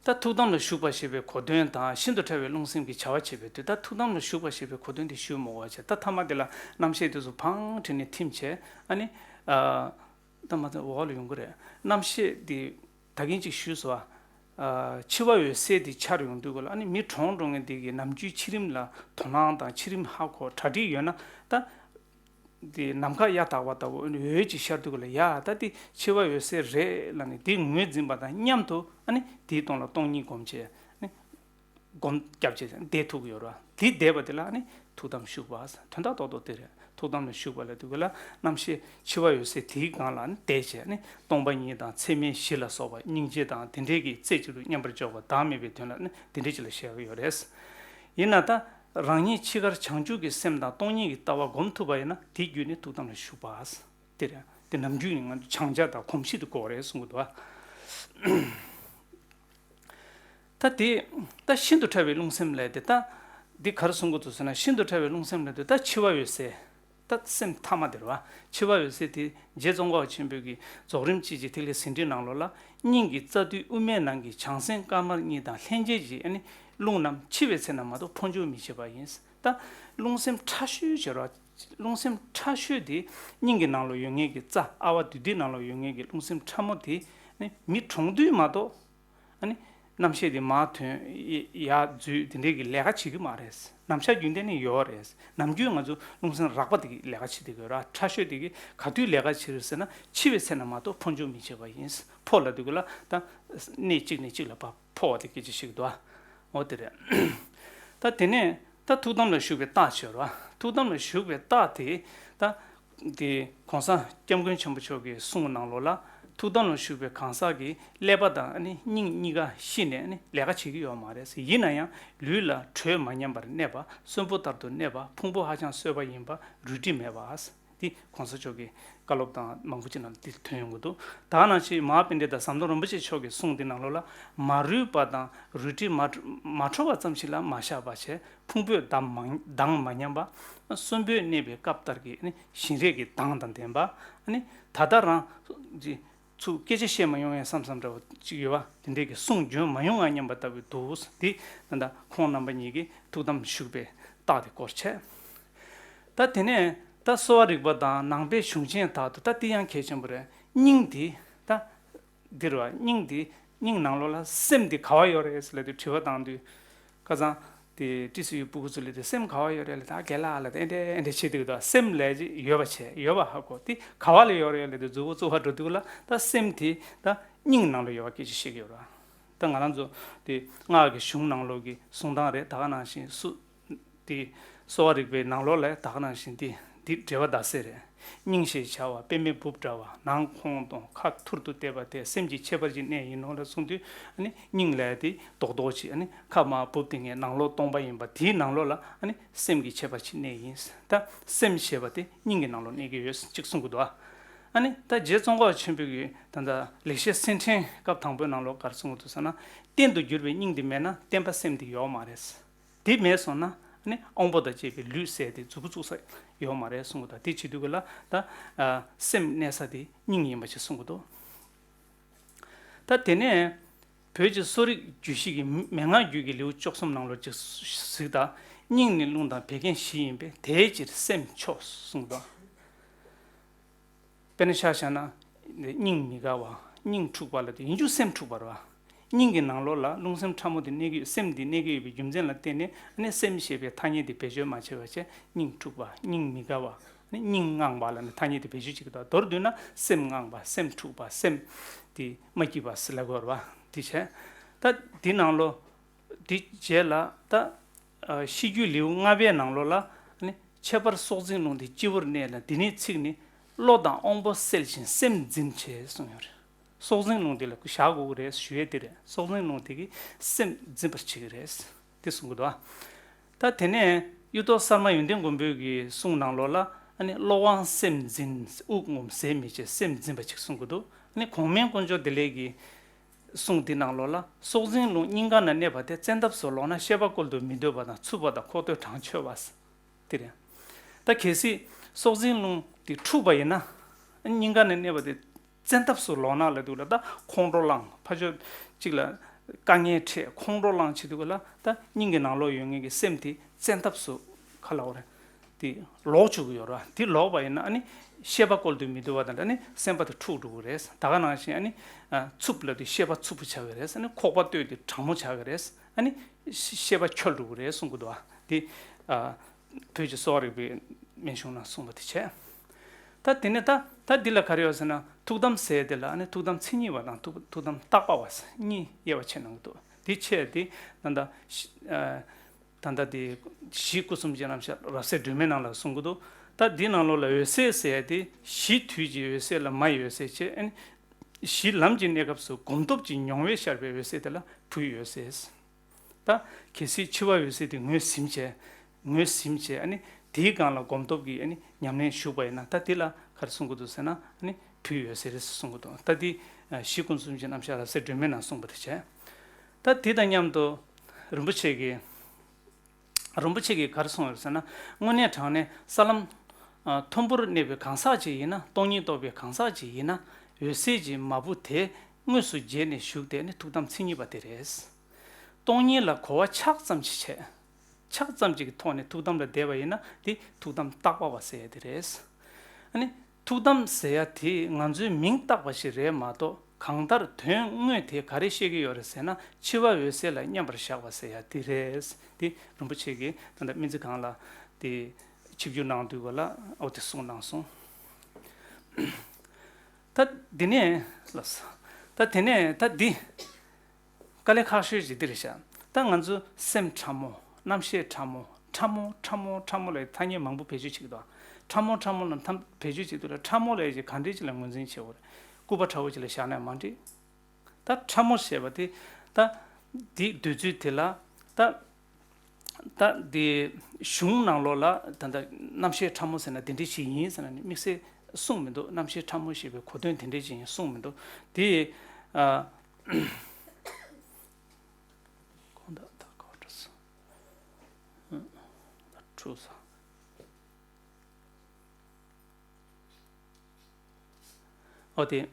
ད་ཐུགས་དམ་ལ་བཞུགས་པ་ཞེས་པའི་གོ་དོན་དང་ཤིན་ཏུ་ཕྲ་བའི་རླུང་སེམས་ཀྱི་བྱ་བ་བྱེད་པའི་དུས་ད་ཐུགས་དམ་ལ་བཞུགས་པ་ཞེས་པའི་གོ་དོན་དེ་ཞུས་མོ་བ་བྱས། ད་ཐ་མ་དེ་ལ་རྣམ་ཤེས་དེ་ཚོ་བང་བྲིས་ནས་ཐིམ་བྱས་ཨ་ནི། ད་མ་ཚད་འོག་ལ་ཡོང་གི་རེད། རྣམ་ཤེས་འདི་ད་གིན་ཅིག་ཞུས་སོ། ཨ། འཆི་བ་འོད་གསལ་འདི་འཆར་ཡོང་དུས་ག་ལ་ཨ་ནི་མི་གྲོངས་འགྲོ་མཁན་འདི་གི་ནམ་རྒྱུན་འཆི་རིམ་ལ་དོ་སྣང་དང་འཆི་རིམ་ཧ་གོ་གྲ་སྒྲིག་ཡོད་ན་ད། འདི་ནམ་མཁའ་གཡའ་དག་པ་ལྟ་བུ་འོད་ཅིག་ཤར་དུས་ག་ལ་ཡ་ད་འདི་འཆི་བ་འོད་གསལ་རེད་ལབ་ནས་འདི་ངོས་འཛིན་པ་དང་མཉམ་དུ་ཨ་ནི་འདིའི་སྟེང་ལ་སྟོང་ཉིད་སྒོམ་བྱས་ཨ་ནི། སྒོམ་རྒྱབ་བྱས་བསྡད་ཐུབ་ཀྱི་ཡོད་རེད་བ། དེ་བསྡད་པ་དེ་ལ་ནི་ཐུགས་དམ་བཞུགས་པ་དོན་དག་རྡོག་རྡོག་དེ་རེད། ཐུགས་དམ་ལ་བཞུགས་པ་ལ་དུས་ག་ལ་རྣམ་ཤེས་འཆི་བ་འོད་གསལ་དེའི་སྒང་ལ་ནི་བསྡད་བྱས་ནི་སྟོང་པ་ཉིད་དང་ཚད་མེད་བཞི་ལ་སོགས་པ་སྙིང་རྗེ་དང་དེ་འདྲའི་གི་རྩེ་གཅིག་ཏུ་མཉམ་པར་འཇོག་པ་བདག་མེད་པའི་དོན་ལ་ནི་དེ་འདྲའི་ཅིག་ལ་བཤད་ཀྱི་ཡོད་རེད། ཡིན་ན་ད་རང་ཉིད་འཆི་ཁར་བྱང་ཆུབ་ཀྱི་སེམས་དང་སྟོང་ཉིད་ཀྱི་ལྟ་བ་སྒོམ་ཐུབ་པ་ཡིན་ན་དེ་བརྒྱུད་ནས་ཐུགས་དམ་ལ་བཞུགས་པ། དེ་རེད། དེ་ནམ་རྒྱུན་ནི་ང་ཚོ་བྱང་ཆ་དང་གོམས་གཤིས་དེ་དགོས་རེད་གསུང་གི་འདུག་བ། ད་དེ་ད་ཤིན་ཏུ་ཕྲ་བའི་རླུང་སེམས་ལས་དེ་ད་འདི་ག་རེ་གསུང་གི་འདུག་ཟེར་ན་ཤིན་ཏུ་ཕྲ་བའི་རླུང་སེམས་ལས་དེ་ད་འཆི་བ་འོད་གསལ། ད་སེམས་ཐ་མ་དེ་རེད་བ། འཆི་བ་འོད་གསལ་དེ་རྗེ་ཙོང་ཁ་པ་ཆེན་པོའི་གི་རྫོགས་རིམ་སྤྱི་གཅིག་ཐིག་ལེ་ཟིན་བྲིས་ནང་ལོགས་ལ་སྙིང་གི་རྩ་མདུད་དབུ་མའི་ནང་གི་བྱང་སེམས་དཀར་དམར་གཉིས་དང་ལྷན་སྐྱེས་ཀྱི་ཨ་ནི་རླུང་རྣམས་འཆི་བའི་ཚེ་ན་མ་གཏོགས་འཕོ་འགྱུར་མི་བྱེད་པ་ཡིན། ད་རླུང་སེམས་ཕྲ་ཤོས་བྱེད་རོགས། རླུང་སེམས་ཕྲ་ཤོས་དེ་སྙིང་གི་ནང་ལ་ཡོད་མཁན་གྱི་རྩ་ཨ་བ་བདུད་སྡེའི་ནང་ལ་ཡོད་མཁན་གྱི་རླུང་སེམས་ཕྲ་མོ་དེ་ནི་མི་གྲོངས་དུས་མ་གཏོགས་ཨ་ནི་རྣམ་ཤེས་དེ་མར་ཐོན་ཡར་འཛུལ་དེ་འདྲའི་གི་ལས་ཀ་བྱེད་ཀྱི་མ་རེད། ནམ་ཞག་རྒྱུན་ལྡན་ནི་ཡོད་རེད། ནམ་རྒྱུན་ང་ཚོ་རླུང་སེམས་རགས་པ་དེ་གི་ལས་ཀ་བྱེད་བསྡད་ཀྱི་ཡོད་ར། ཕྲ་ཤོས་དེ་གི་ག་དུས་ལས་ཀ་བྱེད་རེད་ཟེར་ན་འཆི་བའི་ཚེ་ན་མ་གཏོགས་འཕོ་འགྱུར་མི་བྱེད་པ་ཡིན། འཕོ་ལ་དུས་གི་ལ་ད་གནས་གཅིག་ནས་གཅིག་ལ་ཕར་འཕོ་བ་དེ་སྐད་ཆ་ཞིག་འདུག་ཨ། འོ་དེ་རེད། ད་དེ་ནས་ད་ཐུགས་དམ་ལ་བཞུགས་པའི་རྟགས་བྱེད་རོ། ཐུགས་དམ་ལ་བཞུགས་པའི་རྟགས་དེ་ད་དེ་གོང་ས་སྐྱབས་མགོན་ཆེན་པོ་མཆོག་གི་གསུང་ནང་ལོགས་ལ་ཐུགས་དམ་ལ་བཞུགས་པའི་གང་ཟག་གི་ཀླད་པ་དང་ཨ་ནི་སྙིང་གཉིས་ཀ་ཤི་ནས་ཨ་ནི་ལས་ཀ་བྱེད་ཀྱི་ཡོད་མ་རེད། ཡིན་ན་ཡང་ལུས་ལ་དྲོད་མ་ཉམས་པར་གནས་པ། གསོན་པོ་ལྟར་དུ་གནས་པ། ཕུང་པོ་ཧ་ཅང་གསོས་པ་ཡིན་པ། རུས་དྲི་མེད་པ། འདི་གོང་ས་མཆོག་གི་བཀའ་སློབ་དང་མང་པོ་ཅིག་ནང་འདི་ཐོན་ཡོང་གི་འདུག་ད་ག་ནང་བཞིན་མ་ཧཱ་པཎྜི་ཏ་ཟམ་གདོང་རིན་པོ་ཆེ་མཆོག་གི་གསུང་འདི་ནང་ལོགས་ལ། མ་རུལ་པ་དང་རུལ་དྲི་མ་མ་འཕྲོ་བ་ཙམ་ཞིག་ལ་མ་བཞག་པ་བྱས། ཕུང་པོས་མདངས་མ་མདངས་མ་ཉམས་པ། གསོན་པོས་གནས་པའི་སྐབས་ལྟར་གྱི་ནི་བཞིན་རས་ཀྱི་མདངས་དང་ལྡན་པ། ཨ་ནི་ད་ལྟ་རང་གི་ཚུར་སྐད་ཆ་བཤད་མ་ཡོང་ཡ་བསམ་བསམ་འདྲ་བོ་ཅིག་ཡོད་པ་དེ་འདྲས་ཀྱི་གསུང་འབྱོན་མ་ཡོང་ང་སྙམ་པ་ལྟ་བུའི་འདུག་འདི་ད་ལྟ་ཁོང་རྣམ་པ་གཉིས་ཀྱིས་ཐུགས་དམ་བཞུགས་པའི་རྟགས་དེ་སྐོར་བྱས། ད་དེ་ནས་ད་གསོ་བ་རིག་པ་དང་ནང་པའི་གཞུང་ཆེན་དག་ཏུ་ད་འདི་ཡང་གལ་ཆེན་པོ་རེད། སྙིང་འདི་ད་འདིར་བ་སྙིང་འདི་སྙིང་ནང་ལོགས་ལ་སེམས་འདི་ག་བ་ཡོད་རེད་ལབ་དུས་དྲི་བ་བཏང་དུས། ཁ་སང་དེ་ཏི་སི་ཡུ་སྤུ་གུ་ཚོ་ལ་དེ་སེམས་ག་བ་ཡོད་རེད་ལབ་ད་རྒན་ལགས་ལ་དེ་ཨེ་འདྲས་ཨེ་འདྲས་བྱེད་དུས་ད་སེམས་ལས་ཅི་ཡོད་པ་བྱས་ཡོད་པ་ཧ་གོ་དེ་ག་བ་ལ་ཡོད་རེད་ལབ་དུས་མཛུབ་གུ་བཙུགས་པ་འགྲོ་དུས་ལ་ད་སེམས་དེ་ད་སྙིང་ནང་ལ་ཡོད་པ་སྐད་ཆ་བཤད་ཀྱི་ཡོད་ར། ད་ང་རང་ཚོ་དེ་སྔགས་ཀྱི་གཞུང་ནང་ལོགས་ཀྱི་གསུང་སྟངས་རེད། ད་ག་ནང་བཞིན་སུ། དེ་གསོ་བ་རིག་པའི་ནང་ལོགས་ལ་ད་ག་ནང་བཞིན་དེ་འདི་འགྲེལ་པ་ཟླ་ཟེར་རེད། སྙིང་ཞེས་བྱ་བ་པདྨའི་སྦུབས་འདྲ་བ་ནང་ཁོང་དང་ཁ་ཐུར་དུ་བལྟས་པ་དེ་སེམས་ཀྱི་ཁྱད་པར་གྱི་གནས་ཡིན་ནོ་ལ་གསུངས་དུས། ཨ་ནི་སྙིང་ལས་དེ་རྡོག་རྡོག་ཅིག་ཨ་ནི་ཁ་མར་སྦུབས་དེ་ངས་ནང་ལོགས་སྟོང་པ་ཡིན་པ་དེའི་ནང་ལོགས་ལ་ཨ་ནི་སེམས་ཀྱི་ཁྱད་པར་གྱི་གནས་ཡིན། ད་སེམས་ཞེས་པ་དེ་སྙིང་གི་ནང་ལོགས་གནས་ཀྱི་ཡོད་ཅིག་གསུང་གི་འདུག་ཨ་ནི་ད་རྗེ་ཙོང་ཁ་པ་ཆེན་པོ་གིས་ད་ལྟ་ལེགས་བཤད་སེང་ཕྲེང་སྐབས་དང་པོའི་ནང་ལོགས་ག་རེ་གསུངས་འདུག་ཟེར་ན། རྟེན་དུ་གྱུར་པའི་སྙིང་འདི་མེད་ན་བརྟེན་པ་སེམས་འདི་ཡོག་མ་རེད། དེ་མེད་སོང་ན་ནི་དབང་པོ་དང་བཅས་པའི་ལུས་ཟེར་དེ་མཛུབ་གུ་བཙུགས་ས་ཡོད་མ་རེད་གསུངས་པ་དང་། དེ་བྱེད་དུས་ཀ་ལ་ད་སེམས་གནས་ས་དེ་སྙིང་ཡིན་པ་ཞིག་གསུངས་ཀྱི་འདུག་ད་དེ་ནས་བོད་ཀྱི་གསོ་རིག་རྒྱུད་བཞི་གི་མན་ངག་རྒྱུད་ཀྱི་ལེའུ་བཅུ་གསུམ་ནང་ལོགས་ཅིག་གཟིགས་དང་། སྙིང་ནི་རླུང་དང་བད་ཀན་བཞི་ཡིན་པས། དེའི་ཕྱིར་སེམས་མཆོག་གསུངས་པ། དཔེར་ན་ཆ་བཞག་ན། སྙིང་མི་དགའ་བ། སྙིང་འཁྲུགས་པ་ལ་དེ་ཡིན་རྒྱུ་སེམས་འཁྲུགས་པ་རེད་བ། སྙིང་གི་ནང་ལོགས་ལ་རླུང་སེམས་ཕྲ་མོ་དེ་གནས་ཀྱི་ཡོད། སེམས་འདི་གནས་ཀྱི་ཡོད་པའི་རྒྱུ་མཚན་ལ་བརྟེན་ནས་ཨ་ནི་སེམས་ཞེས་པའི་ཐ་སྙད་དེ་བེད་སྤྱོད་མ་བྱས་པ་བྱས། སྙིང་འཁྲུགས་པ། སྙིང་མི་དགའ་བ། ཨ་ནི་སྙིང་དངངས་པ་ལ་ནི་ཐ་སྙད་དེ་བེད་སྤྱོད་བྱེད་ཀྱི་འདུག་མདོར་བསྡུས་ན་སེམས་དངངས་པ། སེམས་འཁྲུགས་པ། སེམས་དེ་མ་སྐྱིད་པ་ཟེར་ལབ་དགོས་རེད་བ། དེ་བྱས། ད་འདི་ནང་ལོགས། དེ་རྗེས་ལ་ད། ཨ། ཤེས་རྒྱུད་ལེའུ་ལྔ་པའི་ནང་ལོགས་ལ་ནི་ཁྱད་པར་སྲོག་འཛིན་རླུང་དེ་སྤྱི་བོར་གནས་ལ། འདི་ནས་ཚིག་ནི་བློ་དང་དབང་པོ་གསལ་ཞིང་སེམས་འཛིན་བྱེད་གསུངས་ཡོད་རེད། སྲོག་འཛིན་རླུང་དེ་ལ་བཞག་དགོས་ཀྱི་རེད་ཞུ་ཡས་དེ་རེད། སྲོག་འཛིན་རླུང་དེ་གིས་སེམས་འཛིན་པར་བྱེད་ཀྱི་རེད། དེ་གསུང་གི་འདུག་ད་དེ་ནས་གཡུ་ཐོག་གསར་མ་ཡོན་ཏན་མགོན་པོའི་གི་གསུང་ནང་ལོགས་ལ་ཨ་ནི་བློ་དབང་སེམས་འཛིན། དབུགས་ངོམས་ཟད་མི་བྱེད། སེམས་འཛིན་པ་ཅིག་གསུང་གི་འདུག་ཨ་ནི་གོང་མའི་དཀོན་མཆོག་བདེ་ལེགས་ཀྱི་གསུང་འདི་ནང་ལོགས་ལ། སྲོག་འཛིན་རླུང་སྙིང་ག་ན་གནས་པ་དེ་བཙན་ཐབས་སུ་ལོག་ན་ཤེས་པ་བཀོལ་དུ་མི་འདོད་པ་དང་། འཚུབ་པ་དང་ཁོག་སྟོད་གྲང་ཆོད་པ། དེ་རེད། ད་གལ་སྲིད་སྲོག་འཛིན་རླུང་དེ་འཁྲུགས་པ་ཡིན་ན། སྙིང་ག་ན་གནས་པ་དེ་བཙན་ཐབས་སུ་ལོག་ན་ལབ་དུས་ལ་ད་ཁོང་ཁྲོ་ལངས། ཕར་ཕྱོགས་གཅིག་ལ་དཀའ་ངལ་འཕྲད། ཁོང་ཁྲོ་ལངས་བྱེད་དུས་ལ་ད་སྙིང་གི་ནང་ལོགས་ཡོད་མཁན་གྱི་སེམས་དེ་བཙན་ཐབས་སུ་ག་ལབ་དགོས་རེད། དེ་ལོག་བཅུག་གི་ཡོད་རེད་བ། དེ་ལོག་པ་ཡིན་ན་ཨ་ནི་ཤེས་པ་བཀོལ་དུ་མི་འདོད་པ་དང་། ཨ་ནི་སེམས་པ་དེ་འཁྲུག་འགྲོ་གི་རེད། ད་ག་ནང་བཞིན་ཨ་ནི་ཨ་འཚུབ་ལབ་དུས་ཤེས་པ་འཚུབ་པོ་ཆགས་ཀྱི་རེད། ཨ་ནི་ཁོག་པ་སྟོད་དེ་གྲང་མོ་ཆགས་ཀྱི་རེད། ཨ་ནི་ཤེས་པ་འཁྱོལ་འགྲོ་གི་རེད་གསུང་གི་འདུག་བ། དེ་ཨ་བོད་ཀྱི་གསོ་བ་རིག་པའི་སྨན་གཞུང་ནང་གསུངས་པ་དེ་བྱས། ད་དེ་ནས་ད་ད་འདི་ལ་ག་རེ་ཡོད་ཟེར་ན། ཐུགས་དམ་ཟེར་དེ་ལ་ཨ་ནི་ཐུགས་དམ་མཚན་ཉིད་པ་དང་ཐུགས་ཐུགས་དམ་བརྟག་པ་བ་གཉིས་དབྱེ་བ་ཕྱེ་གནང་གི་འདུག་དེ་ཕྱེ་དེ་ད་ལྟ་ཤི་ཨ། ད་ལྟ་དེ་གཞི་སྐུ་གསུམ་གྱི་རྣམ་གཞག་རབ་གསལ་སྒྲོན་མེ་ནང་ལ་གསུང་གི་འདུག་ད་འདི་ནང་ལོགས་ལ་འོད་གསལ་ཟེར་ཡ་དེ་གཞི་དུས་ཀྱི་འོད་གསལ་ལ་མ་ཡི་འོད་གསལ་བྱས། ཨ་ནི་གཞི་ལམ་གྱི་གནས་སྐབས་སུ་སྒོམ་སྟོབས་ཀྱི་མྱོང་བས་ཤར་བའི་འོད་གསལ་དེ་ལ་བུ་ཡི་འོད་གསལ། ད་གལ་སྲིད་འཆི་བའི་འོད་གསལ་དེ་ངོས་ཟིན་བྱས། ངོས་ཟིན་བྱས། ཨ་ནི་དེའི་སྒང་ལ་སྒོམ་སྟོབས་ཀྱི་ཨ་ནི་ཉམས་ལེན་ཞུགས་པ་ཡིན་ན། ད་དེ་ལ་ག་རེ་གསུང་གི་འདུག་ཟེར་ན། ཨ་ནི་བུ་ཡི་འོད་གསལ་རེད་གསུང་གི་འདུག་ད་དེ་གཞི་སྐུ་གསུམ་གྱི་རྣམ་གཞག་རབ་གསལ་སྒྲོན་མེ་ནང་གསུངས་པ་དེ་བྱས། ད་དེ་དང་མཉམ་དུ་རིན་པོ་ཆེ་གིས། རིན་པོ་ཆེ་གིས་ག་རེ་གསུངས་ཡོད་ཟེར་ན། དངོས་གནས་དྲང་གནས་ས་ལམ་ཨ་མཐོན་པོར་གནས་པའི་གང་ཟག་ཅིག་ཡིན་ན། སྟོང་ཉིད་རྟོགས་པའི་གང་ཟག་ཅིག་ཡིན་ན། འོད་གསལ་གྱི་མ་བུ་དེ་དངོས་སུ་མཇལ་ནས་བཞུགས་དེ་ནི་ཐུགས་དམ་མཚན་ཉིད་པ་དེ་རེད། སྟོང་ཉིད་ལ་གོ་བ་ཆགས་ཙམ་ཞིག་བྱས། ཆགས་ཙམ་ཅིག་གི་ཐོག་ནས་ཐུགས་དམ་ལ་བསྡད་པ་ཡིན་ན། དེ་ཐུགས་དམ་བརྟག་པ་བ་ཟེར་ཡ་དེ་རེད། ཨ་ནི། ཐུགས་དམ་ཟེར་ཡ་དེ་ང་ཚོའི་མིང་བཏགས་པ་ཞིག་རེད་མ་གཏོགས། གང་ལྟར་དོན་དངོས་དེ་ག་རེ་བཤད་ཀྱི་ཡོད་རེད་ཟེར་ན། འཆི་བ་འོད་གསལ་ལ་མཉམ་པར་བཞག་པ་ཟེར་ཡ་དེ་རེད། དེ་རིན་པོ་ཆེ་གིས་ད་ལྟ་སྨན་རྩིས་ཁང་ལ་དེ་ཆིབས་བསྒྱུར་གནང་དུས་ག་ལ་འོ་དེ་གསུངས་གནང་སོང་། ད་དེ་ནས་ལགས། ད་དེ་ནས་ད་འདི། དཀའ་ལས་ཁག་ཤོས་ཅིག་འདི་རེད་ཤག་ད་ང་ཚོ་སེམས་ཕྲ་མོ། རྣམ་ཤེས་ཕྲ་མོ། ཕྲ་མོ་ཕྲ་མོ་ཕྲ་མོ་ལབ་ཐ་སྙད་མང་པོ་བེད་སྤྱོད་བྱེད་ཀྱི་འདུག་ཕྲ་མོ་ཕྲ་མོ་ལབ་ཐ་བེད་སྤྱོད་བྱེད་དུས་ལ། ཕྲ་མོ་ལབ་ཡ་ཅིག་ག་འདྲས་ཅིག་ལ་ངོས་འཛིན་བྱེད་དགོས་རེད། སྐུད་པ་ཕྲ་བོ་ཅིག་ལ་བཞག་ན་མ་འགྲིག་ད་ཕྲ་མོ་ཞེས་པ་དེ་ད་འདི་འདོད་ཚུལ་དེ་ལ་ད་ ད་འདི་གཞུང་ནང་ལོགས་ལ་ད་ལྟ་རྣམ་ཤེས་ཕྲ་མོ་ཟེར་ན་འདི་འདྲ་ཞིག་ཡིན་ཟེར་ན་ནི་དམིགས་བསལ་གསུངས་མི་འདུག་རྣམ་ཤེས་ཕྲ་མོ་ཞེས་པའི་གོ་དོན་དེ་འདྲ་ཞིག་ཡིན་གསུངས་མི་འདུག་དེ་ཨ། ཁོང་ད་ད་ག་བ་འགྲོ་སོང་། ཨ། ད་འཁྲུག་སོང་། འོ་དེ།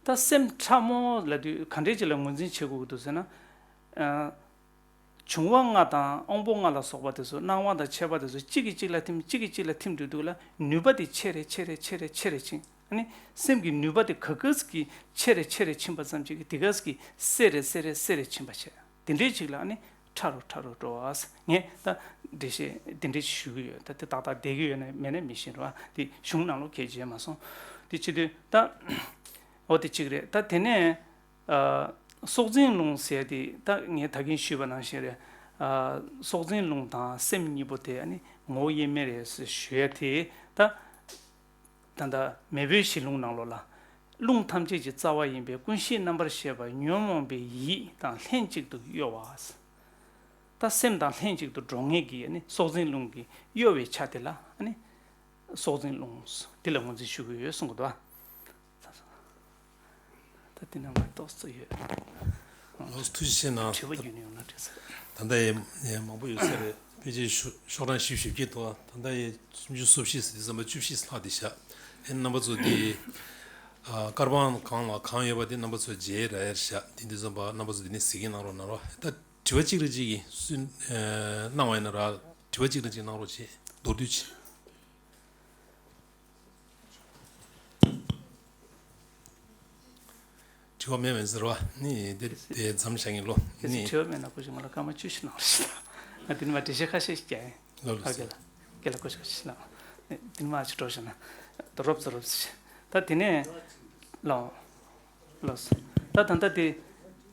ད་སེམས་ཕྲ་མོ་ལབ་དུས་ག་འདྲས་ཅིག་ལ་ངོས་འཛིན་བྱེད་དགོས་ཀྱི་འདུག་ཟེར་ན། ཨ། འབྱུང་བ་ལྔ་དང་དབང་པོ་ལྔ་ལ་སོགས་པ་དེ་ཚོ་སྣང་བ་དང་མཆེད་པ་དེ་ཚོ་གཅིག་གིས་གཅིག་ལ་ཐིམ་གཅིག་གིས་གཅིག་ལ་ཐིམ་དུས་འདུག་ལ་ནུས་པ་དེ་ཆེ་རེ་ཆེ་རེ་ཆེ་རེ་ཆེ་རེ་ཕྱིན། ཨ་ནི་སེམས་ཀྱི་ནུས་པ་དེ་ག་ག་ཟིག་གིས་ཆེ་རེ་ཆེ་རེ་ཕྱིན་པ་ཙམ་གཅིག་གིས་དེ་ག་ཟིག་གིས་གསལ་རེ་གསལ་རེ་གསལ་རེ་ཕྱིན་པ་བྱས། དེ་འདྲའི་ཅིག་ལ་ཨ་ནི་ཕྲ་རུ་ཕྲ་རུ་འགྲོ་བ། ངས་ད་འགྲེལ་བཤད་དེ་འདྲའི་ཞུ་གི་ཡོད། ད་དེ་ཏག་ཏག་བསྡད་ཀྱི་ཡོད་ན་མེད་ན་མི་ཤེས་རོགས། དེ་གཞུང་ནང་ལོགས་གས་བྱས་མ་སོང་། དེ་བྱེད་དུས་ད་འོ་དེ་གཅིག་རེད། ད་དེ་ནས་ཨ། སྲོག་འཛིན་རླུང་ཟེར་དེ་ད་ངས་ད་གིན་ཞུས་པ་ནང་བཞིན་རེད། ཨ། སྲོག་འཛིན་རླུང་དང་སེམས་གཉིས་པོ་དེ་ཨ་ནི་ངོ་བོ་དབྱེར་མེད་རེད་ཟེར་ཞུ་ཡ་དེ་ད། ད་ལྟ་མེས་པོའི་གཞི་ལུང་ནང་ལོགས་ལ། རླུང་ཐམས་ཅད་ཀྱི་རྩ་བ་ཡིན་པས་ཀུན་ཤེས་རྣམ་པར་ཤེས་པ་ཉོན་མོངས་པའི་ཡིད་དང་ལྷན་ཅིག་ཏུ་གཡོ་བ། ད་སེམས་དང་ལྷན་ཅིག་ཏུ་འགྲོགས་མཁན་གྱི་ཨ་ནི་སྲོག་འཛིན་རླུང་གི་གཡོ་བའི་ཆ་དེ་ལ་ཨ་ནི་སྲོག་འཛིན་རླུང་དེ་ལ་ངོས་འཛིན་ཞུ་གི་ཡོད་གསུང་གི་འདུག་ད་དེ་ནང་ལ་ཏོག་ཙམ་ཡོད། ལགས་སོ། ཐུགས་རྗེ་ཆེ་གནང་། དྲི་བ་རྒྱུ་ནས་ཡོང་ན་འགྲིག་ས། ད་ལྟ་ཡི་མང་པོ་ཡོད་ས་རེད། ཕལ་ཆེར་ཤོག་ཤོག་གྲངས་བཞི་བཅུ་ཞེ་བརྒྱད་འདུག་ད་ལྟ་ཡི་སུམ་ཅུ་སོ་བཞི་ཟེར་དུས་ཙམ་པ་བཅུ་བཞི་ལྷག་དེ་བཞག་ཨེ་རྣམ་པ་ཚོ་དེ་ཨ་བསྐལ་པ་གང་ལ་གང་ཡོད་པ་དེ་རྣམ་པ་ཚོ་མཇལ་ར་ཡར་བཞག་དེ་དུས་ཙམ་པ་རྣམ་པ་ཚོ་དེ་ནས་གཟིགས་ཀྱི་གནང་རོགས་གནང་རོགས། ད་དྲི་བ་གཅིག་རེ་གཅིག་གིས་སུན་ཨེ་གནང་བ་ཡིན་ན་ར་དྲི་བ་གཅིག་རེ་གཅིག་གནང་རོགས་བྱེད། མདོར་བསྡུས་བྱེད། དྲི་བ་མེད་མེད་ཟེར་བ་ནི་དེ་དེ་མཚམས་བཞག་ངེས་ལོ། གལ་སྲིད་ནི་དྲི་བ་མེད་ན་ཁོ་ཞིག་ང་ལ་སྐར་མ་བཅུ་ཞིག་གནང་རོགས་ཞེས་ད། ང་དེ་ནི་མ་འགྲེལ་བཤད་ཁ་ཤས་ཤིག་རྒྱག་ཡིན། ལོ་ལོ་ཨ་ཟེར། རྒན་ལགས་རྒན་ལགས་ཁོ་ཞིག་ཁ་ཤས་གནང་། དེ་ནི་མ་ཅིག་འགྲོ་ཞེ་ན། ད་རོབ་ཙམ་རོབ་ཙམ་ཞིག་ད་དེ་ནས་ལོ། ལགས་སོ། ད་ད་ལྟ་དེ་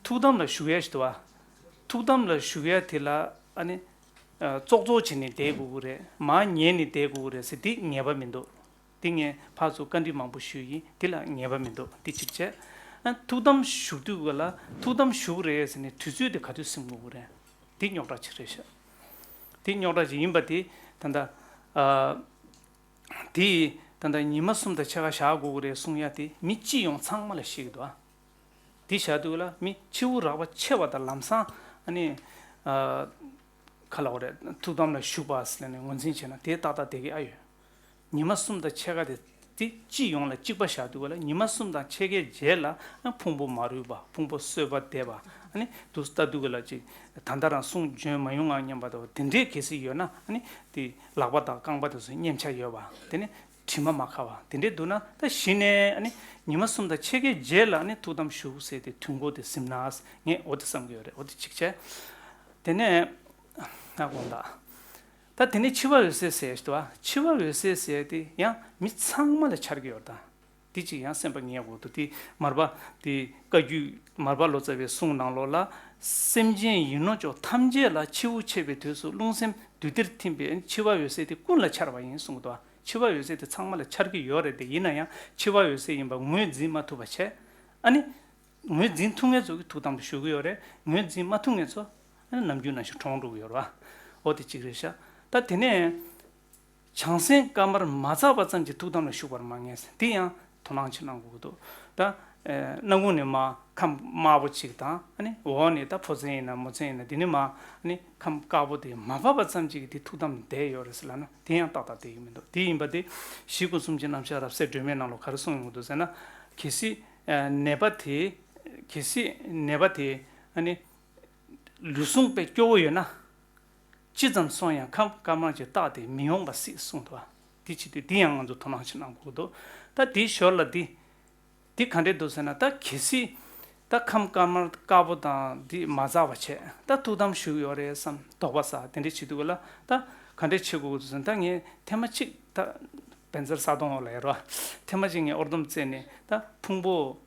ཐུགས་དམ་ལ་བཞུགས་ཡ་ཞིག་འདུག་བ། ཐུགས་དམ་ལ་བཞུགས་ཡ་དེ་ལ་ཨ་ནི་ཨ་ཙོག་ཙོག་བྱས་ནས་བསྡད་དགོས་ཀྱི་རེད། མར་ཉལ་ནས་བསྡད་དགོས་ཀྱི་རེད་ཟེར་འདི་ངེས་པ་མི་འདུག་འདི་ངས་ཕར་ཚུར་བཀའ་འདྲི་མང་པོ་ཞུས་ཡིན། འདི་ལ་ངེས་པ་མི་འདུག་འདི་གཅིག་བྱས། ཨ་ཐུགས་དམ་བཞུགས་དུས་ག་ལ་ཐུགས་དམ་བཞུགས་རེད་ཟེར་ནས་དུས་ཚོད་དེ་ག་དུས་ཟིན་དགོས་ཀྱི་རེད། འདི་རྙོག་དྲ་ཅིག་རེད་ཤག་འདི་རྙོག་དྲ་ཅིག་ཡིན་པ་དེ་ད་ལྟ་ཨ། དེ་ད་ལྟ་ཉི་མ་གསུམ་དང་ཕྱེད་ཀ་བཞག་དགོས་ཀྱི་རེད་གསུང་ཡ་དེ་མི་སྤྱི་ཡོངས་ཚང་མ་ལ་བཤད་ཀྱི་འདུག་ཨ། དེ་བཞག་དུས་ལ་མི་ཕྱི་དབུགས་རགས་པ་ཆེ་བ་དང་ལམ་སང་ཨ་ནི་ཨ་ག་ལབ་དགོས་རེད། ཐུགས་དམ་ལ་བཞུགས་པ་ཟེར་ནས་ངོས་འཛིན་བྱས་ན་དེ་ཏག་ཏག་བསྡད་ཀྱི་ཨ་ཡོད། ཉི་མ་གསུམ་དང་ཕྱེད་ཀ་དེ་དེ་སྤྱི་ཡོངས་ལ་གཅིག་པ་བཞག་དུས་ལ་ཉི་མ་གསུམ་དང་ཕྱེད་ཀའི་རྗེས་ལ་ཨ་ཕུང་པོ་མ་རུལ་བ་ཕུང་པོ་གསོས་པ་བསྡད་པ་ཨ་ནི་དུས་ལྟ་དུས་ལ་ཅིག་ད་ལྟ་རང་གསུང་འབྱོན་མ་ཡོང་ངམ་སྙམ་པ་དང་དེ་འདྲའི་གལ་སྲིད་ཡོད་ན་ཨ་ནི་དེ་ལག་པ་དང་རྐང་པ་དེ་ཚོ་མཉེན་ཆ་ཡོད་པ་དེ་ནི་དྲི་མ་མ་ཁ་བ་དེ་འདྲས་འདུག་ན་ད་གཞི་ནས་ཨ་ནི་ཉི་མ་གསུམ་དང་ཕྱེད་ཀའི་རྗེས་ལ་ཨ་ནི་ཐུགས་དམ་བཞུགས་ཟེར་ཏེ་དུས་འགོ་དེ་ཟིན་ན་ངས་འོ་དེ་བསམ་གྱི་ཡོད་རེད། འོ་དེ་གཅིག་བྱས། དེ་ནས་ཨ་དགོངས་དག་ད་དེ་ནས་འཆི་བ་འོད་གསལ་ཟེར་ཞིག་འདུག་བ། འཆི་བ་འོད་གསལ་ཟེར་དེ་ཡང་མི་ཚང་མ་ལ་འཆར་གྱི་ཡོད་ད། དེ་གཅིག་ཡང་སེམས་པ་ངེས་དགོས་འདུག་དེ་མར་པ་དེ་བཀའ་བརྒྱུད་མར་པ་ལོ་ཙཱ་བའི་གསུང་ནང་ལོགས་ལ་སེམས་ཅན་ཡིད་ནོར་ཕྱོགས་ཐམས་ཅད་ལ་འཆི་བ་མཆེད་པའི་དུས་སུ་རླུང་སེམས་དུས་དེར་ཐིམ་པས་འཆི་བ་འོད་གསལ་དེ་ཀུན་ལ་འཆར་བ་ཡིན་གསུངས་འདུག་འཆི་བ་འོད་གསལ་དེ་ཚང་མ་ལ་འཆར་གྱི་ཡོད་རེད་དེ། ཡིན་ན་ཡང་འཆི་བ་འོད་གསལ་ཡིན་པ་ངོས་འཛིན་མ་ཐུབ་པ་བྱས། ཨ་ནི་ངོས་འཛིན་ཐུབ་མཁན་ཚོ་གི་ཐུགས་དམ་དུ་བཞུགས་ཀྱི་ཡོད་རེད། ངོས་འཛིན་མ་ཐུབ་མཁན་ཚོ་ཨ་ནི་ནམ་རྒྱུན་ནང་བཞིན་གྲོངས་འགྲོ་གི་ཡོད་རེད་བ། འོ་དེ་གཅིག་རེད་ཤག་ད་དེ་ནས། བྱང་སེམས་དཀར་དམར་མ་འཛགས་པ་ཙམ་གྱིས་ཐུགས་དམ་ལ་བཞུགས་པར་མ་ངེས། འདི་ཡང་དོ་སྣང་ཆེ་གནང་དགོས་ཀྱི་འདུག་ད་ཨེ་སྣ་ཁུང་ནས་མར་ཁམས་དམར་པོ་གཅིག་དང་ཨ་ནི་འོག་ནས་ད་ཕོ་མཚན་ཡིན་ན་མོ་མཚན་ཡིན་ན་འདི་ནས་མར་ཨ་ནི་ཁམས་དཀར་པོ་དེ་མ་བབས་པ་ཙམ་གྱིས་འདི་ཐུགས་དམ་བསྡད་ཡོད་རེད་ཟེར་ལབ་ན་དེ་ཡང་ཏག་ཏག་བསྡད་ཀྱི་མི་འདུག་དེ་ཡིན་པ་དེ་གཞི་སྐུ་གསུམ་གྱི་རྣམ་གཞག་རབ་གསལ་སྒྲོན་མེ་ནང་ལ་ག་རེ་གསུངས་ཡོང་གི་འདུག་ཟེར་ན། གལ་སྲིད་ཨེ་ནད་པ་དེ་གལ་སྲིད་ནད་པ་དེ་ཨ་ནི་ལུས་ཟུངས་དཔེ་སྐྱོ་བོ་ཡོད་ན། ཅི་ཙམ་སོང་ཡང་ཁམས་དཀར་དམར་གྱི་རྟགས་དེ་མི་ཡོང་བ་སྲིད་གསུངས་འདུག་བ། དེ་བྱེད་དུས་འདི་ཡང་ང་ཚོ་དོ་སྣང་ཆེ་གནང་དགོས་འདུག་ད་དེའི་ཞོར་ལ་འདི། འདི་ག་འདྲས་འདུག་ཟེར་ན་ད་གལ་སྲིད། ད་ཁམས་དཀར་དམར་དཀར་པོ་དང་འདི་མ་འཛགས་པ་བྱས་ད་ཐུགས་དམ་བཞུགས་ཡོད་རེད་བསམ་དོགས་པ་ཟ་དེ་འདྲས་བྱེད་དུས་ལ་ད་ག་འདྲས་བྱེད་དགོས་འདུག་ཟེར་ན་ད་ངས་ཐེངས་མ་གཅིག་ད་བན་ཛར་ས་དོང་འོག་ལ་ཡར་བ། ཐེངས་མ་གཅིག་ངས་ཨོར་སྡོམ་རྩེ་ནས་ད་ཕུང་པོ།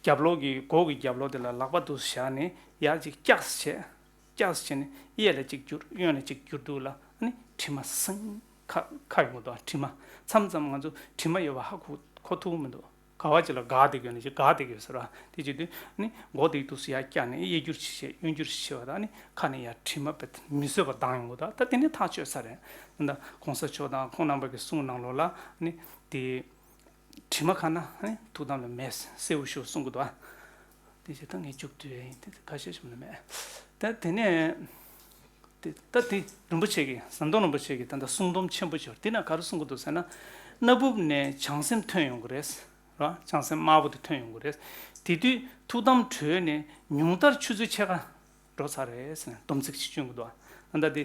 རྒྱབ་ལོགས་ཀྱི་སྒོ་གི་རྒྱབ་ལོགས་དེ་ལ་ལག་པ་འདུག་བཞག་ནས་ཡར་ཅིག་བཀྱགས་བྱས། བཀྱགས་བྱས་ནས་གཡས་ལ་གཅིག་བསྒྱུར་གཡོན་ལ་གཅིག་བསྒྱུར་འདུག་ལ་ཨ་ནི་དྲི་མ་སེང་ཁ་ཁ་ཡོང་གི་འདུག་དྲི་མ་མཚམས་མཚམས་ང་ཚོ་དྲི་མ་ཡོད་པ་ཧ་གོ་གོ་ཐུབ་མི་འདུག་ག་བ་ཅིག་ལ་འགག་བསྡད་ཀྱི་ཡོད་ན་ཅིག་འགག་བསྡད་ཀྱི་ཡོད་ཟེར་བ་དེ་བྱེད་དུས་ནི་མགོ་དེ་འདུག་སེ་ཡར་བཀྱགས་ནས་གཡས་འགྱུར་ཅིག་བྱས་གཡོན་འགྱུར་ཅིག་བྱས་པ་དང་ནི་ཁ་ནས་ཡར་དྲི་མ་དཔེ་མི་བཟོད་པ་ལྡང་ཡོང་གི་འདུག་ད་དེ་ནི་ཐག་ཆོད་ས་རེད། ད་ལྟ་གོང་ས་མཆོག་དང་ཁོང་རྣམ་པ་གི་གསུང་ནང་ལོགས་ལ་ནི་དེ། དྲི་མ་ཁ་ན་ནི་ཐུགས་དམ་ལ་མེད་གསལ་བོ་ཞུ་གསུང་གི་འདུག་ཨ། དེ་བྱས་ད་ངས་མཇུག་བསྡུ་ཡ་ཡིན། དེ་ཁ་ཤས་ཤིག་ལ་མེད། ད་དེ་ནས་དེ་ད་དེ་རིན་པོ་ཆེ་གིས་ཟམ་གདོང་རིན་པོ་ཆེ་གིས་ད་ལྟ་གསུང་དུམ་ཆེན་པོ་ཅིག་ཡོད་རེད། དེ་ན་ག་རེ་གསུང་གི་འདུག་ཟེར་ན། སྣ་བུབ་ནས་བྱང་སེམས་ཐོན་ཡོང་གི་རེད། ར་བྱང་སེམས་དམར་པོ་དེ་ཐོན་ཡོང་གི་རེད། དེ་དུས་ཐུགས་དམ་གྲོལ་ནས་ཉུང་མཐར་ཆུ་ཚོད་ཕྱེད་ཀ་འགྲོ་ཚར་རེད་ཟེར་ནས་སྡོམ་ཚིག་ཅིག་བསྐྱོན་གི་འདུག་ད་ལྟ་དེ་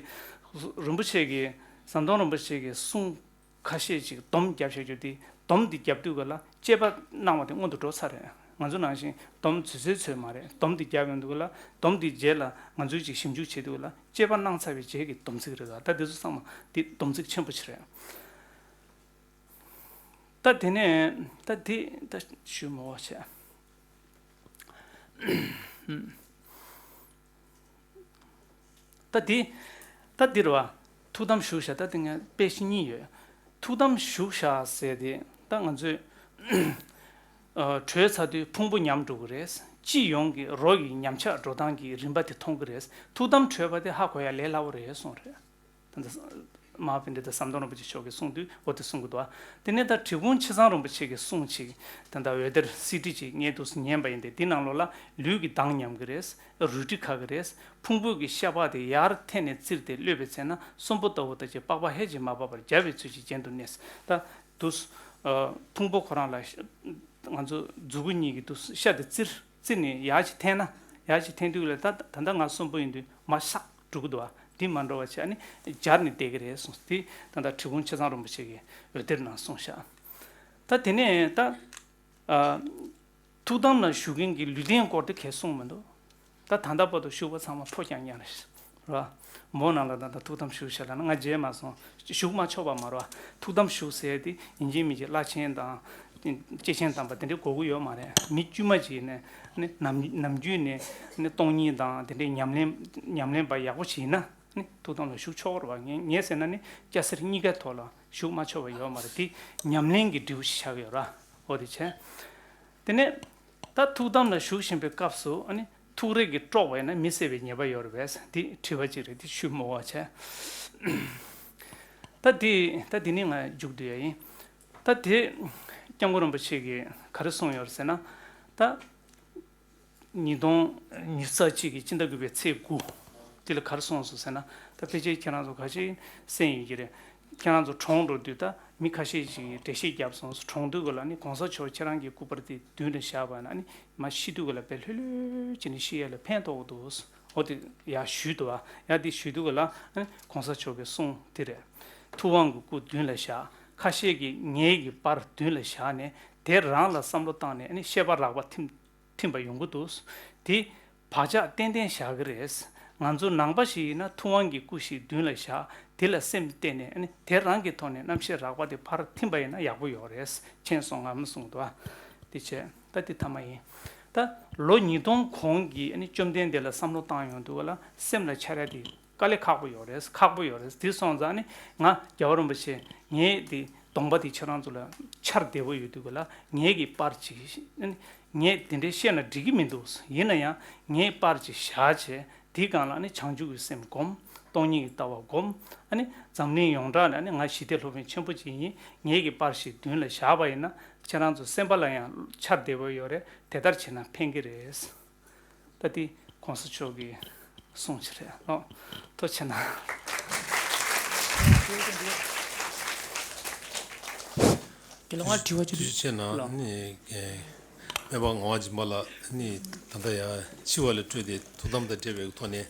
རིན་པོ་ཆེ་གིས་ཟམ་གདོང་རིན་པོ་ཆེ་གིས་གསུང་ཁ་ཤས་ཅིག་སྡོམ་བརྒྱབ་བཞག་རྒྱུ་དེ། སྡོམ་དེ་བརྒྱབ་དུས་ག་ལ་དཔྱད་པ་གནང་བ་དེ་སྔོན་དུ་འགྲོ་ཚར་རེད། ང་ཚོ་ནང་བཞིན་སྡོམ་དུས་ཚོད་ཚོད་མ་རེད། སྡོམ་དེ་བརྒྱབ་ཡོང་དུས་ག་ལ་སྡོམ་དེའི་རྗེས་ལ་ང་ཚོས་ཅིག་ཞིབ་འཇུག་བྱེད་དུས་ག་ལ་དཔྱད་པ་གནང་ཚར་བའི་རྗེས་ཀྱི་སྡོམ་ཚིག་རེད་ག་ད་དེ་ཚོ་ཚང་མ་དེ་སྡོམ་ཚིག་ཆེན་པོ་ཅིག་རེད། ད་དེ་ནས་ད་དེ་ད་ཞུ་མི་འོས་བྱས། ད་དེ་ད་འདིར་བ་ཐུགས་དམ་བཞུགས་བཞག་ད་དེ་ངས་དཔེ་གཞི་གཉིས་ཡོད། ཐུགས་དམ་བཞུགས་བཞག་ཟེར་དེ་ད་ང་ཚོས་ཨ་གྲོལ་ཚར་དུས་ཕུང་པོ་ཉམས་འགྲོ་གི་རེད། སྤྱི་ཡོངས་ཀྱི་རོ་ཡི་ཉམས་ཆག་འགྲོ་སྟངས་ཀྱི་རིམ་པ་དེ་མཐོང་གི་རེད། ཐུགས་དམ་གྲོལ་བ་དེ་ཧ་གོ་ཡ་ལས་སླ་བོ་རེད་གསུངས་རེད། ད་ལྟ་མ་ཧཱ་པཎྜི་ཏ་ཟམ་གདོང་རིན་པོ་ཆེ་མཆོག་གིས་གསུངས་དུས་འོ་དེ་གསུང་གི་འདུག་དེ་ནས་ད་དྲིལ་བུམ་ཆེ་ཚང་རིན་པོ་ཆེ་གིས་གསུངས་ཅིག་ད་ལྟ་འོད་སྡེར་སི་ཌི་ཅིག་ངས་འདུག་སེ་ཉན་པ་ཡིན་ཏེ། འདི་ནང་ལོགས་ལ་ལུས་ཀྱི་མདངས་ཉམས་ཀྱི་རེད། རུས་དྲི་ཁ་གི་རེད། ཕུང་པོ་གི་ཤ་པགས་དེ་ཡར་འཐེན་ནས་བཙིར་ཏེ་གློད་པའི་ཚེ་ན་གསོན་པོ་ལྟ་བུ་ལྟ་ཅི་པགས་པ་ཧད་ཅིང་མ་འབབ་པར་བརྒྱབ་པའི་ཚུལ་གྱིས་གྱེན་དུ་གནས། ད་འདུག་སེ་ཕུང་པོ་ཁོ་རང་ལ་ང་ཚོ་མཛུ་གུ་གཉིས་ཀྱིས་འདུག་སེ་ཤ་དེ་བཙིར། བཙིར་ནས་ཡར་ཅིག་འཐེན་ན། ཡར་ཅིག་འཐེན་དུས་ལ་ད་ད་ལྟ་ང་གསོན་པོ་ཡིན་དུས་མར་ཤག་འགྲོ་གི་འདུག་བ། འདི་མ་འགྲོ་བ་བྱས་ནས་སྦྱར་ནས་བསྡད་ཀྱི་རེད་གསུངས། དེ་ད་ལྟ་དྲིལ་བུམ་ཆེ་ཚང་རིན་པོ་ཆེ་གིས་འོད་སྡེར་ནང་གསུངས་ཤག་ད་དེ་ནས་ད་ཨ་ཐུགས་དམ་ལ་བཞུགས་མཁན་གྱི་ལུས་རྟེན་སྐོར་དེ་གས་གསུངས་མི་འདུག་ད་ད་ལྟ་བར་དུ་བཞུགས་པ་ཚང་མ་ཕོ་རྐྱང་རྐྱང་རེད། ར། མོ་ནང་ལ་ད་ལྟ་ཐུགས་དམ་བཞུགས་ཤག་ལབ་ན་ང་མཇལ་མ་སོང་། བཞུགས་མ་ཆོག་པ་མ་རེད་བ། ཐུགས་དམ་བཞུགས་ཟེར་དེ་ཡིན་གཅིག་མིན་གཅིག་བླ་ཆེན་དང་སྐྱེས་ཆེན་དམ་པ་དེ་འདྲའི་དགོས་ཀྱི་ཡོད་མ་རེད། མི་དཀྱུས་མ་ཅིག་ནས་ནི་ནམ་ནམ་རྒྱུན་ནས་ནི་སྟོང་ཉིད་དང་དེ་འདྲའི་ཉམས་ལེན་ཉམས་ལེན་པ་ཡག་པོ་ཞིག་ཡིན་ན་ནི་ཐུགས་དམ་ལ་བཞུགས་ཆོག་གི་རེད་བ། ངས་ངས་ཟེར་ན་ནི་སྐྱ་སེར་གཉིས་ཀའི་ཐོག་ལ་བཞུགས་མ་ཆོག་པ་ཡོད་མ་རེད། དེ་ཉམས་ལེན་གྱི་འབྲས་བུ་ཞིག་ཆགས་ཀྱི་ཡོད་ར། འོ་དེ་བྱས། དེ་ནས་ད་ཐུགས་དམ་ལ་བཞུགས་བཞིན་པའི་སྐབས་སུ་ཨ་ནི་ཐུགས་རེག་གིས་དཀྲོགས་པ་ཡིན་ན་མི་གསད་པའི་ཉེས་པ་ཡོད་རེད་པས། འདི་དྲི་བ་གཅིག་རེད། འདི་ཞུ་མི་འོས་བྱས། ད་འདི་ད་འདི་ནི་ང་མཇུག་བསྡུ་ཡ་ཡིན། ད་དེ་སྐྱབས་མགོན་རིན་པོ་ཆེ་གིས་ག་རེ་གསུངས་ཡོད་རེད་ཟེར་ན། ད་ཉིས་སྟོང་ཉི་ཤུ་རྩ་གཅིག་གི་སྤྱི་ཟླ་དགུ་པའི་ཚེས་དགུ། དེ་ལ་ག་རེ་གསུངས་སོང་ཟེར་ན། ད་ཕལ་ཆེར་ཁྱེད་རང་ཚོ་ག་ཅིག་གསན་ཡོད་ཀྱི་རེད། ཁྱེད་རང་ཚོ་གྲོངས་འགྲོ་དུས་ད་མི་ཁ་ཤས་ཤིག་གིས་འགྲེལ་བཤད་བརྒྱབ་སོང་། གྲོངས་དུས་ག་ལ་ནི་གོང་ས་མཆོག་ཁྱེད་རང་གི་སྐུ་པར་དེ་མདུན་ལ་བཞག་པ་ན་ནི་མ་ཤི་དུས་ག་ལ་དཔེ་ལྷོད་ལྷོད་བྱས་ནས་ཤི་ཡ་ལ་ཕན་ཐོགས་འདུག་འོ་དེ་ཡ་ཞུས་འདུག་བ། ཡ་དེ་ཞུས་དུས་ག་ལ་ནི་གོང་ས་མཆོག་གི་གསུང་དེ་རེད། ཐུབ་དབང་གི་སྐུ་མདུན་ལ་བཞག་ཁ་ཤས་ཀྱིས་ངེད་ཀྱི་པར་མདུན་ལ་བཞག་ནས་དེ་རང་ལ་བསམ་བློ་བཏང་ནས་ནི་ཤེས་པ་རགས་པ་ཐིམ་ཐིམ་པ་ཡོང་གི་འདུག་དེ་བག་ཆགས་ཏན་ཏན་བཞག་གི་རེད། ང་ཚོ་ནང་པ་ཞིག་ཡིན་ན་ཐུབ་དབང་གི་སྐུ་ཞིག་མདུན་ལ་བཞག་དེ་ལ་སེམས་གཏད་ནས་ཨ་ནི་དེ་རང་གི་ཐོག་ནས་རྣམ་ཤེས་རགས་པ་དེ་ཕར་ཐིམ་པ་ཡིན་ན་ཡག་པོ་ཡོད་རེད། མཁྱེན་སོང་ངམ་གསུངས་འདུག་དེ་བྱས་ད་དེ་ཐ་མ་ཡིན། ད་ལོ་ཉིས་སྟོང་གོང་གི་ཨ་ནི་བཅོམ་ལྡན་འདས་ལ་བསམ་བློ་བཏང་ཡོང་དུས་ག་ལ་སེམས་ལ་འཆར་ཡ་དེ་དཀའ་ལས་ཁག་པོ་ཡོད་རེད། ཁག་པོ་ཡོད་རེད། དེ་སོང་ཙང་ནི་ང་རྒྱལ་བ་རིན་པོ་ཆེ་ངས་དེ་གདོང་པ་དེ་ཁྱེད་རང་ཚོ་ལ་འཆར་བདེ་པོ་ཡོད་དུས་ག་ལ་ངེད་ཀྱི་པར་ཅིག་ཨ་ནི་ངས་དེ་འདྲའི་བཤད་ན་འགྲིག་གི་མི་འདུག་ཡིན་ན་ཡང་ངས་པར་ཅིག་བཞག་བྱས་དེའི་སྒང་ལ་ནི་བྱང་ཆུབ་ཀྱི་སེམས་སྒོམ། སྟོང་ཉིད་ཀྱི་ལྟ་བ་སྒོམ། ཨ་ནི་འཛམ་གླིང་ཡོངས་གྲགས་ལ་ནི་ང་ཞི་བདེ་སློབ་དཔོན་ཆེན་པོ་ཅིག་ཡིན། ངེད་ཀྱི་པར་ཞིག་མདུན་ལ་བཞག་པ་ཡིན་ན་ཁྱེད་རང་ཚོ་སེམས་པ་ལ་ཡང་འཆར་བདེ་པོ་ཡོད་རེད། དེ་ལྟར་བྱས་ན་ཕན་གྱི་རེད། ད་འདི་གོང་ས་མཆོག་གི་གསུང་ཅིག་རེད་ཨོ། ཐུགས་རྗེ་གནང་། དགེ་སློང་ལ་དྲི་བ་ཅིག་འདུག་ཐུགས་རྗེ་ཆེ་གནང་། ལགས། ནི་ཨེ་སྨན་པ་ངག་དབང་སྦྱིན་པ་ལགས་ནི་ད་ལྟ་ཡང་འཆི་བ་ལས་སྤྲོས་ཏེ་ཐུགས་དམ་དང་འབྲེལ་བའི་ཐོག་ནས་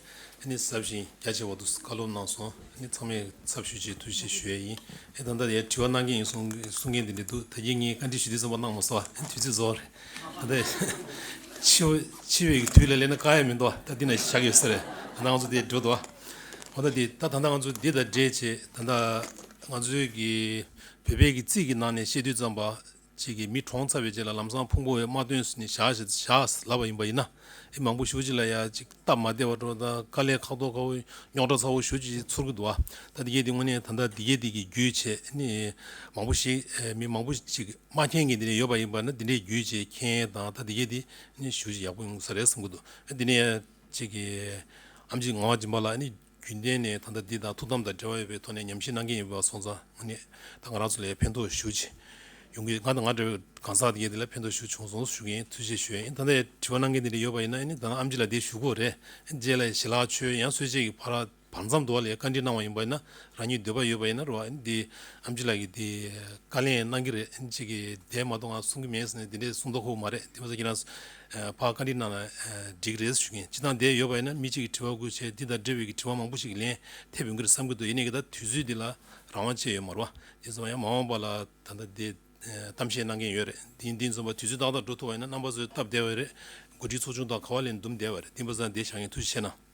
ནི་ཟབ་ཞིང་རྒྱ་ཆེ་བ་དུ་བཀའ་སློབ་གནང་སོང་། ནི་ཚང་མས་ཚབ་ཞུས་ཆེད་ཐུགས་རྗེ་ཆེ་ཞུ་ཡས་ཡིན། ཨེ་ད་ལྟ་ཡང་དྲི་བ་གནང་མཁན་ཡིན་གསུང་གསུང་མཁན་དེ་འདྲ་འདུག་ད་གིན་ངས་བཀའ་འདྲི་ཞུ་དུས་ཙམ་པ་གནང་མ་སོང་བ། དུས་ཚོད་རྫོགས་རེད། ད་ལྟ་འཆི་བ་འཆི་བའི་དུས་ལ་སླེབས་ན་བཀག་ཡ་མི་འདུག་ད་འདི་ན་བཞག་ཡོད་ས་རེད། ད་ལྟ་ང་ཚོ་དེ་འགྲོ་འདུག་འོ་ད་འདི་ད་ད་ལྟ་ང་ཚོ་འདི་དང་འབྲེལ་བྱས་ད་ལྟ་ང་ཚོའི་གི་བོད་པའི་གི་རྩིས་ཀྱི་ནང་ནས་བཤད་དུས་ཙམ་པ། ཅིག་གི་མི་གྲོངས་ཚར་བའི་རྗེས་ལ་ལམ་སང་ཕུང་པོ་མ་བཏོན་ནས་བཞག་བཞག་ལབ་པ་ཡིན་པ་ཡིན་ན། ཨེ་མང་པོ་ཞེ་པོ་ཅིག་ལ་ཡ་ཅིག་སྟབས་མ་བདེ་བ་འགྲོ་དང་དཀའ་ལས་ཁག་ཏོག་ཁག་པོ་རྙོག་དྲ་ཚ་པོ་ཞེ་པོ་ཅིག་ཚོར་གི་འདུག་བ། ད་དེ་གས་དེ་དངོས་གནས་ད་ལྟ་དེ་གས་དེ་གི་བརྒྱུད་བྱས་ནི་མང་པོ་ཞིག་ཨེ་མི་མང་པོ་ཅིག་མ་མཁྱེན་མཁན་དེ་འདྲ་ཡོད་པ་ཡིན་པ་ན་དེ་འདྲའི་བརྒྱུད་བྱས་མཁྱེན་དང་ད་དེ་གས་དེ་ནི་ཞེ་པོ་ཅིག་ཡག་པོ་ཡོང་ས་རེད་བསམ་གི་འདུག་དེ་ནས་ཅིག་གི་ཨམ་ཆི་ངག་དབང་སྦྱིན་པ་ལགས་ནི་རྒྱུན་ལྡན་ནས་ད་ལྟ་འདི་དང་ཐུགས་དམ་དང་འབྲེལ་བ་ཡོད་པའི་ཐོག་ནས་ཉམས་ཞིབ་གནང་མཁན་ཡིན་པ་སོང་ཙང་ངོས་ནས་ད་ང་རང་ཚོ་ལ་ཕན་ཐོགས་ཞེ་པོ་ཅིག་ཡོང་གི། ང་དང་ང་འདྲ་བའི་གང་ཟག་དེ་གས་དེ་ལ་ཕན་ཐོགས་ཞེ་པོ་བྱུང་སོང་ཞུ་གི་ཡིན། ཐུགས་རྗེ་ཆེ་ཞུ་ཡ་ཡིན། ད་ལྟ་དྲི་བ་གནང་མཁན་དེ་འདྲ་ཡོད་པ་ཡིན་ན་ཨ་ནི་ད་ནང་ཨམ་ཆི་ལགས་དེ་ཞུ་དགོས་རེད། རྗེས་ལ་ཞལ་ལག་མཆོད་ཡང་གསོལ་ཇ་གི་བར་བར་མཚམས་དུ་བ་ལས་བཀའ་འདྲི་གནང་བ་ཡིན་པ་ཡིན་ན་རང་ཉིད་འདོད་པ་ཡོད་པ་ཡིན་ན་རེད་བ། འདི་ཨམ་ཆི་ལགས་ཀྱིས་འདི་བཀའ་ལན་གནང་གི་རེད། ཅིག་གིས་བསྡད་མ་གཏོགས་ང་གསུང་གི་མེད་ཟེར་ནས་འདི་འདྲས་གསུང་མདོག་ཁ་པོ་མ་རེད། དེ་མ་ཟད་ཁྱེད་རང་ཕར་བཀའ་འདྲི་གནང་ན་འགྲིག་གི་རེད་ཞུ་གི་ཡིན། སྤྱིར་བཏང་བསྡད་ཡོད་པ་ཡིན་ན་མི་གཅིག་གིས་དྲི་བ་དགུ་བྱས་འདི་དང་འབྲེལ་བའི་གི་དྲི་བ་མང་པོ་ཞིག་གི་ལན་ཐེབས་ཡོང་གི་རེད་བསམ་གི་འདུག་ཡིན་ནའི་གི་ད་དུས་ཚོད་འདི་ལ་རང་དབང་བཅས་ཡོད་མ་རེད་བ། དེ་ཙམ་ཡང་མ་འོངས་པ་ལ་ད་ལྟ་འདི་གཏམ་བཤད་གནང་མཁན་ཡོད་རེད། འདི་འདི་འཛོམས་པ་དུས་ཚོད་ཏག་ཏག་འགྲོ་ཐུབ་པ་ཡིན་ན་རྣམ་པ་ཚོས་སྟབས་བདེ་བ་རེད། འགོ་ཁྲིད་ཚོགས་ཆུང་དང་ག་བ་ལེན་འདུམ་བསྡད་པ་རེད། འདི་འབའ་ས་འདི་བྱ་ངན་ཐུགས་རྗེ་ཆེ་གནང་།